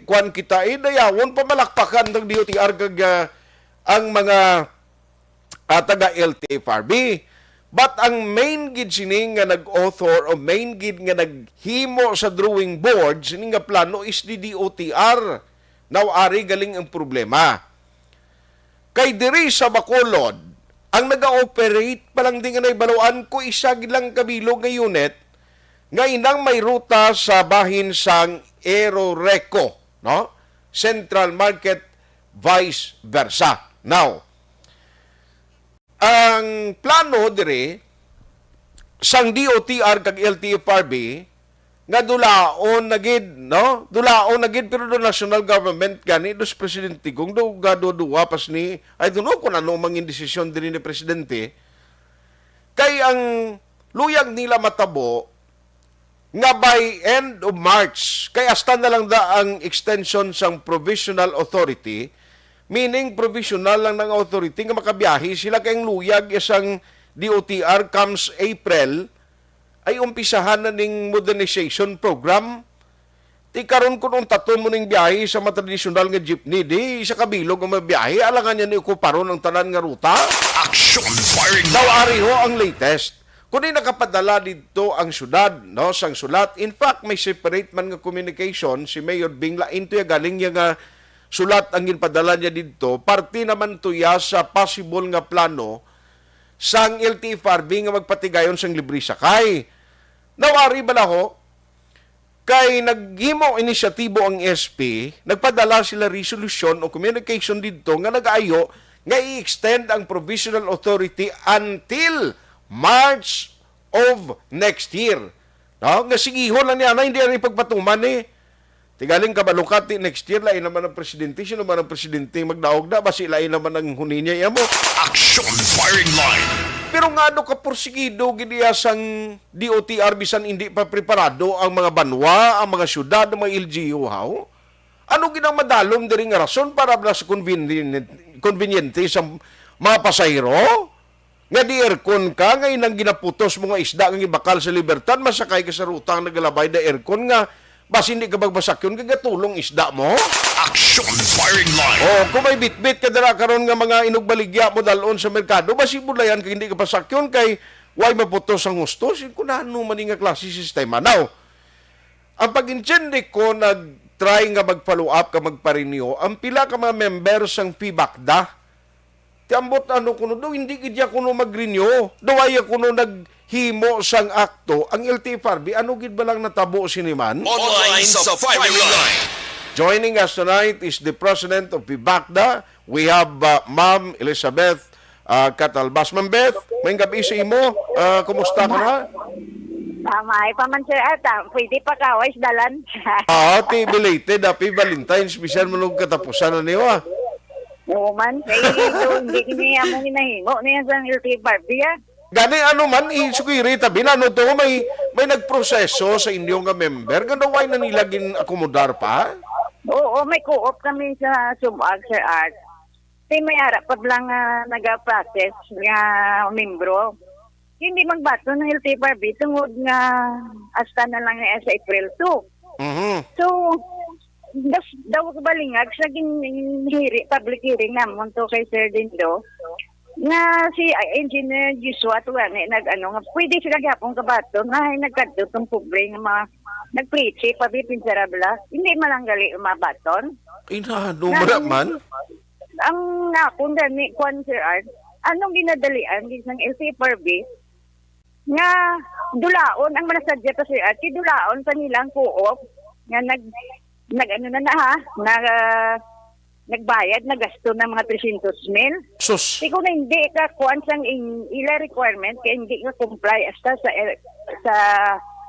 kuwan kita, eh, dayawon, pamalakpakan ng D O T R kag, ah, ang mga, ah, taga L T F R B. But ang main gid sini nga nag-author o main gid nga naghimo sa drawing board sini nga plano is the D O T R. Now, ari galing ang problema. Kay diri sa Bacolod, ang naga-operate pa lang di nga nahibaluan ko, isa gid lang kabilog nga unit nga inang may ruta sa bahin sang Aeroreco, no? Central Market, vice versa. Now, ang plano diri sang D O T R kag L T F R B nga dulaon na gid, no? Dulaon na gid, pero do national government gani, dos presidente, kung do gaduduwa pas ni, I don't know kung ano mangin desisyon diri ni presidente. Kay ang luyag nila matabo nga by end of March, kay hasta na lang da ang extension sang provisional authority, meaning provisional lang ng authority nga makabiyahe sila, kay ang luyag isang D O T R comes April, ay umpisahan na ning modernization program. Ti karon, kung untaton mo ning biyahe sa mga tradisyonal nga jeepney, di sa kabilog ang mabiyahe, alangan niya ni okuparon ang tanan nga ruta. Action firing Daw line. Ari ho ang latest. Kundi nakapadala dito ang syudad, no, sang sulat. In fact, may separate man nga communication si Mayor Bing Lain, to ya galing ya nga sulat ang ginpadala niya dito. Parte naman to ya sa possible nga plano sang L T F R B nga magpatigayon sang libre sakay. Nawari bala ho, kay naghimo inisyatibo ang S P, nagpadala sila resolution o communication didto nga nagaayo nga i-extend ang provisional authority until March of next year. No? Nga sigihon lang niya na, hindi ang ipagpatuman ni. Tigaling kabalukati next year, lain naman ang presidente. Sino man ang presidente magdaog na? Basi lain naman ang huni niya, iya mo. Action firing line. Pero nga ano ka porsigido gid iya sang D O T R bisan hindi pa preparado ang mga banwa, ang mga syudad, ang mga L G U, haw? Ano gid ang madalom diri nga rason para bala sa convenient, conveniente sa mga pasahero? Nga di aircon ka, nga inang ginaputos mo nga isda nga gibakal sa Libertad, masakay ka sa ruta nga nagalabay na aircon nga basi hindi ka magbasakyon kay gatulong isda mo? Action Firing Line. Oh, kung may bitbit ka dira karon nga mga inugbaligya mo dalon sa merkado, basi bulayan ka hindi ka pasakyon kay way maputos ang husto. Sin kunano man ni nga klase sistema? Now, ang pag-intindi ko, nag-try nga mag-follow up ka, magpa-renew ang pila ka mga member sang PBACDA. Ti ambot ano kuno daw, hindi gid ya kuno mag-renew. Daw ay kuno naghimo sang akto ang L T F R B. Ano gid ba lang natabo sini man? Online sa Firing Line. Joining us tonight is the president of PBACDA. We have, uh, Ma'am Elizabeth, uh, Catalbas. Ma'am Beth, may gabi sa imo. Uh, kumusta ka na? Tama, ay pa man, sir. At, ah, pwede pa ka, wais dalan. Ah, ti belated, happy Valentine's. Special mo nung katapusan na niyo, ah. Oo man, kay ito, hindi niya mo hinahimo niya sa L T F R B, ah. Gani, ano man, isugiri tabi na, ano to, may, may nagproseso sa inyo nga member, nga daw ay na nila gin-akomodar pa? Oo, may co-op kami sa Subag, Sir Art. Kay may ara pa lang nga naga-process nga membro. Hindi magbaton ng L T F R B tungod nga hasta na lang niya sa April two. Mhm. So, das, daw kabalingag sa gin-, hearing, public hearing namon to kay Sir Dindo, nga si, ah, Engineer Joshua to gani nag-ano nga pwede sila gyapon kabaton nga nagkadto tong pobre nga mga nagpritsi pa, bi, pinsara bala. Hindi man lang gali mabaton. Inano Nga, man? Ang nakon gani, kwan, Sir Art, anong ginadalian gid sang L T F R B nga dulaon ang manasadya pa, Sir Art, kay dulaon pa nila ang co-op nga nag, nag ano na na ha, nag, nagbayad, nagasto ng mga three hundred mil. Sus. Di ko na hindi ka kuan sang in, ila requirement kay hindi ka comply hasta sa, sa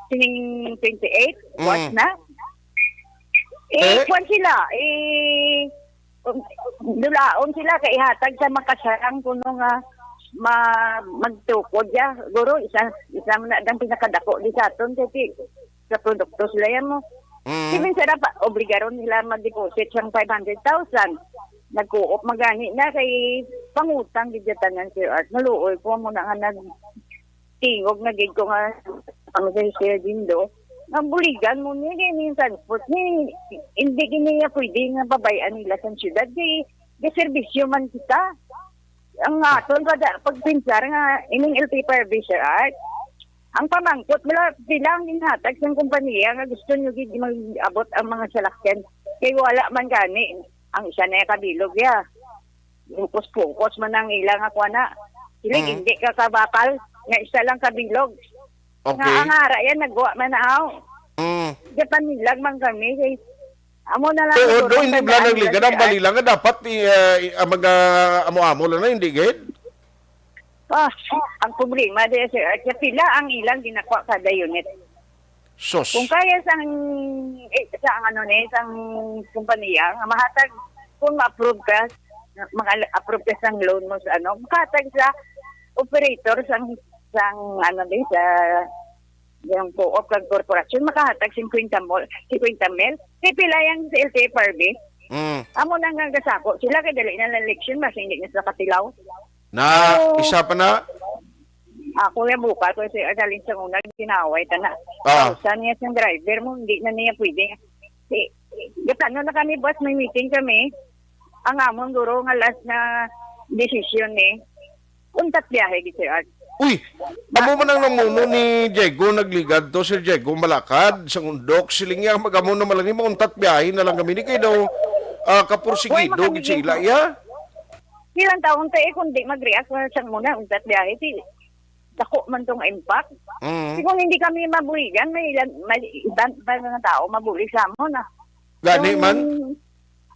sining twenty-eight, Mm. what na? Eh, Eh? Kuwan sila, eh, um, dulaon sila kay ihatag sa makasarang kuno nga ma-, magtukod ya. Guro, isa, isa man na ang pinakadako di sa aton kay ti-, sa produkto sila yan mo. Mm. Even sila pa, obligaron nila mag-deposit sang five hundred thousand. Nagkuop magani na kay pangutang gid ya tanan, Sir Art. Maluoy ko mo na nga nag-, tingog na gid ko nga ang kay Sir Dindo, nga buligan mo ni, kay ni transport ni, hindi gid niya pwede nga babay-an nila sa syudad, kay gaserbisyo man kita. Ang aton pa da, pagpinsar nga ining L T F R B, Sir Art, ang pamangkot, wala, bilang ginhatag sang kompanya nga gusto nyo gid mag-abot ang mga salakyan, kay wala man gani, ang isa na kabilog ya. Pukos-pukos man ang ila nga kuan na. Sila Mm. hindi ka kabakal nga isa lang kabilog. Okay. Nga ang ara yan, nagwa man na aw. Mm. Gapanilag man kami, kay amo na lang Oo, siguro do, hindi ang bala tandaan nila nagligad ang sa balila nga dapat, eh, ang mga amo-amo lang na, hindi gid? Ah, ang problema di, Sir Art, kaya pila ang ilang ginakuha kada unit. Sus. Kung kaya sang, eh, sa ang ano ni, sang kumpanya, nga mahatag, kung ma-approve ka, mag-approve ka sang loan mo sa ano, makahatag sa operator sang, sang ano ni, sa yung co-op kag korporasyon, makahatag fifty mil, fifty mil. Kay pila yang sa L T F R B? Mm. Amo na nga gasako sila kay dali na lang election, mas hindi na sila katilaw. Na, Oo. Isa pa na? Ako yung bukal ko si Adalin sa una, ginaway ta na. Ah. Pausan niya siyang driver mo, hindi na niya pwede. Si, gatano na kami, boss, may meeting kami. Ang amon guro nga last na decision ni, untat biyahe, gid, Sir Art. Uy, amo man ang namuno ni Diego, nagligad to, Sir Diego Malakad, sa Undok, siling niya, mag-amo na man lang, mauntat biyahe na lang kami ni kay daw, ah, kapursigido, Uy, gid sa ila, makamigay. Ya? Ilang taon ta eh, kung di mag-react na siyang muna, untat biyahe, si dako man tong impact. Mm. Si kung hindi kami mabuligan, may ilan, may iban pa nga tao mabulig sa amon, ah. Gani Yung man?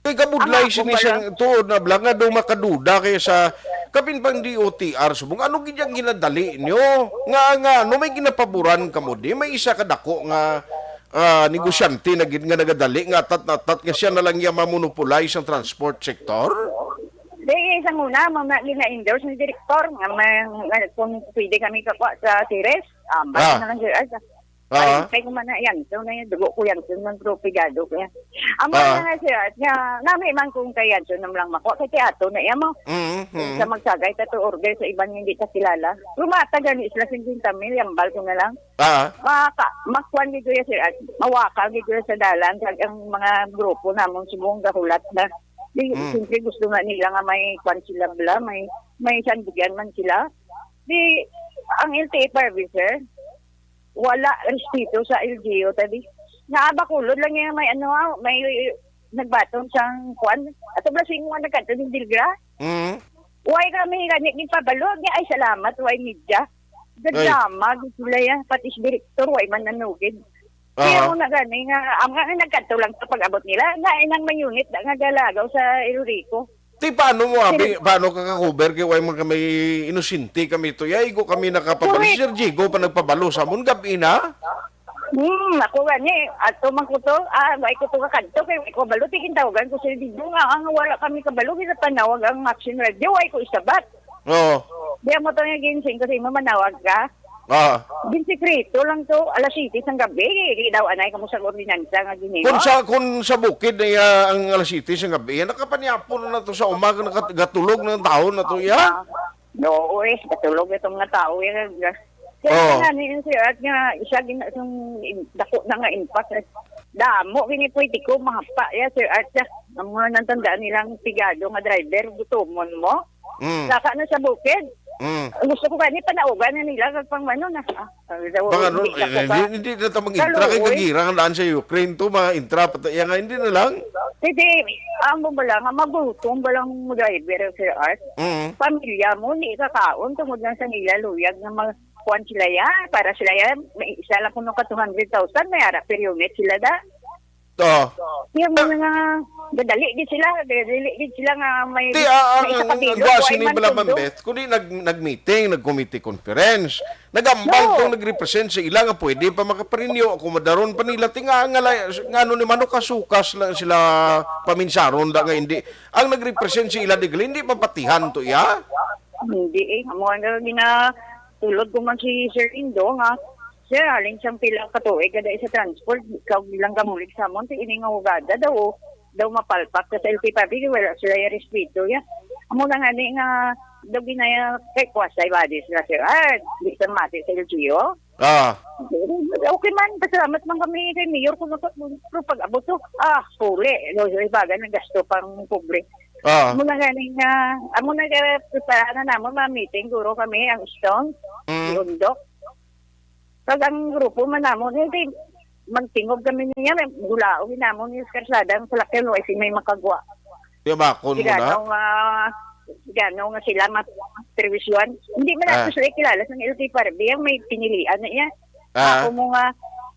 Kay kabudlay Ang ako sini pala. Siyang tuod na bala nga daw makaduda kay sa kapin pang D O T R subong. Ano gid ang ginadali nyo? Nga, nga, ano may ginapaboran kamo di? May isa ka dako nga, ah, negosyante na gid nga nagadali nga atat na atat nga siya na lang iya mamonopolize ang transport sector? Di, isang una, mga gina-endorse ni Direktor, nga may, nga kung pwede kami kakuha sa series, ah, basta Ah. na lang, sir. Ay, sa-, Ah. Kay, kay man na yan, so na yan, dugo ko yan, so man propigado ko yan. Amo Ah. na nga siya, nga, nami man kung kay yan, so naman lang mako, kay teatro na yan mo. Mm, mm. Sa magsagay, tato order sa iban nga hindi ta kilala. Lumata gani sila singkwenta mil, yambal ko na lang. Ah. Maka, makuan gid ko yan, sir, at mawakal gid ko yan sa dalan, sa ang mga grupo namon subong gahulat na. Di, Mm. siyempre gusto nga nila nga may kuan sila bla, may, may sandigan man sila. Di, ang L T F R B, sir, wala respeto sa L G U, tadi. Naabakulod lang yung may ano, ah, may nagbaton sang kuan. Ato bla sing mga nagkanto ng Dilgra? Mm. Why kami gani ni pabalo niya ay salamat, why media? Gadrama gid sila yan, pati si direktor, why man nanugid. Kaya Aha. mo na gani nga, ang nga nagkanto lang sa pag-abot nila, nga inang may unit na nga galagaw sa El Rico. Ti paano mo abi, Sir- paano ka ka-cover kay way man kami inosente kami to? Ya, igo kami nakapabalo. Si Correct. Sir Jigo pa nagpabalo sa amon gabi na. Hmm, ako gani, ato man ko to, ah, why ko to kakanto, kay why ko balo, tikin tawagan ko sila dito nga, ang wala kami kabalo, kita panawag ang Maxim Radio, why ko isabat. Oh. Di mo to nga ginsing ko sa imo, manawag ka. Ah. Din sikreto lang to, alas siyete sang gabi, di daw anay kamo sa ordinansa nga ginimo. Kung sa kung sa bukid na iya ang alas siyete sa gabi, nakapanyapon na to sa umaga, nakat- gatulog ng taon na to iya. No, eh, katulog itong nga tao yan. Kaya Oh. nga ni si Art nga isa gina itong dako na nga impact. Eh. Damo gini pwede ko mahapa ya Sir Art ya. Ang mga nantandaan nilang pigado nga driver, gutomon mo. Mm. Saka na sa bukid. Mm. Gusto ko gani panaugan na nila kag pang ano na. Ah, daw, Baka nun, hindi na eh, ko hindi, ka- hindi na ta mag-intra kay Kaluoy. Kagira ang daan sa Ukraine to, mga intra pa ta- iya nga, hindi na lang. Hindi, ang bala nga magutom balang driver Sir Art. Mm. Pamilya mo ni kakaon tungod lang sa nila luyag nga mga kuan sila ya, para sila ya, may isa lang kuno ka two hundred thousand, may ara per unit sila da. To. Yung mga gadali gid sila, gadali gid sila nga may Ti ah, ang may isa ang ka ang bilog, gwasi way ni man Bala sundo. Mambeth, kundi nag nag-meeting, nag-committee conference. Nagambal No. tong nag-represent sa ila nga pwede pa makaparinyo, akomodaron pa nila ti nga nga la- nga ano ni mano kasukas lang sila paminsaron da nga hindi. Ang nag-represent sa ila digli hindi mapatihan to iya. Hindi eh, amo nga ginatulod ko man si Sir Indo nga Sir, halin siyang pila ka tuig kada sa transport, ikaw bilang gamulig sa amon, ti ini nga hugada daw, daw mapalpak ka sa L T P, wala sila yung respeto ya. Amo na nga ni nga daw ginaya kay kuwasay body sila sir. Ah, di sa mati sa L G U. Ah. Okay man, pasalamat man kami kay Mayor kung nasa, pero pag abot to, ah, huli. No, yung ibaga na gasto pang pobre. Ah. Amo na gani nga, amo na kaya prepare na namon mga meeting, guro kami, ang Stone, Mm. si Undok. Pag ang grupo man namon, hindi, magtingog kami niya, may gulaog namon yung karsada, ang salakyan, wala si may makagwa. Di bakon mo na. Sigano nga, sigano nga sila maperwisyon. Hindi man Ah. ako sila kilala sa L T P R B, ang may pinilian na iya. Ah. Ako mo nga,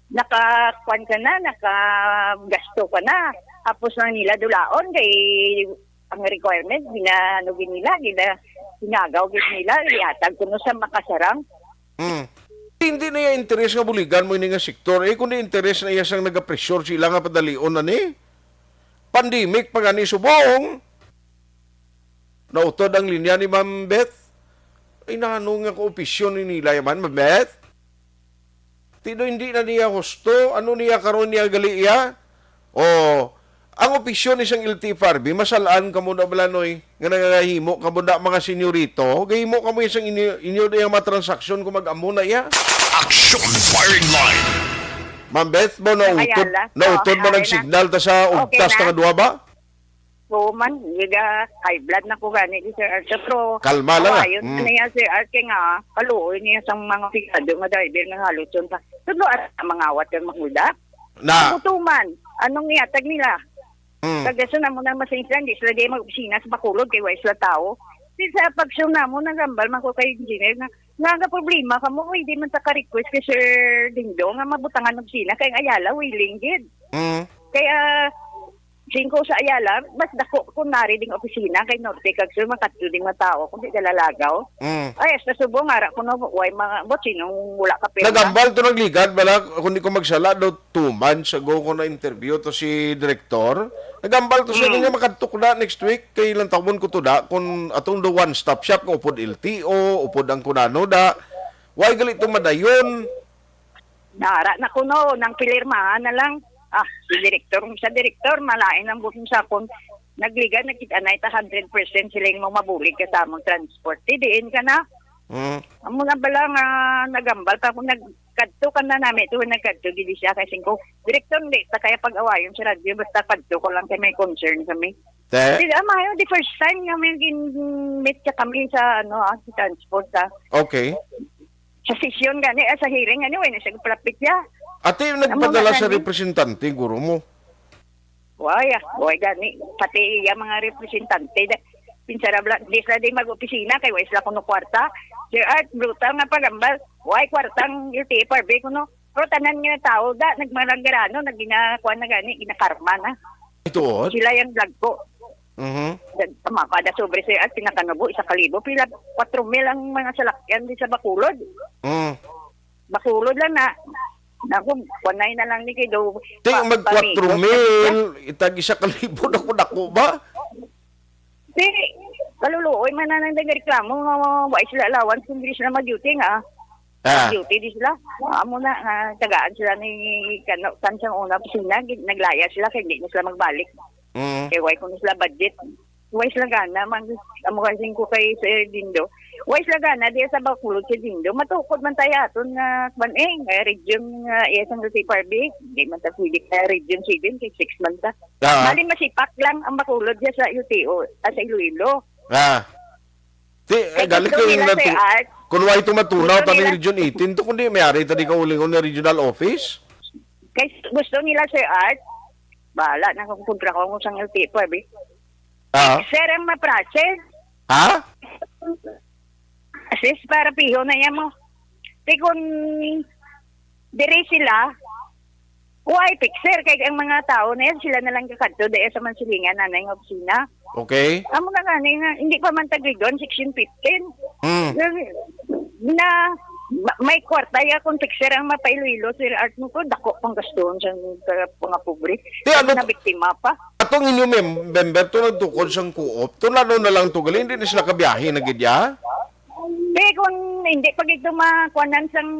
nakakuan ka na, nakagasto ka na. Tapos lang nila dulaon, kay ang requirement, ginaano gid nila, gina, ginagaw gid nila, iatag kuno sa makasarang. Mm. Hindi na iya interes nga buligan mo ini nga sektor. Eh, kundi interes na iya sang nagapressure sila nga padalion na ni. Pandemic pa gani subong. Nautod ang linya ni Ma'am Beth. Ay, nano nga koopisyon ni nila yaman, Ma'am Beth? Ti do hindi na niya husto. Ano niya karon niya gali iya? O, ang opisyon ni sang L T F R B, masalaan kamo na bala, Noy, nga nangangahimo kamo na mga senyorito, gahimo kamo isang inyo, inyo na yung mga transaksyon kung mag-amo na iya. Aksyon Firing Line. Ma'am Beth, ba nautod, Ayala. nautod Oh, ba ayala. Nag-signal ta sa Okay ugtas na. Nga duha ba? So man, giga high blood na ko gani di Sir Arthur, pero Kalma lang, ah. kawayon Mm. na niya Sir Art, kay nga kaluoy niya sa mga pigado nga driver nga haluton pa. Tudlo at mangawat kang magulda. Na. Butuman, anong iatag nila? Mm. Kagaso na mo na masensya, hindi sila di mag-opisina sa Bacolod, kay wala sila tao. Di sa pag-show na mo, nagambal man ko kay engineer nga, nga nga problema ka mo, hindi man ta ka-request kay Sir Dindo nga mabutangan opisina, kay ang Ayala, willing gid. Mm. Kaya, singko sa Ayala, mas dako kung nari ding opisina kay Norte kag Sur, makatlo ding mga tao, kung di kalalagaw. Mm. Ay, hasta subong, ara ko no, way mga, bot, sinong wala ka pera? Nagambal to nagligad, bala, kung di ko magsala, daw two months ago ko na-interview to si Director. Nagambal to sa Mm. nga makadto ko na next week, kay lang tawon ko to da, kung atong do one-stop shop, nga upod L T O, upod ang kunano da. Why gali to madayon? Nara na kuno, nang pilirmahan na lang. Ah, si direktor, sa direktor, malain ang buot sa akon. Nagliga, nakita na ita hundred percent sila yung mabulig ka sa among transport. Di, diin ka na. Mm. Amo na bala nga nagambal pa ako, nagkadto ka na nami ito, nagkadto, gidi siya, kay singko, direktor, hindi, ta kaya pag-awayon sa radyo, basta kadto ko lang kay may concern kami. Te? Di, ah, mayo, the first time nga may gin-meet ka kami sa, ano, ah, sa transport, ah. Okay. Sa session gani, ah, sa hearing gani, wala na siya palapit ya. Ate, yung Amo nagpadala nga sa gani. Representante, guro mo? Wala, ah, wala gani. Pati iya mga representante, da, pinsara bla, di sila di mag-opisina, kay wala sila kuno kwarta. Sir Art, brutal nga pagambal, wala kwartang L T F R B kuno. Pero tanan nga tao, da, nagmaranggarano, naginakuan na gani, ginakarma na. Ito, oh. Sila yung vlog ko. Mhm. Tama pa da sobre, sir, at pinakanubo, isa ka libo. Pila, kwatro mil ang mga salakyan di sa Bacolod. Mm. Bacolod lang na. Naku, panay na lang ni kay do. Ti, pa-, mag pamigos na siya. Kwatro mil, itag isa ka libo, dako-dako ba? Ti, kaluluoy man na nang nagreklamo nga wa sila allowance kung dili sila mag-duty nga. Ah. Duty di sila. Amo na, nga tagaan sila ni, kano, kan sang una opisina, gid, naglaya sila kay hindi na sila magbalik. Mm. Kay why kuno sila budget? Why sila gana? Mang, amo kasi ko kay Sir Dindo. Why sila gana? Di sa Bacolod si Dindo. Matukod man tayo aton nga, kwan eh, nga region nga, eh, sa L T F R B. Di man ta pwede ka region seven, kay six man ta. Ah. Bali, masipak lang ang Bacolod diya sa U T O, ah, sa Iloilo. Ah. Ti, eh, Kay gali gusto ko yung nila, natu-, Sir Art, kung why ito matunaw gusto tabi nila, Region eighteen to, kundi may ari tadi kauling na regional office? Kay gusto nila, Sir Art, bahala na kung kontra ko sa L T F R B. Ah? Sir, ang maprase. Ha? Sis, para piho na yan mo. Ti kung dire sila, why fixer? Kay ang mga tao na yan, sila na lang kakadto dahil sa mansilingan na nga opisina. Okay. Amo na nga, nga, hindi pa man tagridon, section fifteen. Hmm. Na, na, ma-, may kwarta ya kung fixer ang mapailoilo, Sir Art, mo ko, dako pang gaston sa mga, mga pobre. Ti, ano, na biktima pa. Atong inyo mem-, member to nagtukod sang co-op, to lalo na lang to, gali, hindi na sila kabiyahe na gid ya? Ti, kung hindi pa gid to makuanan sang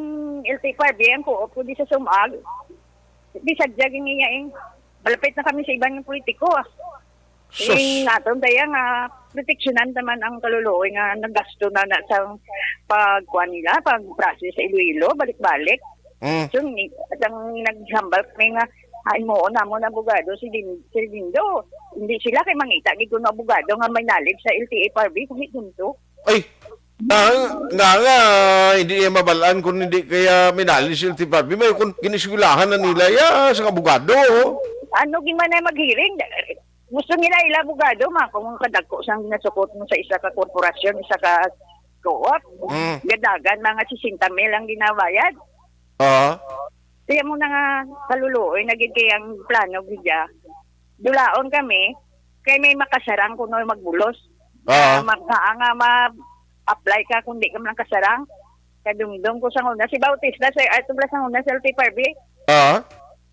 L T F R B ang co-op ko di sa Sumag, di sadya gini niya eh. Malapit na kami sa iban nga politiko, ah. Sus. Ing naton kaya nga proteksyonan naman ang kaluluoy nga naggasto na, na sa pagkuan nila, pag-process sa Iloilo, balik-balik. Mm. So, ni, at ang naghambal kami nga, ay mo, namo na abogado si Din-, si Dindo. Hindi sila kay mangita gid kuno abogado nga may knowledge sa L T F R B, kung hindi to. Ay, nga, nga, nga, hindi niya mabalaan kung hindi kaya minali si L T F R B. May kung giniskwelahan na nila ya sa abogado. Ano, gimana maghiring? Gusto nila ila abogado, ma, kung kadagko sang ginasukot mo sa isa ka korporasyon, isa ka co-op, Mm. gadagan, mga sesenta mil ang ginabayad. Ah. Kaya mo na nga, kaluluoy na gid kay ang plano gid ya. Dulaon kami, kay may makasarang kuno magbulos. Ah. Nga mag-, nga, nga ma-apply ka kung di ka man kasarang. Kadumdom ko sa una, si Bautista, sa, ato bala sa una, sa L T F R B. Ah.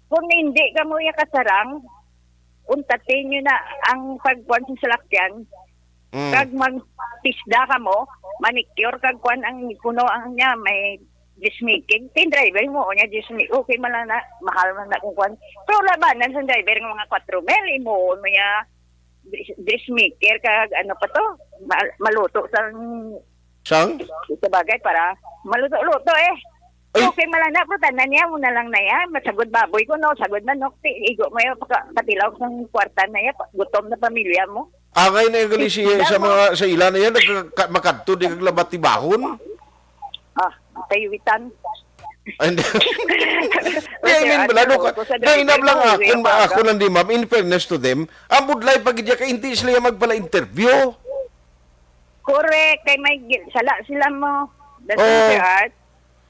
Kung hindi ka mo ya kasarang, untatin nyo na ang pagkuan sa salakyan. Mm. Kag magtisda ka mo, manicure, kag kuan ang kuno ang niya, may dressmaking. Tin driver mo, o niya, dressmaking. Okay man lang na, mahal man na kung kuan. Pero labanan sa driver nga mga kwatro mil, imo mo niya, dress-, dressmaker, kag ano pa to, mal-, maluto sa Sang? Sa bagay, para maluto-luto eh. Ay. Okay, malana, pero tanan niya, mo na lang na yan. Masagod baboy ko, no? Sagod manok, ti-, igo mo yan, paka-, katilaw sang kwarta na yan, pa-, gutom na pamilya mo. Angay na yung gali si, Tignan sa mo. Mga, sa ila na yan, nagka-, makadto, di kag labat tibahon. Ah, kayo itan. Ay, hindi. Di, I mean, Sir, wala, ano, no, ka-, ko sa na inab driver lang ko, ako, uwi ang ako aga. Lang di, ma'am, in fairness to them, ang budlay pag-, kay hindi sila yung magpala-interview. Correct. Kay may gil-, sala sila mo. That's Oh. Sir Art.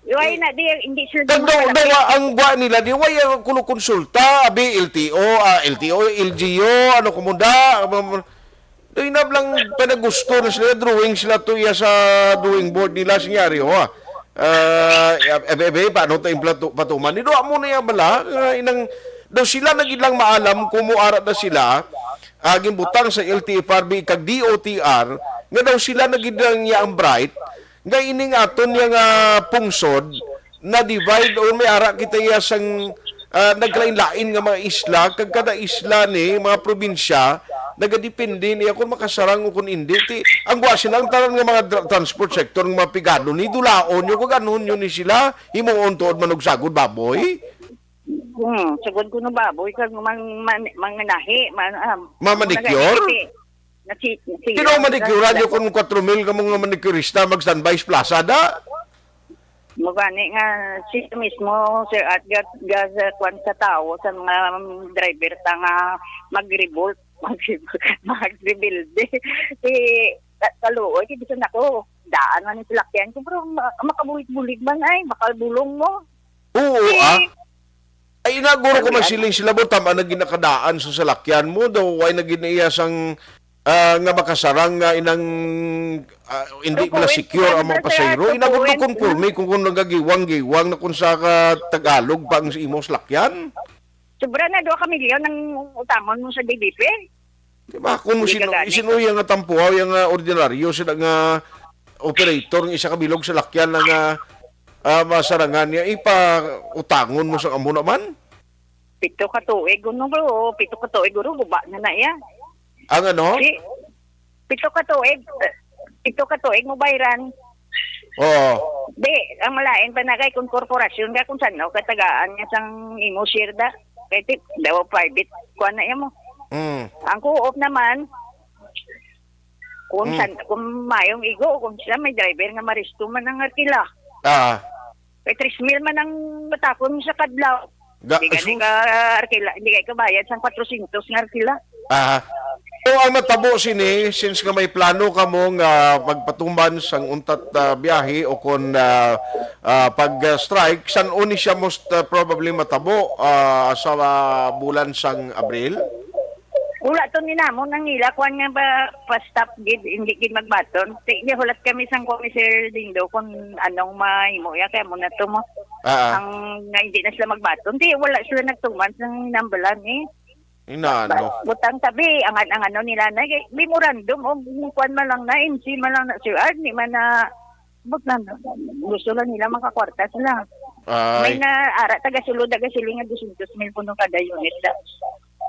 Why na di, hindi sila Daw, daw, malapit. Daw, ang buwa nila, di, why ang kuno konsulta, abi, L T O, ah, L T O, L G U, ano, kumunda, um, do inab lang panagusto na sila, drawing sila to iya sa drawing board nila, sinyari, oh, ah. Ah, ebe, ebe, paano to yung platu-, patuman? Ni, do, amo na yan bala, ah, inang, daw sila na gid lang maalam kung mo ara na sila, ah, ginbutang sa L T F R B kag D O T R, nga daw sila na gid ang iya ang bright, nga ining aton niya nga pungsod, na-divide or may ara kita iya sang, ah, nagkalain-lain nga mga isla, kag kada isla ni, mga probinsya, nagadepende niya kung makasarang o kung hindi. Ti, ang wa sila, ang tanan nga mga dra-, transport sector, nga mga pigado ni, dulaon nyo, kag anhon nyo ni sila, himuon tuod man og sagod baboy. Hmm, sagod ko no baboy, kag mang-, man-, manganahi, man-, ah, Mamanicure? naganahi, nasi-, nasi-, Pero manicure nyo kung kwatro mil ka mga manicurista, mag-standby sa plaza, da? Mo gani nga, siya mismo, Sir Art, ga, ga, ga, kwan sa tao, sa mga driver ta nga mag-revolt, mag-, magrebelde. Si, ka-, kaluoy, kay bisan ako, daan man yung salakyan ko, pero ma-, makabulig-bulig man ay, makabulong mo. Oo, Si, ah. Ay, inaguro ko man Sabi, siling sila, bo, tama na ginakadaan sa salakyan mo, daw, why na ginaiya sang ah, nga makasarang nga inang, ah, hindi Opo, bala eh, secure ang mga ano, sir, pasahero. Ina, opo, gud eh. Makonporme kung, kung nagagiwang-giwang na kung sa ka Tagalog pa ang imo salakyan. Sobra na, duha ka milyon ang utangon mo sa D B P. Di ba? Kung mo Hindi sino, ka gani. Isino yung nga tampuhaw, yung nga ordinaryo, sila nga operator, ng isa ka bilog salakyan na nga, ah, masarangan niya, ipautangon mo sa amo naman? Pito ka tuig, ano, bro? Pito ka tuig, guro, guba na na iya. Ang ano? Si, pito ka tuig, eh, pito ka tuig mo bayran. Oo. Di, ang malain pa na kay kung korporasyon ka, kung saan, no, katagaan niya sang imo share da. Kay tip, daw private, kuha na iya mo. Mm. Ang co-op naman, kung Mm. san, kung mayong igo, kung sila may driver nga maristo man ang arkila. Ah. Kay tres mil man ang matakon sa kadlaw. Ga-, Di gani su- ka arkila, di gani ka bayad sang kwatrosyentos nga arkila. Aha. So, ang matabo sini, since nga may plano kamo nga magpatuman sang untat, ah, biyahe o kon, ah, ah, pag-strike, san-o ni siya most, ah, probably matabo, ah, sa, ah, bulan sang Abril? Wala to ni namon ang ila, kuwan nga ba, pa-stop gid, hindi gid magbaton. Ti, nihulat kami sang kuwan ni Sir Dindo kung anong mahimo ya, kaya mo na to mo. Ah, ah. Ang nga hindi na sila magbaton. Ti, wala sila nagtuman sang nambalan eh. Inaano? Butang tabi, ang, ang ano nila na, eh, memorandum, o kuwan man lang na, M C man lang na, Sir Art, di man na, but na, gusto lang nila makakwarta sila. May Ay. na, ara, taga-sulod, taga-siling nga dosyentos mil puno kada unit da.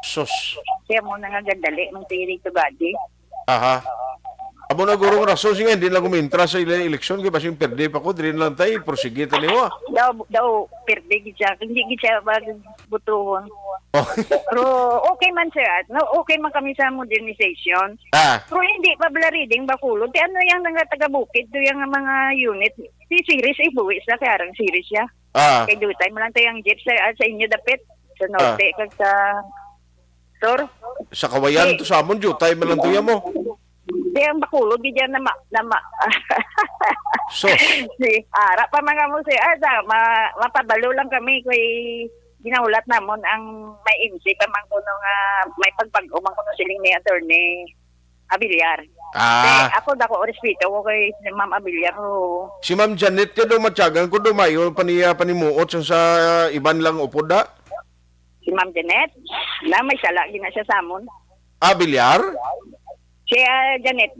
Sus. Kaya mo na nga gandali, mang tiri to gadi. Aha. Amo na gurong rason, sige, hindi na kumintra sa ila eleksyon, kaya basing perde pa ko, diri na lang tayo, prosige ta niyo, ah. Daw, daw, perde gid siya. Hindi gid siya magbutuhon. Oh. Pero okay man, sir, at, no, okay man kami sa modernization. Ah. Pero hindi pa bala reading Bacolod. Ti ano yung nga taga-bukid, to yung mga unit? Si Siris, ibuwi sila, kaya rang Siris siya. Ah. Kay dutay mo lang tayo ang jeep sa, sa inyo dapit. Sa norte, Ah. kag sa sur. Sa Kawayan, Di, to sa amon, dutay man lang to yan mo. Di, ang Bacolod, di dyan na ma-, na ma-, Sus. Si, ara pa mga mo si, ah, sa, ma-, mapabalo lang kami kay ginahulat namon ang may M C pa man kuno nga may pagpag-umang kuno siling ni Attorney Abiliar. Ah. Kay ako, dako respeto ko kay si Ma'am Abiliar, oo. Si Ma'am Janet ka daw matyagan ko daw mayo pa niya panimuot sa, sa iban lang upod, da? Si Ma'am Janet, na may sala gina siya sa amon. Ah, Villar? Si, ah, Janet.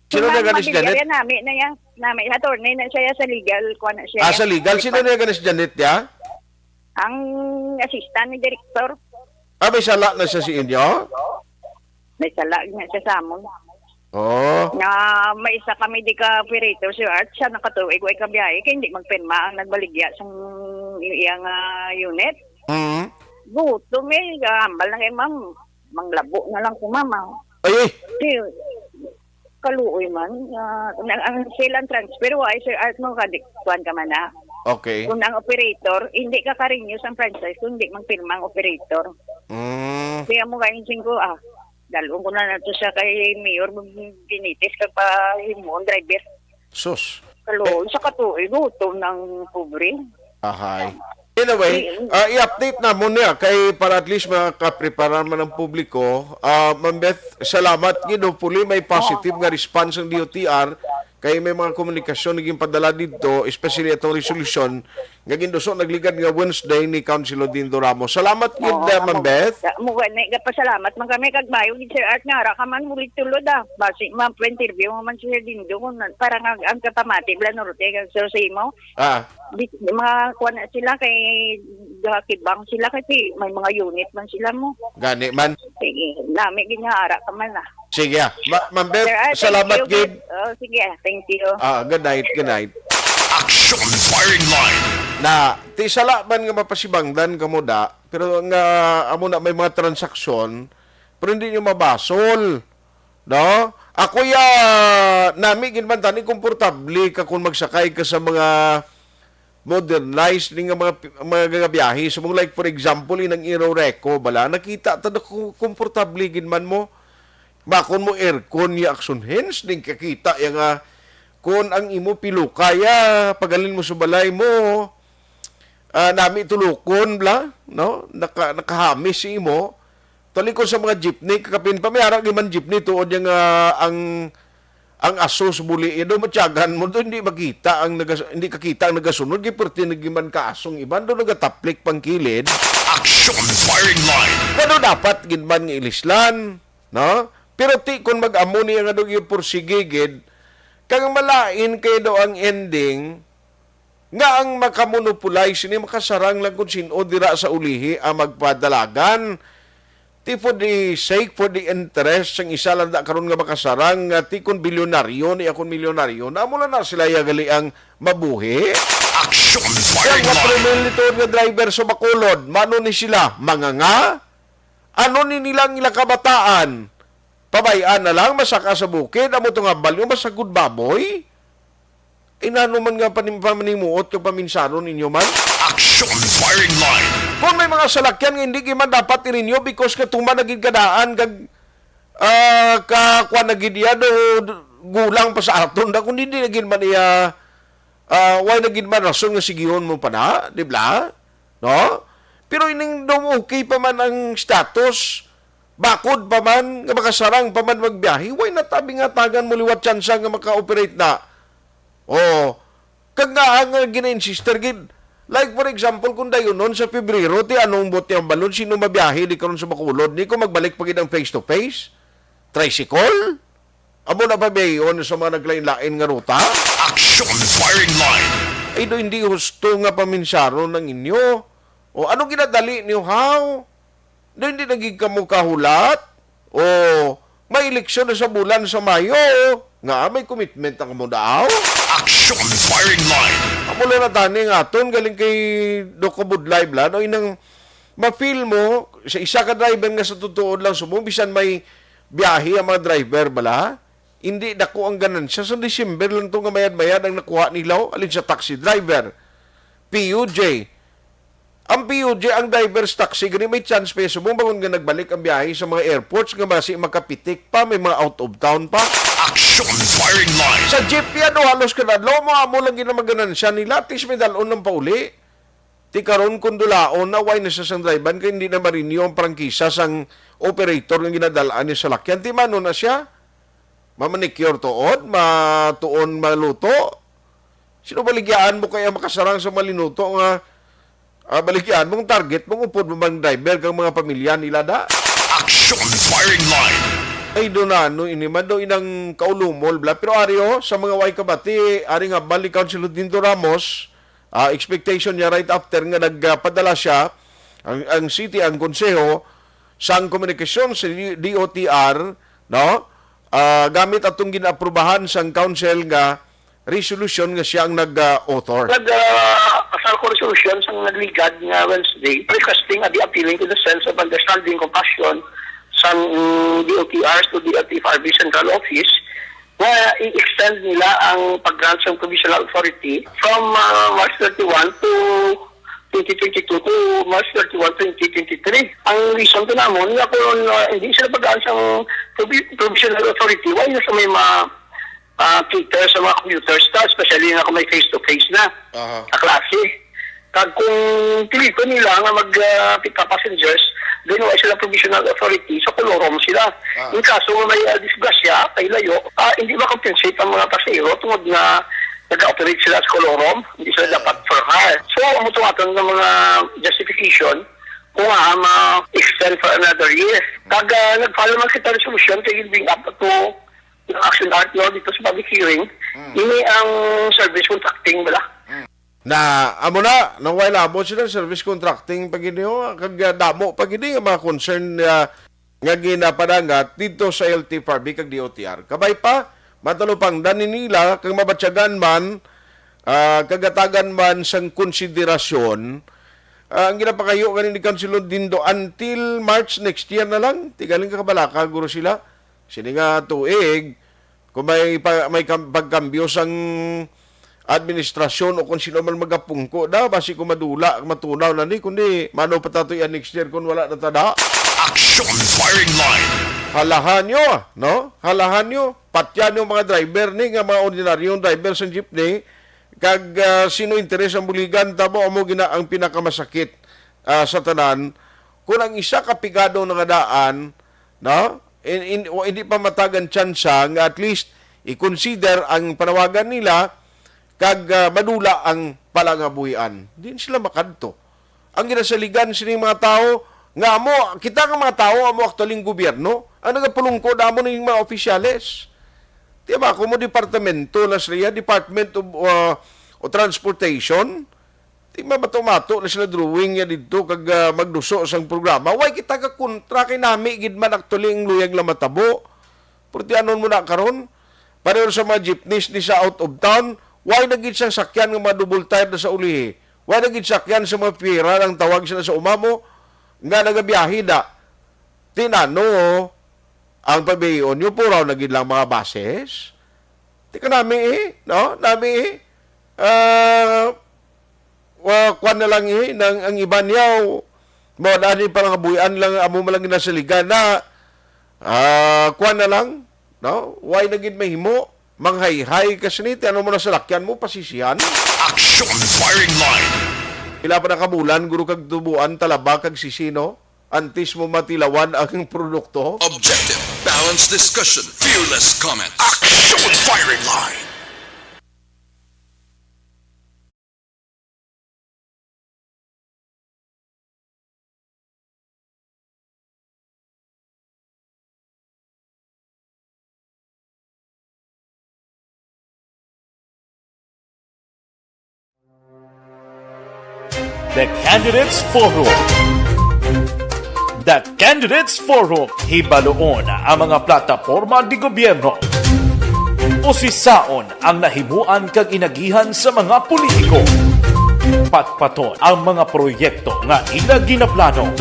Sino Si na Ma'am gani si Janet? Abiliar, yan, nami na yan. Nami, attorney na siya sa legal, kuha na siya. Ah, sa legal. Sino na gani si Janet, ya? Ang assistant ni director. Ah, may sala na siya sa inyo? May sala na siya sa amon. Oh. Nga may isa kami di ka operator, Sir Art, siya nakatuig, way kabiyahe, kay hindi magpirma ang nagbaligya sa iyang, ah, unit. Mm. Gutom eh, hambal na kay ma'am. Manglabo na lang ko, ma'am, ah. Ay, eh. Di, kaluoy man. Ah, ang, ang sale and transfer, why, Sir Art, mo ka, di, kuwan ka man, ah. Okay. Kung ang operator, hindi ka ka-renew sa franchise, kung hindi magpirma ang operator. Mm. Kaya mo kayo, singko, ah, dalon ko na nato siya kay Mayor Benitez, kag pa himuon driver. Sus. Kaluoy, Eh, sa katuig, gutom ng pobre. Ahay. Anyway, Mm. ah, i-update namon niya kay para at least makaprepara man ang publiko. Ah, Ma'am Beth, salamat gid. Hopefully, may positive nga response ang D O T R kay may mga komunikasyon naging padala dito, especially atong resolution nga ginduso nagligad nga Wednesday ni Councilor Dindo Ramos. Salamat gid, Oo, uh, Ma'am amo, Beth. Amo gani, gapasalamat man kami kag maayo gid, Sir Art, nga ara ka man muli tulod, ah. Basi ma-interview mo man si Sir Dindo kung na-, para nga ang kapamati bala Norte kag Sir Simo. Ah. Di, mga kuwan na sila kay gakibang sila kasi may mga unit man sila mo. Gani man. Sige, nami gid nga ara ka man, ah. Sige, ah. Ma-, Ma'am Beth, Sir, ah, thank salamat you, gid. Oh, sige, ah, thank you. Ah, good night, good night. Action Firing Line. Na, ti sala man nga mapasibangdan kamo da, pero nga amo na may mga transaksyon, pero hindi nyo mabasol, no? Ako ya, nami gid man tani komportable ka kung magsakay ka sa mga modernized ni nga mga pi-, mga, mga biyahe. So, like, for example, inang Aero Reco, bala, nakita ta na ku-, komportable gid man mo. Makon mo aircon ya action hands, din kakita ya nga kung ang imo piluka ya, pagalin mo sa balay mo, ah, nami tulukon, bla, no? Naka-, nakahamis si imo. Talikod sa mga jeepney, kakapin pa, may ara gid man jeepney, tuod ya nga ang, ang aso sa buli, eh, daw matyagan mo, daw hindi makita ang nagas-, hindi kakita ang nagasunod, kay perti na gid man kaasong iban, daw nagataplik pang kilid. Action Firing Line. Ano dapat gid man nga ilislan, no? Pero ti kon mag-amo niya nga daw ipursige gid, kag malain kay daw ang ending, nga ang makamonopolize sini makasarang lang kung sin-o dira sa ulihi ang magpadalagan. Ti for the sake, for the interest sang isa lang da karon nga makasarang, nga ti kon bilyonaryo ni akon milyonaryo, na amo lang na sila ya gali ang mabuhi. Action Yang Firing mga Line. Kriminal nito nga driver sa Bacolod, mano ni sila? Manganga? Ano ni nilang ila kabataan? Pabay-an na lang, masaka sa bukid, amo to nga balyo, masagod baboy? Inano man nga panim-, pamanimuot kag paminsaron ninyo man? Action Firing Line. Kung may mga salakyan nga hindi gid man dapat i-renew because katuman na gid kadaan kag, ah, ka-, kuwan na gid iya, do, gulang pa sa aton da, kung hindi na gid man iya, ah, why na gid man rason nga sigihon mo pa na, di ba? No? Pero ining daw okay pa man ang status, bakod pa man, nga makasarang pa man magbiyahe, why not abi nga tagan mo liwat tsansa nga maka-operate na? Oh, kag nga ang, ah, gina-insister gid. Like, for example, kung dayunon sa Pebrero, ti anong buot niyang balon, sino mabiyahe di karon sa Bacolod? Ni kung magbalik pa gid ang face to face? Tricycle? Amo na pa biyayon sa mga naglain-lain nga ruta? Action Firing Line. Ay, do hindi husto nga paminsaron ang inyo. O, ano ginadali niyo, haw? Do hindi na gid kamo kahulat? O, may eleksyon na sa bulan sa Mayo. Nga may commitment ang mo daw? Action Firing Line. Amo lang na tani nga aton galing kay Doc Kabudlay, bla, no? Inang ma-feel mo, sa isa ka driver nga sa tutuod lang subong, bisan may biyahe ang mga driver, bala, hindi dako ang ganansya. Sa December lang to nga mayad-mayad ang nakuha nila, oh, alin sa taxi driver, P U J. Ang P U J, ang driver's taxi, gani may chance pa subong bangon nga nagbalik ang biyahe sa mga airports nga basi makapitik pa, may mga out of town pa. Action Firing Line. Sa jeep yan, oh, halos kada adlaw mo, amo lang gid ang maganansya nila, at least may dalon ng pauli. Ti karon kung dulaon na, why na siya sang drive-an kay hindi na ma-renew ang prangkisa sang operator nga ginadalaan niya sa lakyan? Ti mano na siya? Mamanicure tuod, matuon maluto. Sino baligyaan mo kaya makasarang sa malinuto nga, ah, baligyaan mong target mong upod mo bang driver kang mga pamilya nila da? Action Firing Line. Ay, do na, no, ini man do inang kaulumol, bla. Pero ari, oh, sa mga way kabati, ari nga balik Councilor Dindo Ramos, ah, expectation niya right after nga nagpadala siya ang, ang city, ang konseho sang komunikasyon sa D O T R, no? Ah, gamit atong ginaaprubahan sang council nga resolution nga siya ang nag-author. Nag, ah, asal ko resolution sang nagligad nga Wednesday, requesting a de-appealing to the sense of understanding, compassion sang, mm, D O T R to D O T F R B Central Office nga i-extend nila ang pag-grant sang provisional authority from, ah, March thirty-one to twenty twenty-two to March thirty-one, twenty twenty-three. Ang reason to namon nga kung, ah, hindi sila pag-grant sang provi-, provisional authority, why na sa may ma-, ah, cater sa mga commuters ta, especially na kung may face-to-face na Aha. na klase. Kag kung piliton nila nga mag, ah, pick up passengers, then wala sila provisional authority, so kolorum sila. Ah. In kaso nga may, ah, disgrasya, kay layo, ah, hindi ma-compensate ang mga pasahero tungod nga nag-operate sila sa kolorum, hindi sila Ah. dapat for hire. So, ang Ito aton nga mga justification kung nga ma-extend for another year. Kag, ah, nag-file man kita resolution kay bring up to ng action art law dito sa public hearing. Mm. Ini ang service contracting bala. Mm. Na, amo na, nang wala mo sila, service contracting pa gid niyo, kag, ah, damo pa gid nga mga concern, ah, nga ginapadangat dito sa L T F R B kag D O T R. Kabay pa, matalupangdan ni nila kag mabatyagan man, ah, kagatagan man sang konsiderasyon, ah, ang ginapangayo gani ni Councilor Dindo until March next year na lang. Tigaling ka kabalaka, guro sila. Sini nga tuig, kung may pa, may kam-, pagkambyo sang administrasyon o kung sino man magapungko na, basi kung madula, matunaw na ni, kundi mano pa tato yan next year kung wala na tada. Action firing line. Halahan nyo, no? Halahan nyo. Patyan yung mga driver ni, nga mga ordinaryong driver sa jeepney, kag, ah, sino interes ang buligan, tamo amo gina ang pinakamasakit, ah, sa tanan. Kung ang isa ka pigado na nga daan, no? In, in, wa-, hindi pa matagan tsansa nga at least i-consider ang panawagan nila kag, ah, madula ang palangabuhian. Diin sila makadto? Ang ginasaligan sining mga tawo nga amo, kita nga mga tawo amo aktualing gobyerno ang nagapulungko namo ning mga opisyales. Di ba, kung mo departamento na sila, Department of, ah, of Transportation, di ba, mato-mato na sila drawing niya didto kag, ah, magduso sang programa. Why kita ka kontra kay nami gid man actually ang luyag lang matabo? Purtianon mo na karon. Pareho sa mga jeepneys ni sa out of town, why na gid sang sakyan nga mga double tire na sa ulihi? Why na gid sakyan sa mga pira ang tawag sila sa umamo nga nagabiyahe na? Tinano ang pabihion nyo, puraw na gid lang mga buses. Di ka nami eh, no? Nami eh. Ah, wa, kuwan na lang eh, nang, ang iban yaw, mao na ni palangabuhian lang, amo man lang ginasaligan na, ah, kuwan na lang, no? Why na gid mahimo? Manghayhay ka sini, ti ano mo na salakyan mo, pasisihan? Action firing line. Pila pa na ka bulan, guro, kag tubuan, talaba, kag sisi, no? Antes mo matilawan ang produkto? Objective, balanced discussion, fearless comment. Action firing line. The Candidates Forum. The Candidates Forum, hibaluon ang mga plataporma di gobyerno. Usisaon ang nahimuan kag inagihan sa mga politiko. Patpaton ang mga proyekto nga ila ginaplano.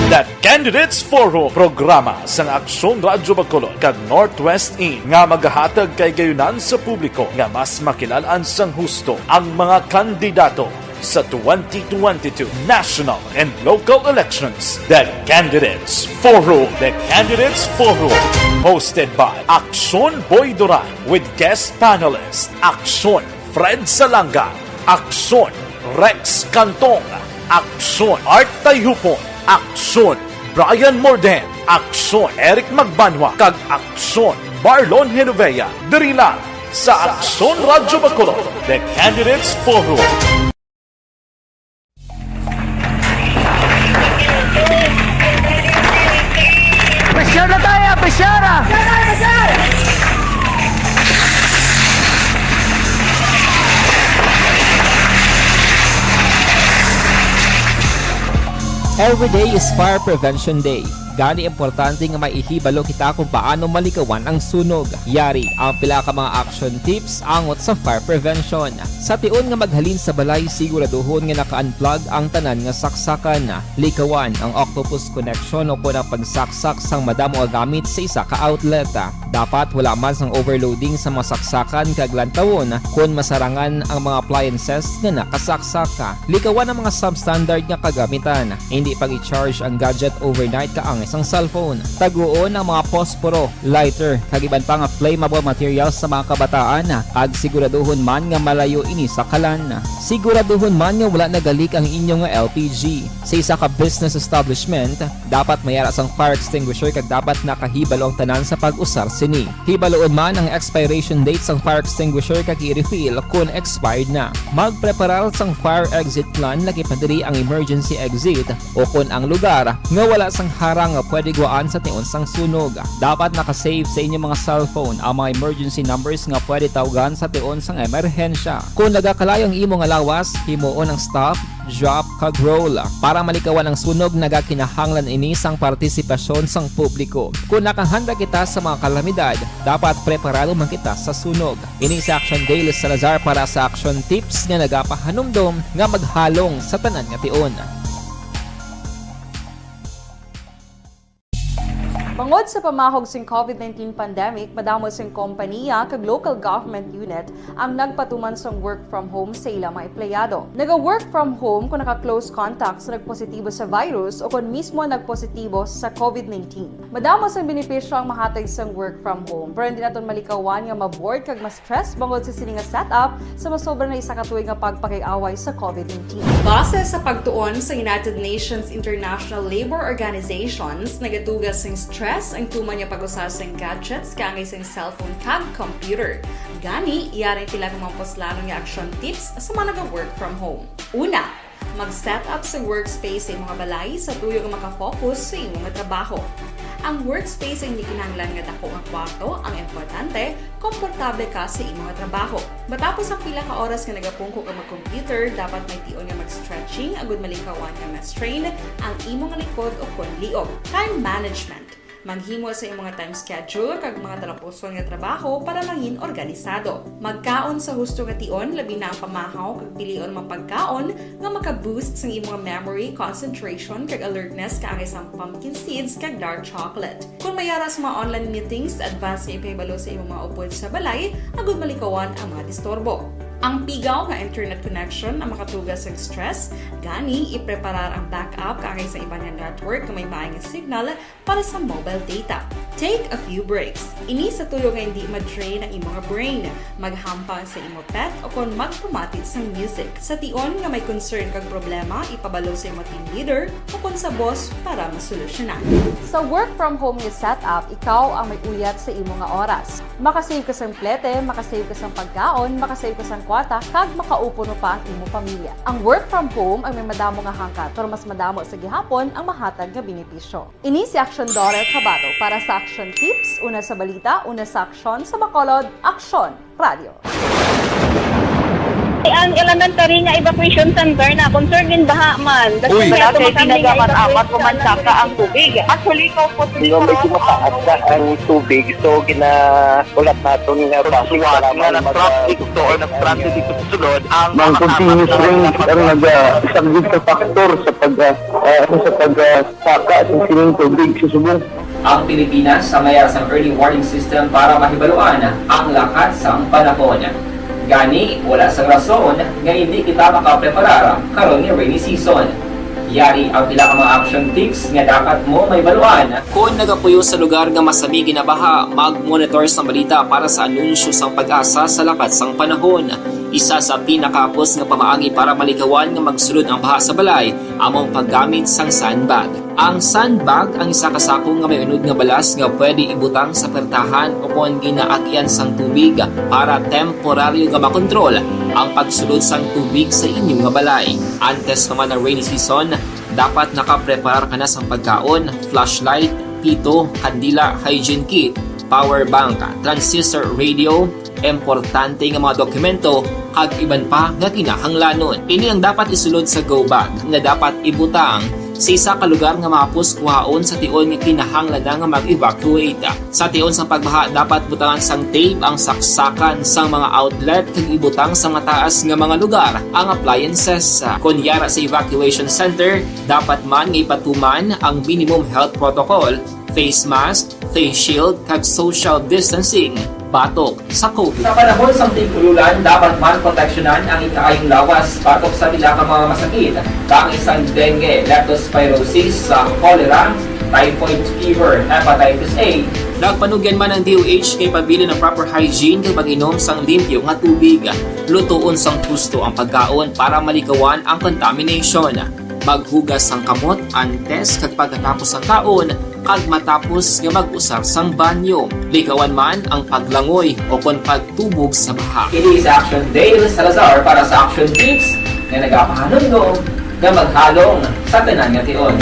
The Candidates Forum, programa sang Aksyon Radyo Bacolod kag Northwest In nga magahatag kay gayunan sa publiko nga mas makilal-an sang husto ang mga kandidato sa twenty twenty-two national and local elections. The Candidates Forum. The Candidates Forum, hosted by Aksyon Boy Duran with guest panelist Aksyon Fred Salanga, Aksyon Rex Cantong, Aksyon Art Tayhupon, Aksyon Brian Morden, Aksyon Eric Magbanwa, kag Aksyon Marlon Genovea, diri lang sa Aksyon Radyo Bacolod, The Candidates Forum. Pressure na tayo! Pressure na! Every day is Fire Prevention Day. Gani, importante nga may ihibalo kita kung paano malikawan ang sunog. Yari ang pila ka mga action tips angot sa fire prevention. Sa tion nga maghalin sa balay, siguraduhon nga naka-unplug ang tanan nga saksakan. Likawan ang octopus connection o kon ang pagsaksak sang madamo nga gamit sa isa ka outlet. Dapat wala man sang overloading sa mga saksakan kag lantawon kon masarangan ang mga appliances nga nakasaksak. Likawan ang mga substandard nga kagamitan. Hindi pag-i-charge ang gadget overnight ka ang sang cellphone. Taguon ang mga posporo, lighter, kag iban pa nga flammable materials sa mga kabataan, kag siguraduhon man nga malayo ini sa kalan. Siguraduhon man nga wala nagalik ang inyo nga L P G. Sa isa ka business establishment, dapat may ara sang fire extinguisher kag dapat nakahibalo ang tanan sa pag-usar sini. Hibaluon man ang expiration date sang fire extinguisher kag i-refill kon expired na. Magpreparar sang fire exit plan, laki pa diri ang emergency exit, o kon ang lugar nga wala sang harang nga pwede gwaan sa tion sang sunog. Dapat naka-save sa inyo mga cellphone ang mga emergency numbers nga pwede tawgan sa tion sang emerhensya. Kon nagakalayo ang imo nga lawas, himuon ang stop, drop, kag roll. Para malikawan ang sunog, nagakinahanglan ini sang partisipasyon sang publiko. Kon nakahanda kita sa mga kalamidad, dapat preparado man kita sa sunog. Ini si Action Daily Salazar para sa Action Tips nga nagapahanumdom nga maghalong sa tanan nga tion. Bangod sa pamahog sing COVID nineteen pandemic, madamo sing kompaniya kag local government unit ang nagpatuman sang work from home sa ila mga empleyado. Naga-work from home kung naka-close contact sa nagpositibo sa virus o kon mismo nagpositibo sa COVID nineteen. Madamo sang benepisyo ang mahatag sang work from home, pero hindi naton malikawan nga ma-bored kag ma-stress bangod sa sini nga setup sa masobra na isa ka tuig nga pagpakig-away sa COVID nineteen. Base sa pagtuon sa United Nations International Labour Organizations, nagatuga sing stress ang tuman nga pag-usa sing gadgets kaangay sing cellphone kag computer. Gani, yari ang pila ka mga puslanon nga action tips sa mga naga-work from home. Una, mag-set up sa workspace sa imo nga balay sa tuyo nga maka-focus sa imo nga trabaho. Ang workspace ay hindi kinahanglan nga dako nga kwarto, ang importante, komportable ka sa imo nga trabaho. Matapos ang pila ka oras nga nagapungko ka mag-computer, dapat may tion nga mag-stretching agud malikawan nga ma-strain ang imo nga likod o kon liog. Time management. Maghimo sa imo nga time schedule kag mga talapuson nga trabaho para mangin organisado. Magkaon sa husto nga tion, labi na ang pamahaw kag pilion mga pagkaon nga maka-boost sang imo nga memory, concentration, kag alertness kaangay sang pumpkin seeds kag dark chocolate. Kon may ara sa mga online meetings, advance nga ipahibalo sa imo mga upod sa balay agud malikawan ang mga disturbo. Ang pigaw nga internet connection ang makatuga sang stress, gani ipreparar ang backup kaangay sa iban nga network nga may maay nga signal para sa mobile data. Take a few breaks. Ini sa tuyo nga hindi ma-drain ang imo nga brain. Maghampang sa imo pet o kon magpamati sang music. Sa tion nga may concern kag problema, ipabalo sa imo team leader o kon sa boss para masolusyonan. Sa work from home nga setup, ikaw ang may uyat sa imo nga oras. Makasave ka sang plete, makasave ka sang pagkaon, makasave ka sang kwarta, kag makaupo pa ang imo pamilya. Ang work from home ang may madamo nga hangkat, pero mas madamo sa gihapon ang mahatag nga benepisyo. Ini si Action Daughter Kabato para sa Action Tips, una sa balita, una sa aksyon, sa Bacolod, Aksyon Radio. Ang elementary nga evacuation center na concern gid baha man. Uy. Wala kay pinagaman-amat, pumansaka ang tubig. Actually, ikaw po, nga medyo mataas na ang tubig, so ginaulat naton nga basi nga kailangan na-trap dito or na-stranded dito sa sulod ang mga continuous rain ang nag-, ah, isang sa factor sa pag, ah, ah, sa pag, ah, saka sa sining tubig sa subong. Ang Pilipinas ang may ara sang early warning system para mahibaluan ang lakat sang panahon. Gani, wala sang rason nga hindi kita makapreparar karon nga rainy season. Yari ang pila ka mga action tips nga dapat mo mahibaluan. Kon nagapuyo sa lugar nga masami ginabaha, mag-monitor sang balita para sa anunsyo sang PAGASA sa lakat sang panahon. Isa sa pinakahapos nga pamaagi para malikawan nga magsulod ang baha sa balay amo ang paggamit sang sandbag. Ang sandbag ang isa ka sako nga may unod nga balas nga pwede ibutang sa pertahan o kon ginaagian sang tubig para temporaryo nga makontrol ang pagsulod sang tubig sa inyo nga balay. Antes pa man ang rainy season, dapat nakapreparar ka na sang pagkaon, flashlight, pito, kandila, hygiene kit, power bank, transistor radio, importante nga mga dokumento, kag iban pa nga kinahanglanon. Ini ang dapat isulod sa go bag nga dapat ibutang sa isa ka lugar nga mahapos kuhaon sa tion nga kinahanglan na nga mag-evacuate. Sa tion sang pagbaha, dapat butangan sang tape ang saksakan sang mga outlet kag ibutang sa mataas nga mga lugar ang appliances. Kon yara sa evacuation center, dapat man nga ipatuman ang minimum health protocol, face mask, face shield, kag social distancing batok sa COVID. Sa panahon sang tig-ululan, dapat man proteksyonan ang ikaayong lawas batok sa pila ka mga masakit, kaangay sang dengue, leptospirosis, sa cholera, typhoid fever, hepatitis A. Nagpanugyan man ang D O H kay pabilin ang proper hygiene kag pag-inom sang limpyo nga tubig. Lutoon sang husto ang pagkaon para malikawan ang contamination. Maghugas sang kamot antes kag pagkatapos sang kaon, kag matapos nga mag-usar sang banyo. Likawan man ang paglangoy o kon pagtubog sa baha. Ini si Action Dale Salazar para sa Action Tips nga nagapahanumdom nga maghalong sa tanan nga tion.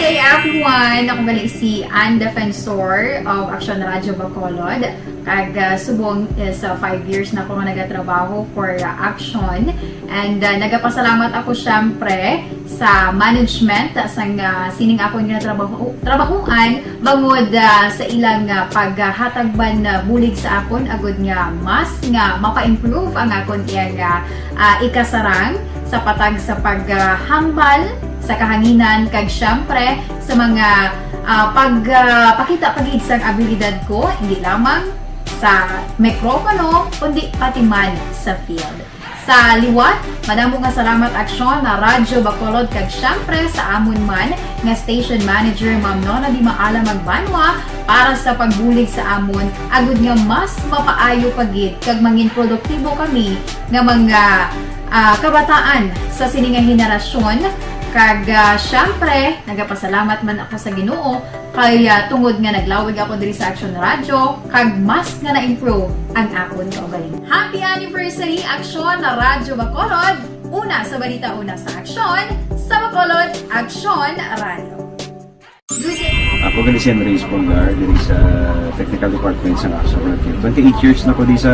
Hey everyone! Ako gali si Ann Defensor of Action Radio Bacolod. Kag, ah, subong is, ah, five years na ako nga nagatrabaho for, ah, Action. And, ah, nagapasalamat ako, syempre, sa management, ah, sang, ah, sining akon nga trabaho, trabahuan, bangod, ah, sa ilang, ah, paghatag man, ah, bulig sa akon, agud nga mas nga mapa-improve ang akon iyang, ah, ah, ikasarang sa patag sa paghambal sa kahanginan, kag, syempre, sa mga, ah, pag, ah, pakita pa gid sang abilidad ko, hindi lamang sa mikropono, kundi pati man sa field. Sa liwat, madamo nga salamat, Aksyon, na Radyo Bacolod, kag, syempre, sa amon man nga station manager, Ma'am Nona Di Maala Magbanwa, para sa pagbulig sa amon, agud nga mas mapaayo pa gid kag mangin produktibo kami nga mga, ah, kabataan sa sini nga henerasyon. Kag, ah, syempre, nagapasalamat man ako sa Ginoo kay, ah, tungod nga naglawig ako diri sa Action Radio, kag mas nga na-improve ang akon kaugalingon. Happy anniversary, Aksyon na Radyo Bacolod! Una sa balita, una sa aksyon, sa Bacolod, Aksyon Radio. Ako gali si Henry Espolgar, diri sa technical department sa Action Radio. Twenty-eight years na ko di sa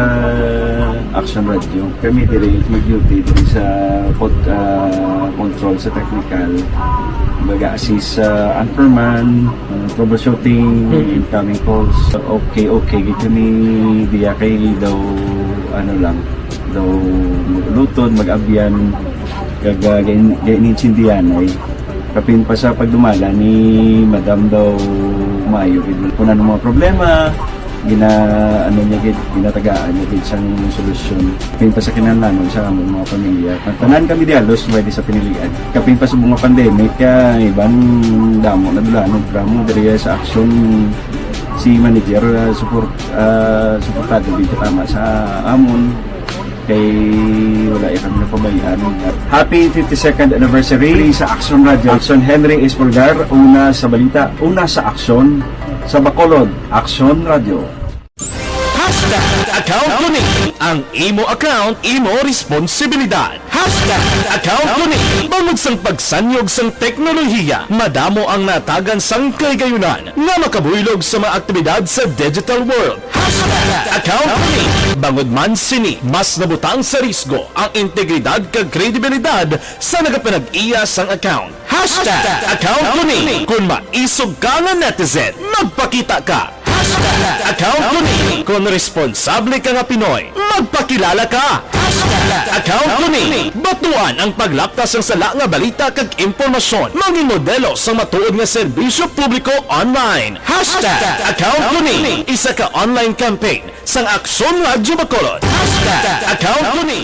Action Radio. Kami diri mag-duty diri sa pod-, ah, control sa technical. Baga assist sa anchorman, ah, troubleshooting, Mhm. incoming calls. Okay, okay, gid kami diya kay daw, ano lang, daw maglutod, mag-abyan, kag, ah, gain-, gainintindihan ay. Kapin pa sa pagdumala ni Madam daw maayo gid. Kung ano mga problema, gina-, ano niya gid, ginatagaan niya gid sang solusyon. Kapin pa sa kinahanglanon sa among mga pamilya. Tanan kami di halos pwede sa pinilian. Kapin pa sa mga pandemic, ah, iban damo na dulanon, programa diri sa Action, si manager, ah, support, ah, suportado gid tama sa amon. Kay wala ya kami napabayaan. Happy fifty-second anniversary sa Action Radio. Action Henry Espolgar, una sa balita, una sa aksyon, sa Bacolod, Action Radio. Hashtag account ko ni. Ang imo account, imo responsibilidad. Hashtag account ko ni. Bangod sang pagsanyog sang teknolohiya, madamo ang natagan sang kahigayunan nga makabuylog sa mga aktibidad sa digital world. Hashtag account ko ni. Bangod man sini, mas nabutang sa risgo ang integridad kag kredibilidad sa nagapanag-iya sang account. Hashtag account ko ni. Kung maisog ka nga netizen, magpakita ka. Hashtag account ko ni. Kung responsable ka nga Pinoy, magpakilala ka. Hashtag account ko ni. Batuan ang paglapta sang sala nga balita kag impormasyon. Mangin modelo sang matuod nga serbisyo publiko online. Hashtag account ko ni. Isa ka online campaign sang Aksyon Radyo Bacolod. Hashtag account ko ni.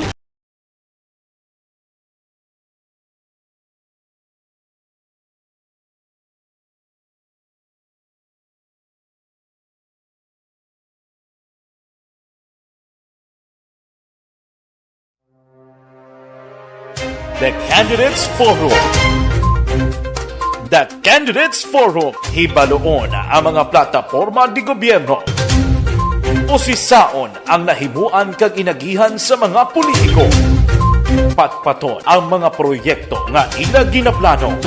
The Candidates Forum. The Candidates Forum. Hibaluon ang mga plataporma di gobyerno. Usisaon ang nahimuan kag inagihan sa mga politiko. Patpaton ang mga proyekto nga ila ginaplano.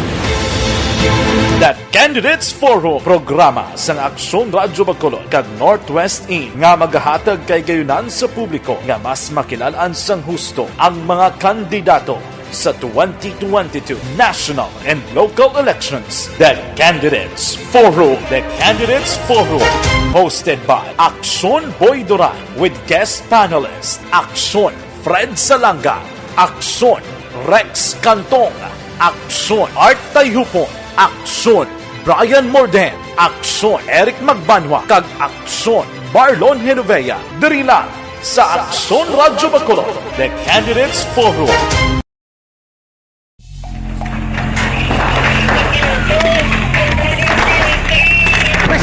The Candidates Forum, programa sang Aksyon Radyo Bacolod kag Northwest In nga magahatag kahigayunan sa publiko nga mas makilal-an sang husto ang mga kandidato sa twenty twenty-two national and local elections. The Candidates Forum. The Candidates Forum, hosted by Aksyon Boy Duran with guest panelist Aksyon Fred Salanga, Aksyon Rex Cantong, Aksyon Art Tayhupon, Aksyon Brian Morden, Aksyon Eric Magbanwa, kag Aksyon Marlon Genovea, diri lang sa Aksyon Radyo Bacolod, The Candidates Forum.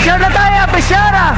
Jonathan Bishara!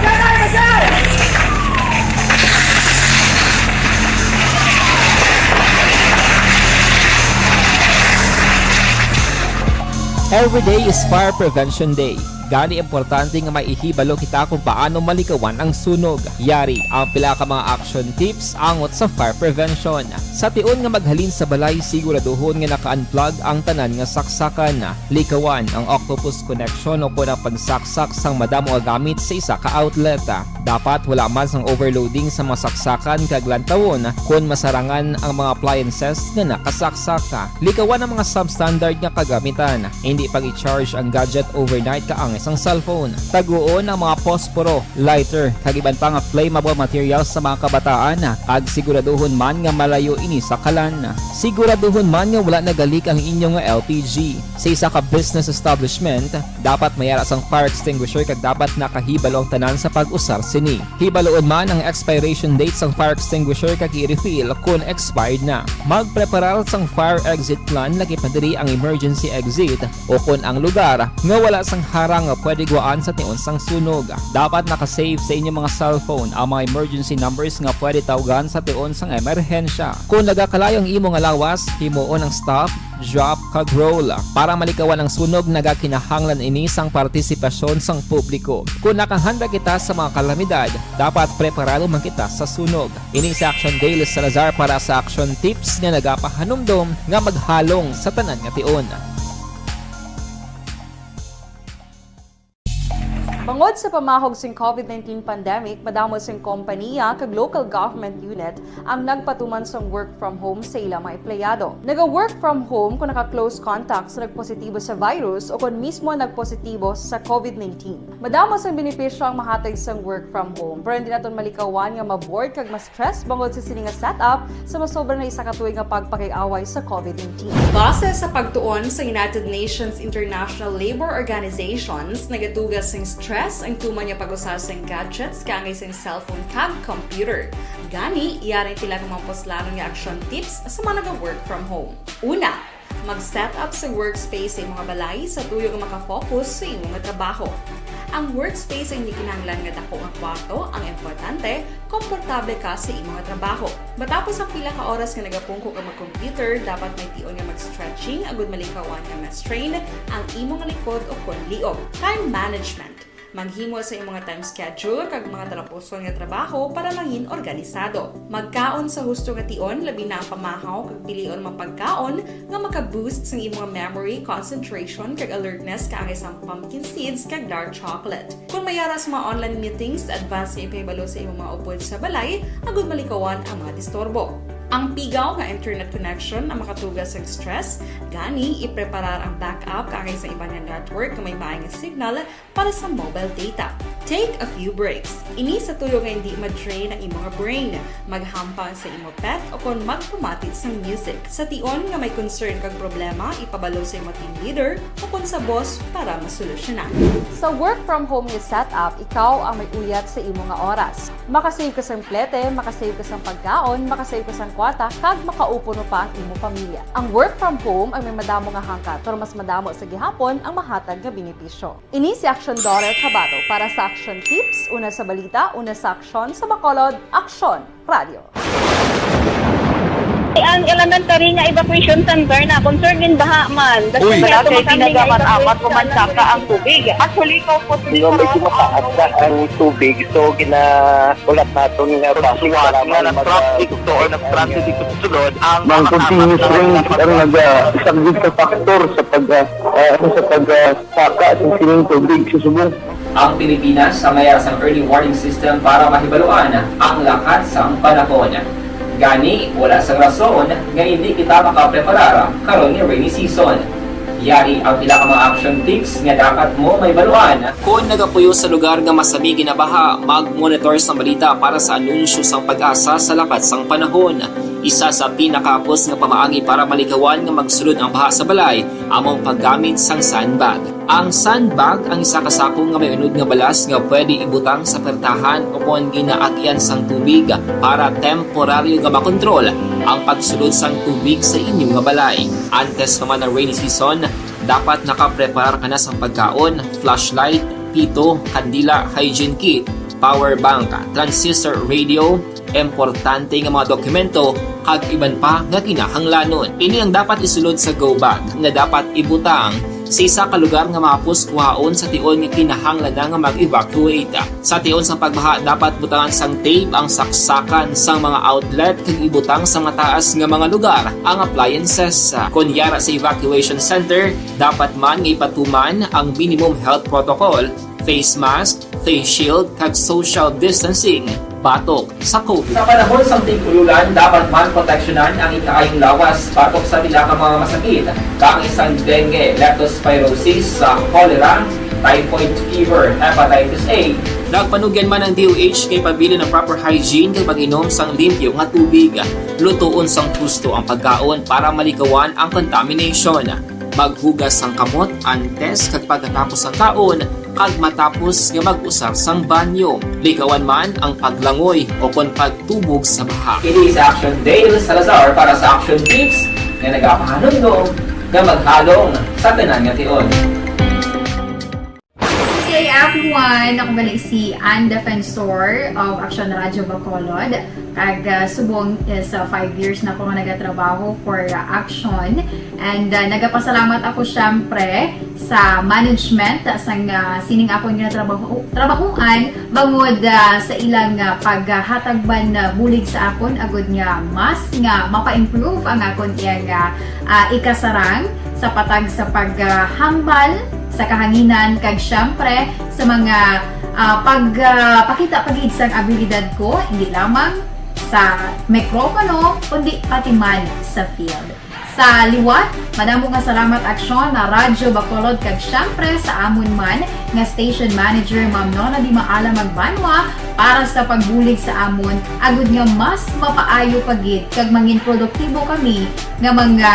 Every day is Fire Prevention Day. Gani, importante nga may ihibalo kita kung paano malikawan ang sunog. Yari ang pila ka mga action tips angot sa fire prevention. Sa tion nga maghalin sa balay, siguraduhon nga naka-unplug ang tanan nga saksakan. Likawan ang octopus connection o kon ang pagsaksak sang madamo nga gamit sa isa ka outlet. Dapat wala man sang overloading sa mga saksakan kag lantawon kon masarangan ang mga appliances nga nakasaksak. Likawan ang mga substandard nga kagamitan. Indi pag-i-charge ang gadget overnight kaangay sang cellphone. Taguon ang mga posporo, lighter, kag iban pa nga flammable materials sa mga kabataan, kag siguraduhon man nga malayo ini sa kalan. Siguraduhon man nga wala nagalik ang inyo nga L P G. Sa isa ka business establishment, dapat may ara sang fire extinguisher kag dapat nakahibalo ang tanan sa pag-usar sini. Hibaluon man ang expiration date sang fire extinguisher kag i-refill kon expired na. Magpreparar sang fire exit plan, lakip na diri ang emergency exit o kon ang lugar nga wala sang harang nga pwede gwaan sa tion sang sunog. Dapat naka-save sa inyo mga cellphone ang mga emergency numbers nga pwede tawgan sa tion sang emerhensya. Kon nagakalayo ang imo nga lawas, himuon ang stop, drop, kag roll. Para malikawan ang sunog, nagakinahanglan ini sang partisipasyon sang publiko. Kon nakahanda kita sa mga kalamidad, dapat preparado man kita sa sunog. Ini si Action Daily Salazar para sa Action Tips nga nagapahanumdom nga maghalong sa tanan nga tion. Bangod sa pamahog sing COVID nineteen pandemic, madamo sing kompaniya kag local government unit ang nagpatuman sang work from home sa ila mga empleyado. Naga-work from home kung naka-close contact sa nagpositibo sa virus o kon mismo nagpositibo sa COVID nineteen. Madamo sang benepisyo ang mahatag sang work from home, pero hindi naton malikawan nga ma-bored kag ma-stress bangod sa sini nga setup sa masobra na isa ka tuig nga pagpakig-away sa COVID nineteen. Base sa pagtuon sa United Nations International Labor Organizations, nagatuga sing stress ang tuman nga pag-usa sing gadgets kaangay sing cellphone kag computer. Gani, yari ang pila ka mga puslanon nga action tips sa mga naga-work from home. Una, mag-set up sa workspace sa imong balay sa tuyo nga makafocus sa imo nga trabaho. Ang workspace ay hindi kinahanglan nga dako nga kwarto, ang importante, komportable ka sa imo nga trabaho. Matapos ang pila ka oras nga nagapungko ka mag-computer, dapat may tion nga mag-stretching agud malikawan nga ma-strain ang imo nga likod o kon liog. Time management. Maghimo sa imong time schedule kag mga talapuson nga trabaho para mangin organisado. Magkaon sa husto nga tion, labi na ang pamahaw kag pilion mga pagkaon nga maka-boost sang imong memory, concentration, kag alertness kaangay sang pumpkin seeds kag dark chocolate. Kung may ara sa mga online meetings, advance nga ipahibalo sa imong mga upod sa balay agud malikawan ang mga disturbo. Ang pigaw nga internet connection ang makatuga sang stress, gani ipreparar ang backup kaangay sa iban nga network nga may maay nga signal para sa mobile data. Take a few breaks. Ini sa tuyo nga hindi ma-drain ang imo nga brain. Maghampang sa imo pet o kon magpamati sang music. Sa tion nga may concern kag problema, ipabalo sa imo team leader o kon sa boss para masolusyonan. Sa work from home nga setup, ikaw ang may uyat sa imo nga oras. Makasave ka sang plete, makasave ka sang pagkaon, makasave ka sang kwarta, kag makaupo pa ang imo pamilya. Ang work from home ay may madamo nga hangkat, pero mas madamo sa gihapon ang mahatag nga benepisyo. Ini si Action Daughter Kabato para sa Action Tips, una sa balita, una sa aksyon, sa Bacolod, Aksyon Radio. Ang elementary nga evacuation center na concerned in baha man. Uy. Wala kay tinaga man amat ko man saka ang tubig. Actually, ko po. Di ba medyo mataas na ang tubig, so gina-, ulat naton nga basi nga para nga mag-, nag-transit to or nag-transit dito sa sulod ang mga continuous rain ang naga-, isa gid sa factor sa pag, ah, ah, ano, sa pag, ah, saka sa sining tubig sa subong. Ang Pilipinas sa may sang early warning system para mahibaluan ang lakat sang panahon. Gani, wala sang rason nga hindi kita makapreparar karon nga rainy season. Yari ang pila ka mga action tips nga dapat mo mahibaluan. Kon nagapuyo sa lugar nga masami ginabaha, mag-monitor sang balita para sa anunsyo sang PAGASA sa lakat sang panahon. Isa sa pinakahapos nga pamaagi para malikawan nga magsulod ang baha sa balay amo ang paggamit sang sandbag. Ang sandbag ang isa ka sako nga may unod nga balas nga pwede ibutang sa pertahan o kon ginaagian sang tubig para temporaryo nga makontrol ang pagsulod sang tubig sa inyo nga balay. Antes pa man ang rainy season, dapat nakapreparar ka na sang pagkaon, flashlight, Ito, kandila, hygiene kit, power bank, transistor radio, importante nga mga dokumento, kag iban pa nga kinahanglanon. Ini ang dapat isulod sa go bag nga dapat ibutang sa isa ka lugar nga mahapos kuhaon sa tion nga kinahanglan na nga mag-evacuate. Sa tion sang pagbaha, dapat butangan sang tape ang saksakan sang mga outlet kag ibutang sa mataas nga mga lugar ang appliances. Kon yara sa evacuation center, dapat man nga ipatuman ang minimum health protocol, face mask, face shield, kag social distancing batok sa COVID. Sa panahon sang tig-ululan, dapat man proteksyonan ang ikaayong lawas batok sa pila ka mga masakit, kaangay sang dengue, leptospirosis, sa cholera, typhoid fever, hepatitis A. Nagpanugyan man ang D O H nga ipabilin ang proper hygiene kag pag-inom sang limpyo nga tubig. Lutoon sang husto ang pagkaon para malikawan ang contamination. Maghugas sang kamot antes kag pagkatapos sang kaon, kag matapos nga mag-usar sang banyo. Likawan man ang paglangoy o kon pagtubog sa baha. Ini si Action Dale Salazar para sa Action Tips nga nagapahanumdom nga maghalong sa tanan nga tion. Hey everyone! Ako gali si Ann Defensor of Action Radio Bacolod. Kag, ah, subong is, ah, five years na ko nga nagatrabaho for, ah, Action. And, ah, nagapasalamat ako, syempre, sa management, ah, sang, ah, sining akon nga trabaho, trabahuan, bangod, ah, sa ilang, ah, paghatag man, ah, bulig sa akon, agud nga mas nga mapa-improve ang akon iyang, ah, ah, ikasarang sa patag sa paghambal sa kahanginan, kag syempre sa mga, ah, pag, ah, pakita pa gid sang abilidad ko, hindi lamang sa mikropono, kundi pati man sa field. Sa liwat, madamo nga salamat, Aksyon, na Radyo Bacolod, kag syempre sa amon man nga station manager, Ma'am Nona Di Maala Magbanwa, para sa pagbulig sa amon, agud nga mas mapaayo pa gid kag mangin produktibo kami nga mga,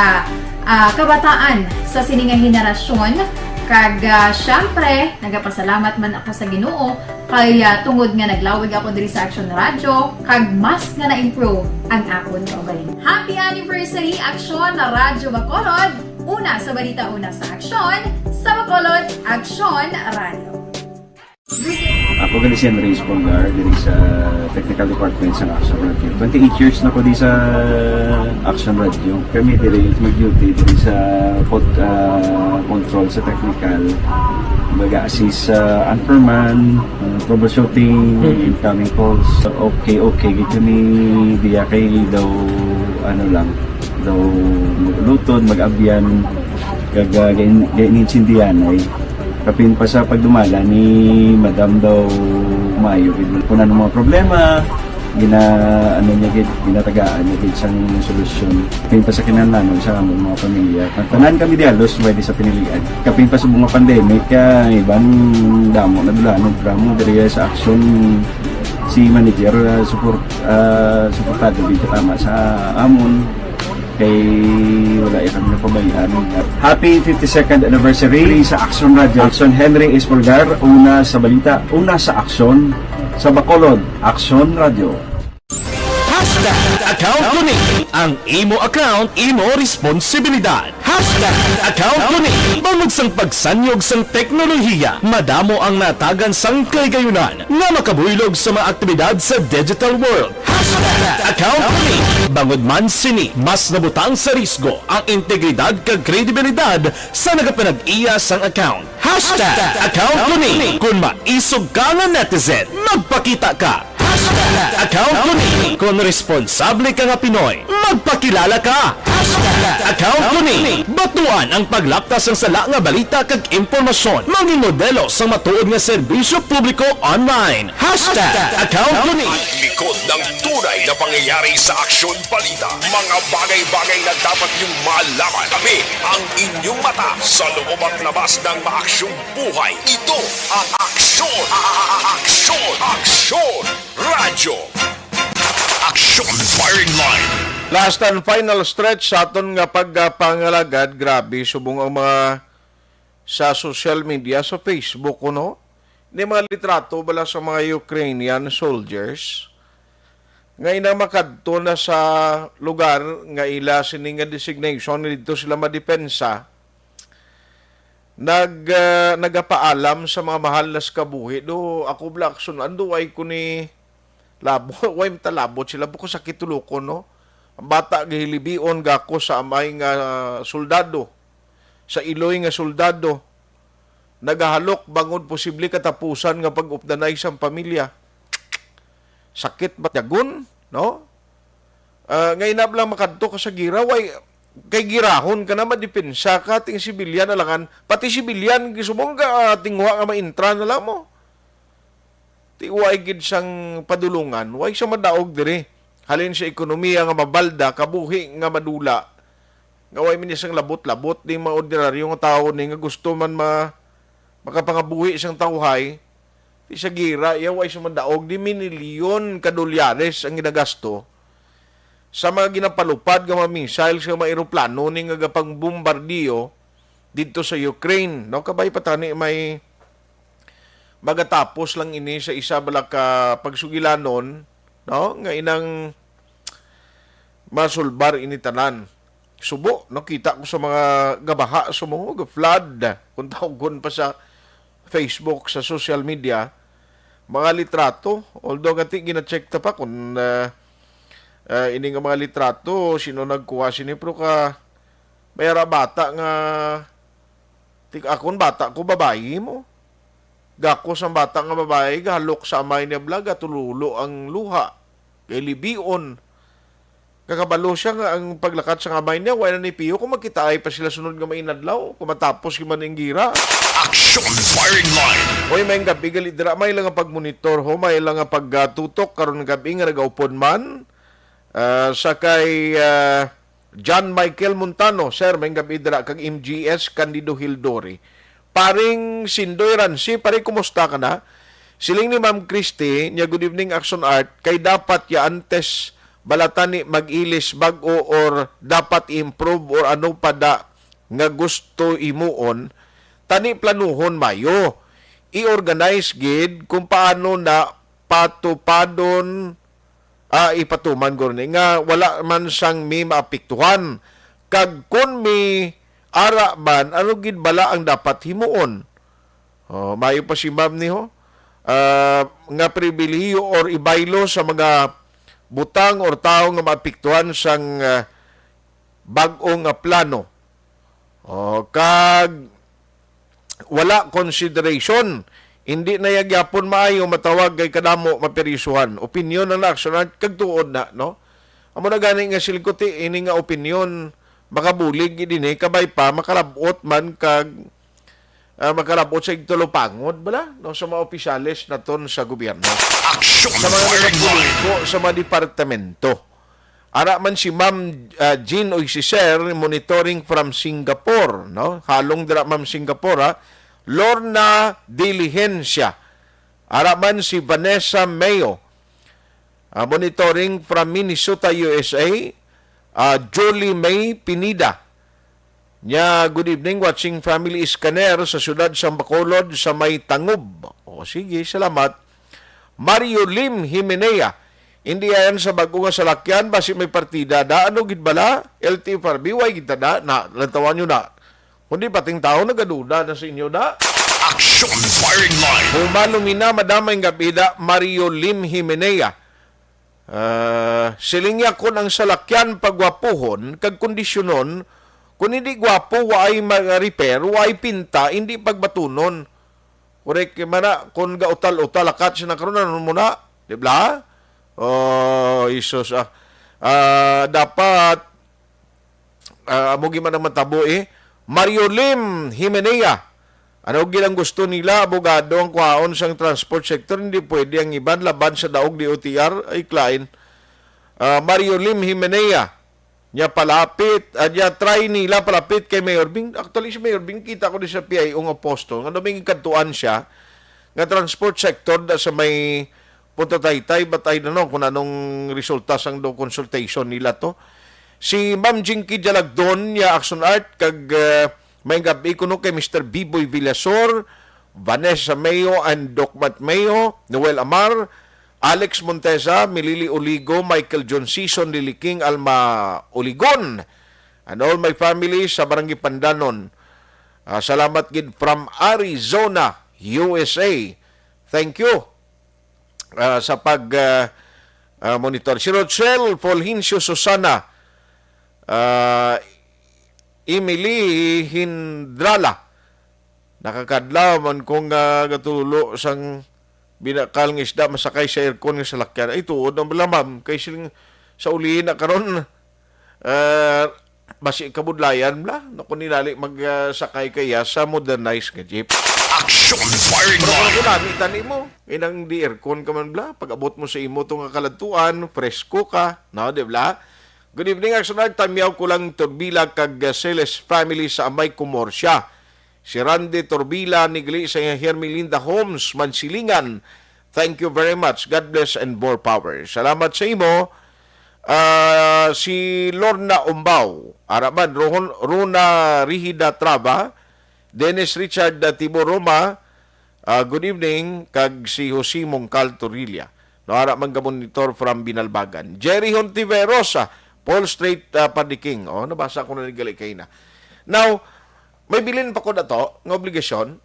ah, kabataan sa sini nga henerasyon. Kag, ah, syempre, nagapasalamat man ako sa Ginoo kay, ah, tungod nga naglawig ako diri sa Action Radio, kag mas nga na-improve ang akon kaugalingon. Happy anniversary, Action Radio Bacolod! Una sa balita, una sa aksyon, sa Bacolod, Action Radio. Ako gali si Henry Espolgar, diri sa Technical Department sa Action Radio. Twenty-eight years na ko di sa Action Radio. Kami diri mag-duty diri sa pod-, ah, control sa technical. Mag-assist sa anchorman, ah, troubleshooting, Mm. incoming calls. Okay, okay, gid kami diya kay daw, ano lang, daw mag-ulutod, mag-abyan, kag, ah, gain-, gain-, insindihan ay. Kapin pa sa pagdumala ni Madam daw maayo gid. Kung ano mga problema, gina-, ano niya gid, ginatagaan niya gid sang solusyon. Kapin pa sa kinahanglanon sa among mga pamilya. Ang tanan kami di halos pwede sa pinilian. Kapin pa sa mga pandemic, ah, iban damo na dula, ano, drama diri sa aksyon si manager, ah, support, ah, suportado gid tama sa amon. Kay wala ya kami napabayaan. Happy fifty-second anniversary sa Action Radio. Action Henry Espolgar, una sa balita, una sa aksyon, sa Bacolod, Action Radio. Hashtag account ko ni. Ang imo account, imo responsibilidad. Hashtag account ko ni. Bangod sang pagsanyog sang teknolohiya, madamo ang natagan sang kaligayunan nga makabuylog sa mga aktibidad sa digital world. Hashtag account ko ni. Bangod man sini, mas nabutang sa risgo ang integridad kag kredibilidad sa nagapanag-iya sang account. Hashtag account ko ni. Kung maisog ka nga netizen, magpakita ka. Hashtag account ko ni. Kung responsable ka nga Pinoy, magpakilala ka. Hashtag account ko ni. Batuan ang paglaptas sang sala nga balita kag impormasyon. Mangin modelo sang matuod nga serbisyo publiko online. Hashtag account ko ni. Ang likod ng tunay na pangyayari sa Aksyon Balita. Mga bagay-bagay na dapat niyong malaman. Kami ang inyong mata sa loob at labas ng maaksyong buhay. Ito ang Aksyon, a-, a-, a-, Aksyon, Aksyon Radyo. Aksyon Firing Line. Last and final stretch sa aton nga pagpangalagad. Grabe, subong ang mga sa social media, sa Facebook, kuno, ni mga litrato bala sa mga Ukrainian soldiers nga ina makadto na sa lugar nga ila sini nga designation, didto sila madepensa. Nag, ah, nagapaalam sa mga mahal na sa kabuhi, do ako bala akson, ando, way ko ni labo, way matalabot sila, buko sakit tulukon, no? Ang bata gahilibion gako sa amay nga soldado, sa iloy nga soldado, nagahalok bangod posible katapusan nga pag-updanay sang pamilya. Sakit ba tiyagon, no? Ah, nga inab lang makadto ka sa gira, way, kay girahon ka na, madepensa ka, ting sibilyan, alangan pati sibilyan, gusto mo nga, ah, tinguha nga maintra na lang mo. Ti way gid sang padulungan, way sa madaog diri. Halin sa ekonomiya nga mabalda, kabuhi nga madula, nga way man sang labot-labot ding mga ordinaryo nga tawo ni nga gusto man ma-, makapangabuhi sang tawhay, ti sa gira, iya way sa madaog, di minilyon ka dolyares ang ginagasto sa mga ginapalupad nga mga missiles nga mga eroplano ni nga gapangbombardiyo didto sa Ukraine, no? Kabay pa tani may magatapos lang ini sa isa bala ka pagsugilanon, no? Nga inang masulbar ini tanan. Subo, no? Kita ko sa mga gabaha, sa mga flood, kung tawgon pa sa Facebook, sa social media, mga litrato. Although, nga ti, gina-check ta pa kung, ah, ah, ini nga mga litrato, sino nagkuha sini, pero ka, may ara bata nga, ti, akon bata ko, babayi mo. Gakos ang bata nga babayi, gahalok sa amay niya bala, gatululo ang luha. Kay libion. Kakabalo siya nga ang paglakat sa amay niya, wala ni piyo kung magkitaay pa sila sunod nga mainadlaw, kung matapos yung maning gira. Action Firing Line. Hoy, may gabi gali dira, may lang nga pagmonitor, ho, may lang nga pagtutok, karon gabi nga nagaupod man, ah, sa kay, ah, John Michael Montano, sir, may gabi dira, kag M G S Candido Hildori. Paring Sindoy Ransi, pare, kumusta ka na? Siling ni Ma'am Christy, niya, "Good evening, Action Art. Kay dapat ya antes bala tani mag-ilis bag-o or dapat i-improve or ano pa da nga gusto imuon, tani planuhon mayo. I-organize gid kung paano na patupadon, ah, ipatuman guro ni nga wala man sang may maapektuhan. Kag kun may ara man, ano gid bala ang dapat himuon?" Oh, mayo pa si ma'am ni ho, ah, nga pribilehiyo or ibaylo sa mga butang or tawo nga maapektuhan sang, ah, bag-o nga plano. Oh, kag wala consideration. Hindi na ya gyapon maayo matawag kay kadamo maperisuhan. Opinyon ang na-aksyonan kag tuod na, no? Amo na gani nga silkuti ini nga opinyon, makabulig gid ini, kabay pa makalab-ot man kag, ah, makalab-ot sa igtulopangod bala, no, sa mga opisyales naton sa gobyerno. Action Sa mga Firing Line. Nagapulungko sa mga departamento. Ara man si Ma'am, ah, Jean o si Sir, monitoring from Singapore, no? Halong dira, Ma'am, Singapore, ha? Lorna Diligencia. Ara man si Vanessa Mayo, ah, monitoring from Minnesota, U S A. Ah, Julie May Pinida. Nya, "Good evening, watching family Escaner sa siyudad sang Bacolod sa may Tangob." O, sige, salamat. Mario Lim Himenea, "Hindi ayan sa bag-o nga salakyan, basi may partida da, ano gid bala? L T F R B, way gid ta da, na, lantawan nyo na. Kundi pating tao nagaduda na sa inyo da." Action Firing Line. Humalo mi na, madam, ang gabi da, Mario Lim Himenea. Ah, siling niya, "Kun ang salakyan pagwapuhon kag kondisyonon, kun hindi gwapo, waay ma-repair, waay pinta, hindi pagbatunon." Korek man na, kun gautal-utal akat siya na karon, ano mo na? Di ba? Oh, Jesus, ah. Ah, dapat, ah, amo gid man ang matabo, eh. Mario Lim Himenea, ano gid ang gusto nila, abogado ang kuhaon sang transport sector, hindi pwede ang iban laban sa daog D O T R, ay, Klein. Ah, Mario Lim Himenea, niya palapit, ah, niya try nila palapit kay Mayor Bing. Actually, si Mayor Bing, kita ko di sa P I O nga posto, nga duming kadtuan siya, nga transport sector da sa may Punta Taytay, but I don't know kung anong resulta sang do consultation nila to. Si Ma'am Jinky Jalagdon, niya Action Art, kag, ah, may gabi kuno kay Mister Biboy Villasor, Vanessa Mayo and Doc Matt Mayo, Noel Amar, Alex Montesa, Milili Oligo, Michael John Season, Liliking Alma Oligon, and all my family sa Barangay Pandanon. Ah, salamat gid from Arizona, U S A. Thank you, ah, sa pag, ah, ah, monitor. Si Rochelle Fulgencio Susana, ah, Emily Hindrala. Nakakadlaw man kong, ah, gatulo sang binakal nga isda masakay sa aircon nga salakyan. Ay, tuod ang bala, ma'am. Kay siling sa uli na karon, ah, basi kabudlayan bala. Naku, ninali mag, ah, sakay kaya sa modernized nga jeep. Action firing Pero line. Kung nami tani mo, inang di aircon ka man bala, pag-abot mo sa imo to nga kaladtuan, presko ka, no, di bala? Good evening, Action Art. Tamyaw ko lang Turbila kag, ah, Celes family sa Amay Comorcia. Si Randy Turbila, nigli sa Hermelinda Homes, Mansilingan. Thank you very much. God bless and more power. Salamat sa imo. Ah, si Lorna Umbao, ara man, Rohon-, Rona Rihida Traba, Dennis Richard, ah, Tibo Roma, ah, good evening, kag si Jose Mongcal Torilla. No, ara man gamonitor from Binalbagan. Jerry Hontiveros, ah, Paul Street, ah, Padiking. Oh, nabasa ko na ni gali kay na. Now, may bilin pa ko na to, nga obligasyon.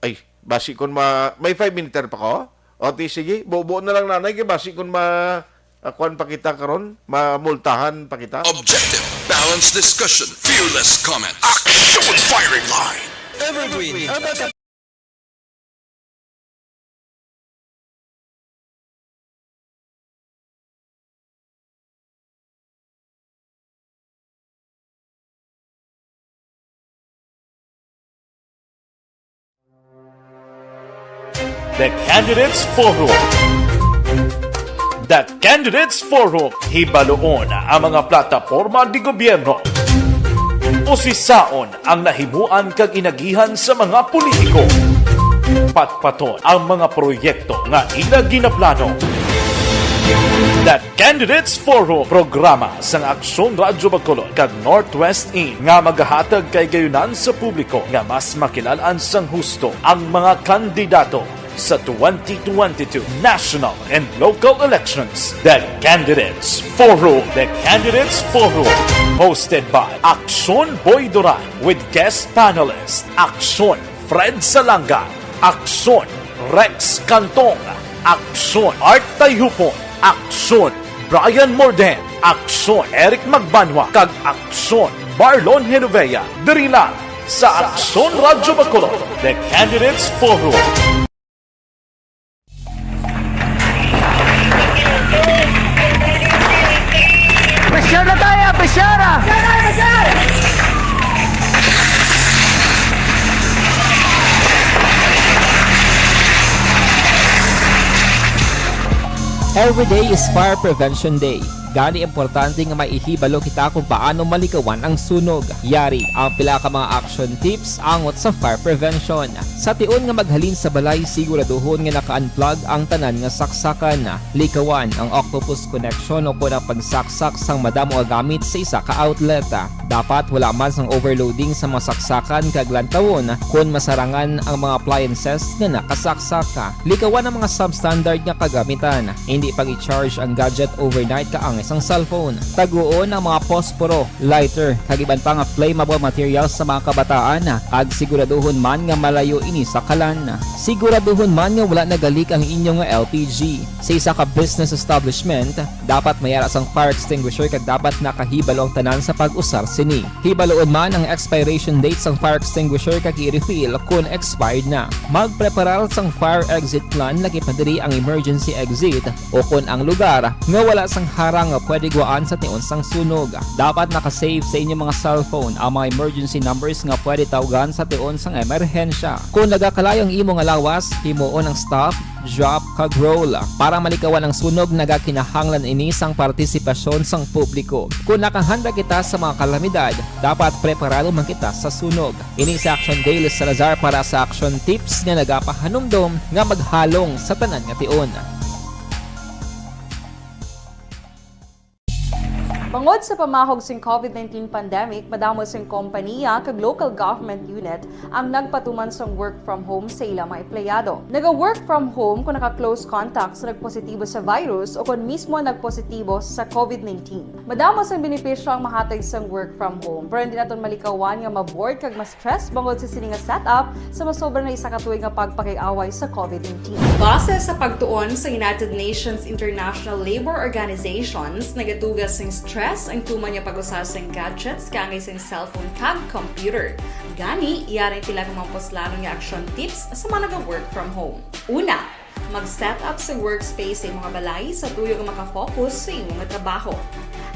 Ay, basi kun ma-, may five minute pa ko. O, ti, sige, bubo na lang, nanay, kay basi kun ma-, ah, kuwan pa kita karon, mamultahan pa kita. Objective, balanced discussion, fearless comment. Action firing line. Evergreen, ang The Candidates Forum. The Candidates Forum. Hibaloon ang mga plataporma di gobyerno. Usisaon ang nahimuan kag inagihan sa mga politiko. Patpaton ang mga proyekto nga ila ginaplano. The Candidates Forum, programa sang Aksyon Radyo Bacolod kag Northwest In nga magahatag kay gayunan sa publiko nga mas makilal-an sang husto ang mga kandidato sa twenty twenty-two national and local elections. The Candidates Forum. The Candidates Forum, hosted by Aksyon Boy Duran with guest panelist Aksyon Fred Salanga, Aksyon Rex Cantong, Aksyon Art Tayhupon, Aksyon Brian Morden, Aksyon Eric Magbanwa, kag Aksyon Marlon Genovea. Diri lang sa Aksyon Radyo Bacolod, The Candidates Forum. Pressure na tayo, pressure na! Every day is Fire Prevention Day. Gani, importante nga maihibalo kita kung paano malikawan ang sunog. Yari ang pila ka mga action tips angot sa fire prevention. Sa tion nga maghalin sa balay, siguraduhon nga naka-unplug ang tanan nga saksakan. Likawan ang octopus connection o kon ang pagsaksak sang madamo nga gamit sa isa ka outlet. Dapat wala man sang overloading sa mga saksakan kag lantawon kon masarangan ang mga appliances nga nakasaksak. Likawan ang mga substandard nga kagamitan. Indi pag-i-charge ang gadget overnight kaangay sang cellphone. Taguon ang mga posporo, lighter, kag iban pa nga flammable materials sa mga kabataan, kag siguraduhon man nga malayo ini sa kalan. Siguraduhon man nga wala nagalik ang inyo nga L P G. Sa isa ka business establishment, dapat may ara sang fire extinguisher kag dapat nakahibalo ang tanan sa pag-usar sini. Hibaloon man ang expiration date sang fire extinguisher kag i-refill kon expired na. Magpreparar sang fire exit plan, laki pa diri ang emergency exit o kon ang lugar nga wala sang harang nga pwede gwaan sa tion sang sunog. Dapat naka-save sa inyo mga cellphone ang mga emergency numbers nga pwede tawgan sa tion sang emerhensya. Kon nagakalayo ang imo nga lawas, himuon ang stop, drop, kag roll. Para malikawan ang sunog, nagakinahanglan ini sang partisipasyon sang publiko. Kon nakahanda kita sa mga kalamidad, dapat preparado man kita sa sunog. Ini si Action Dale Salazar para sa Action Tips nga nagapahanumdom nga maghalong sa tanan nga tion. Bangod sa pamahog sing COVID nineteen pandemic, madamo sing kompaniya kag local government unit ang nagpatuman sang work from home sa ila mga empleyado. Naga-work from home kung naka-close contact sa nagpositibo sa virus o kon mismo nagpositibo sa COVID nineteen. Madamo sang benepisyo ang mahatag sang work from home, pero hindi naton malikawan nga ma-bored kag ma-stress bangod sa sini nga setup sa masobra na isa ka tuig nga pagpakig-away sa COVID nineteen. Base sa pagtuon sa United Nations International Labour Organizations, nagatuga sing stress ang tuman nga pag-usa sing gadgets kaangay sing cellphone kag computer. Gani, yari ang pila ka mga puslanon nga action tips sa mga naga-work from home. Una, mag-set up sa workspace sa imong balay sa tuyo nga makafocus sa imong trabaho.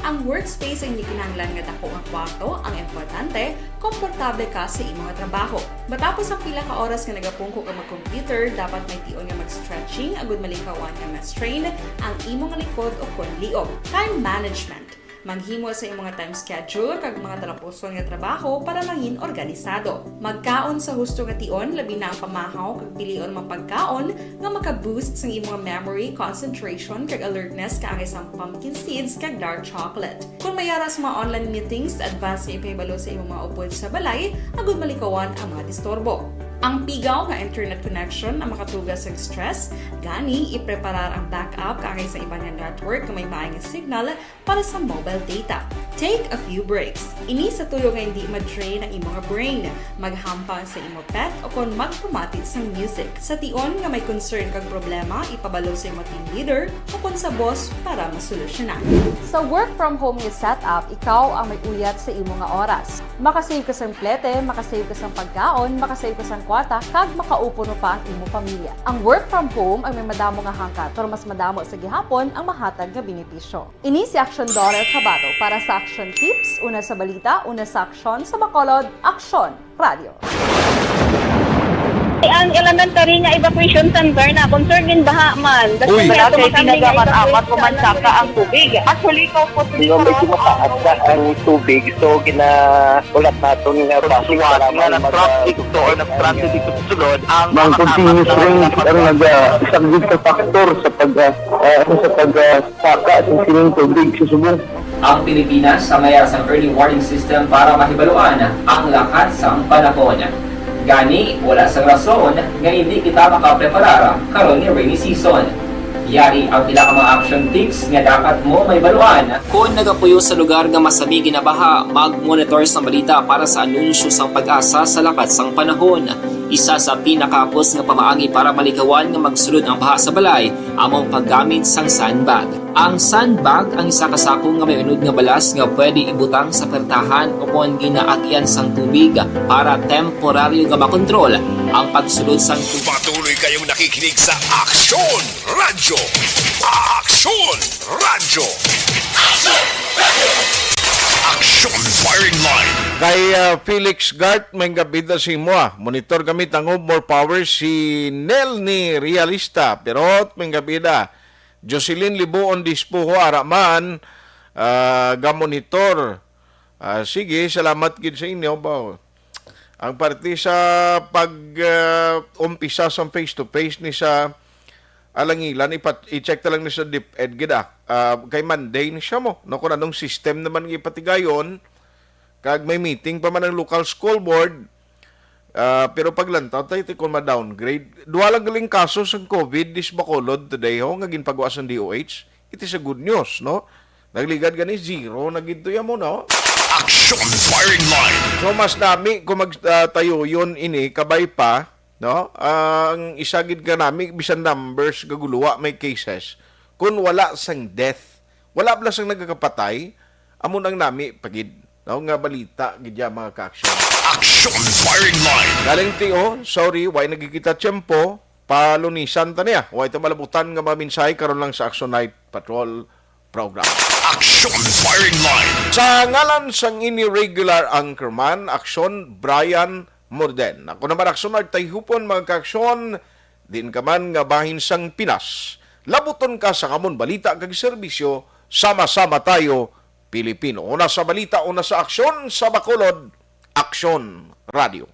Ang workspace ay hindi kinahanglan nga dako nga kwarto, ang importante, komportable ka sa imong trabaho. Matapos ang pila ka oras nga nagapungko ka mag-computer, dapat may tion nga mag-stretching agud malikawan nga ma-strain ang imong likod o kon liog. Time management. Maghimo sa imong time schedule kag mga talapuson nga trabaho para mangin organisado. Magkaon sa husto nga tion, labi na ang pamahaw kag pilion mga pagkaon nga maka-boost sang imong memory, concentration, kag alertness kaangay sang pumpkin seeds kag dark chocolate. Kung may ara sa mga online meetings, advance nga ipahibalo sa imong mga upod sa balay agud malikawan ang mga disturbo. Ang pigaw nga internet connection ang makatuga sang stress, gani ipreparar ang backup kaangay sa iban nga network nga may maay nga signal para sa mobile data. Take a few breaks. Ini sa tuyo nga hindi ma-drain ang imo nga brain. Maghampang sa imo pet o kon magpamati sang music. Sa tion nga may concern kag problema, ipabalo sa imo team leader o kon sa boss para masolusyonan. Sa work from home nga setup, ikaw ang may uyat sa imo nga oras. Makasave ka sang plete, makasave ka sang pagkaon, makasave ka sang kwarta, kag makaupod pa ang imo pamilya. Ang work from home ang may madamo nga hangkat, pero mas madamo sa gihapon ang mahatag nga benepisyo. Ini si Action Daughter Kabato para sa Action Tips, una sa balita, una sa aksyon, sa Bacolod, Aksyon Radio. Ang elementary nga evacuation center na concern din baha man. Uy. Wala kay kinagamat-amat, umansaka ang tubig. Actually, ikaw po, di ba, may tumataas na ang tubig, so ginaulat naton nga basi nga nag-traffic to or nag-transit dito sa sulod ang mga continuous rain ang nag-, ah, isang good factor sa pag, ah, ah, sa pag, ah, saka sa sining tubig sa subong. Ang Pilipinas ang may sang early warning system para mahibaluan ang lakat sang panahon. Gani, wala sang rason nga hindi kita makapreparar karon nga rainy season. Yari ang pila ka mga action tips nga dapat mo mahibaluan. Kon nagapuyo sa lugar nga masami ginabaha, mag-monitor sang balita para sa anunsyo sang PAGASA sa lakat sang panahon. Isa sa pinakahapos nga pamaagi para malikawan nga magsulod ang baha sa balay amo ang paggamit sang sandbag. Ang sandbag ang isa ka sako nga may unod nga balas nga pwede ibutang sa pertahan o kon ginaagian sang tubig para temporaryo nga makontrol ang pagsulod sang tubig. Patuloy kayong nakikinig sa Aksyon Radyo. Aksyon Radyo. Aksyon Firing Line. Kay, ah, Felix Gart, may gabida sa imo, ah. Monitor kami, tangob, more power si Nel ni Realista. Pero may gabida. Jocelyn Libuon Dispuho, ara man, ah, gamonitor. Ah, sige, salamat gid sa inyo. Ba, ang parte sa pag, ah, umpisa sa face-to-face ni sa Alangilan, ipat-, i-check ta lang ni sa DepEd gid, ah. Ah, kay Monday ni siya mo. No, kung anong system naman nga ipatigayon, kag may meeting pa man ang local school board, ah, pero paglantaw tayo, ti kung ma-downgrade. Duha lang galing kaso sang COVID dis Bacolod today, ho, nga ginpagawa sang DOH. It is a good news, no? Nagligad gani, zero na gid to ya mo, no? Action Firing Line. So, mas nami kung mag, ah, tayo yun ini, kabay pa, no? Ang isa gid nga nami, bisan numbers, gaguluwa may cases. Kung wala sang death, wala bala sang nagakapatay, amo nang nami pa gid, no? Nga balita gid ya, mga ka-action. Action Firing Line. Galing ti, oh, sorry, way nagkikita tiyempo, palunisan ta niya. Way ta malabutan nga mga mensahe karon lang sa Action Night Patrol program. Action Firing Line. Sa ngalan sang ini regular anchorman, Aksyon, Brian Morden. Ako naman, Aksyon, nagtayhupon, mga ka-aksyon, din ka man nga bahin sang Pinas. Labuton ka sa amon balita kag serbisyo, sama-sama tayo, Pilipino. Una sa balita, una sa aksyon, sa Bacolod, Aksyon Radio.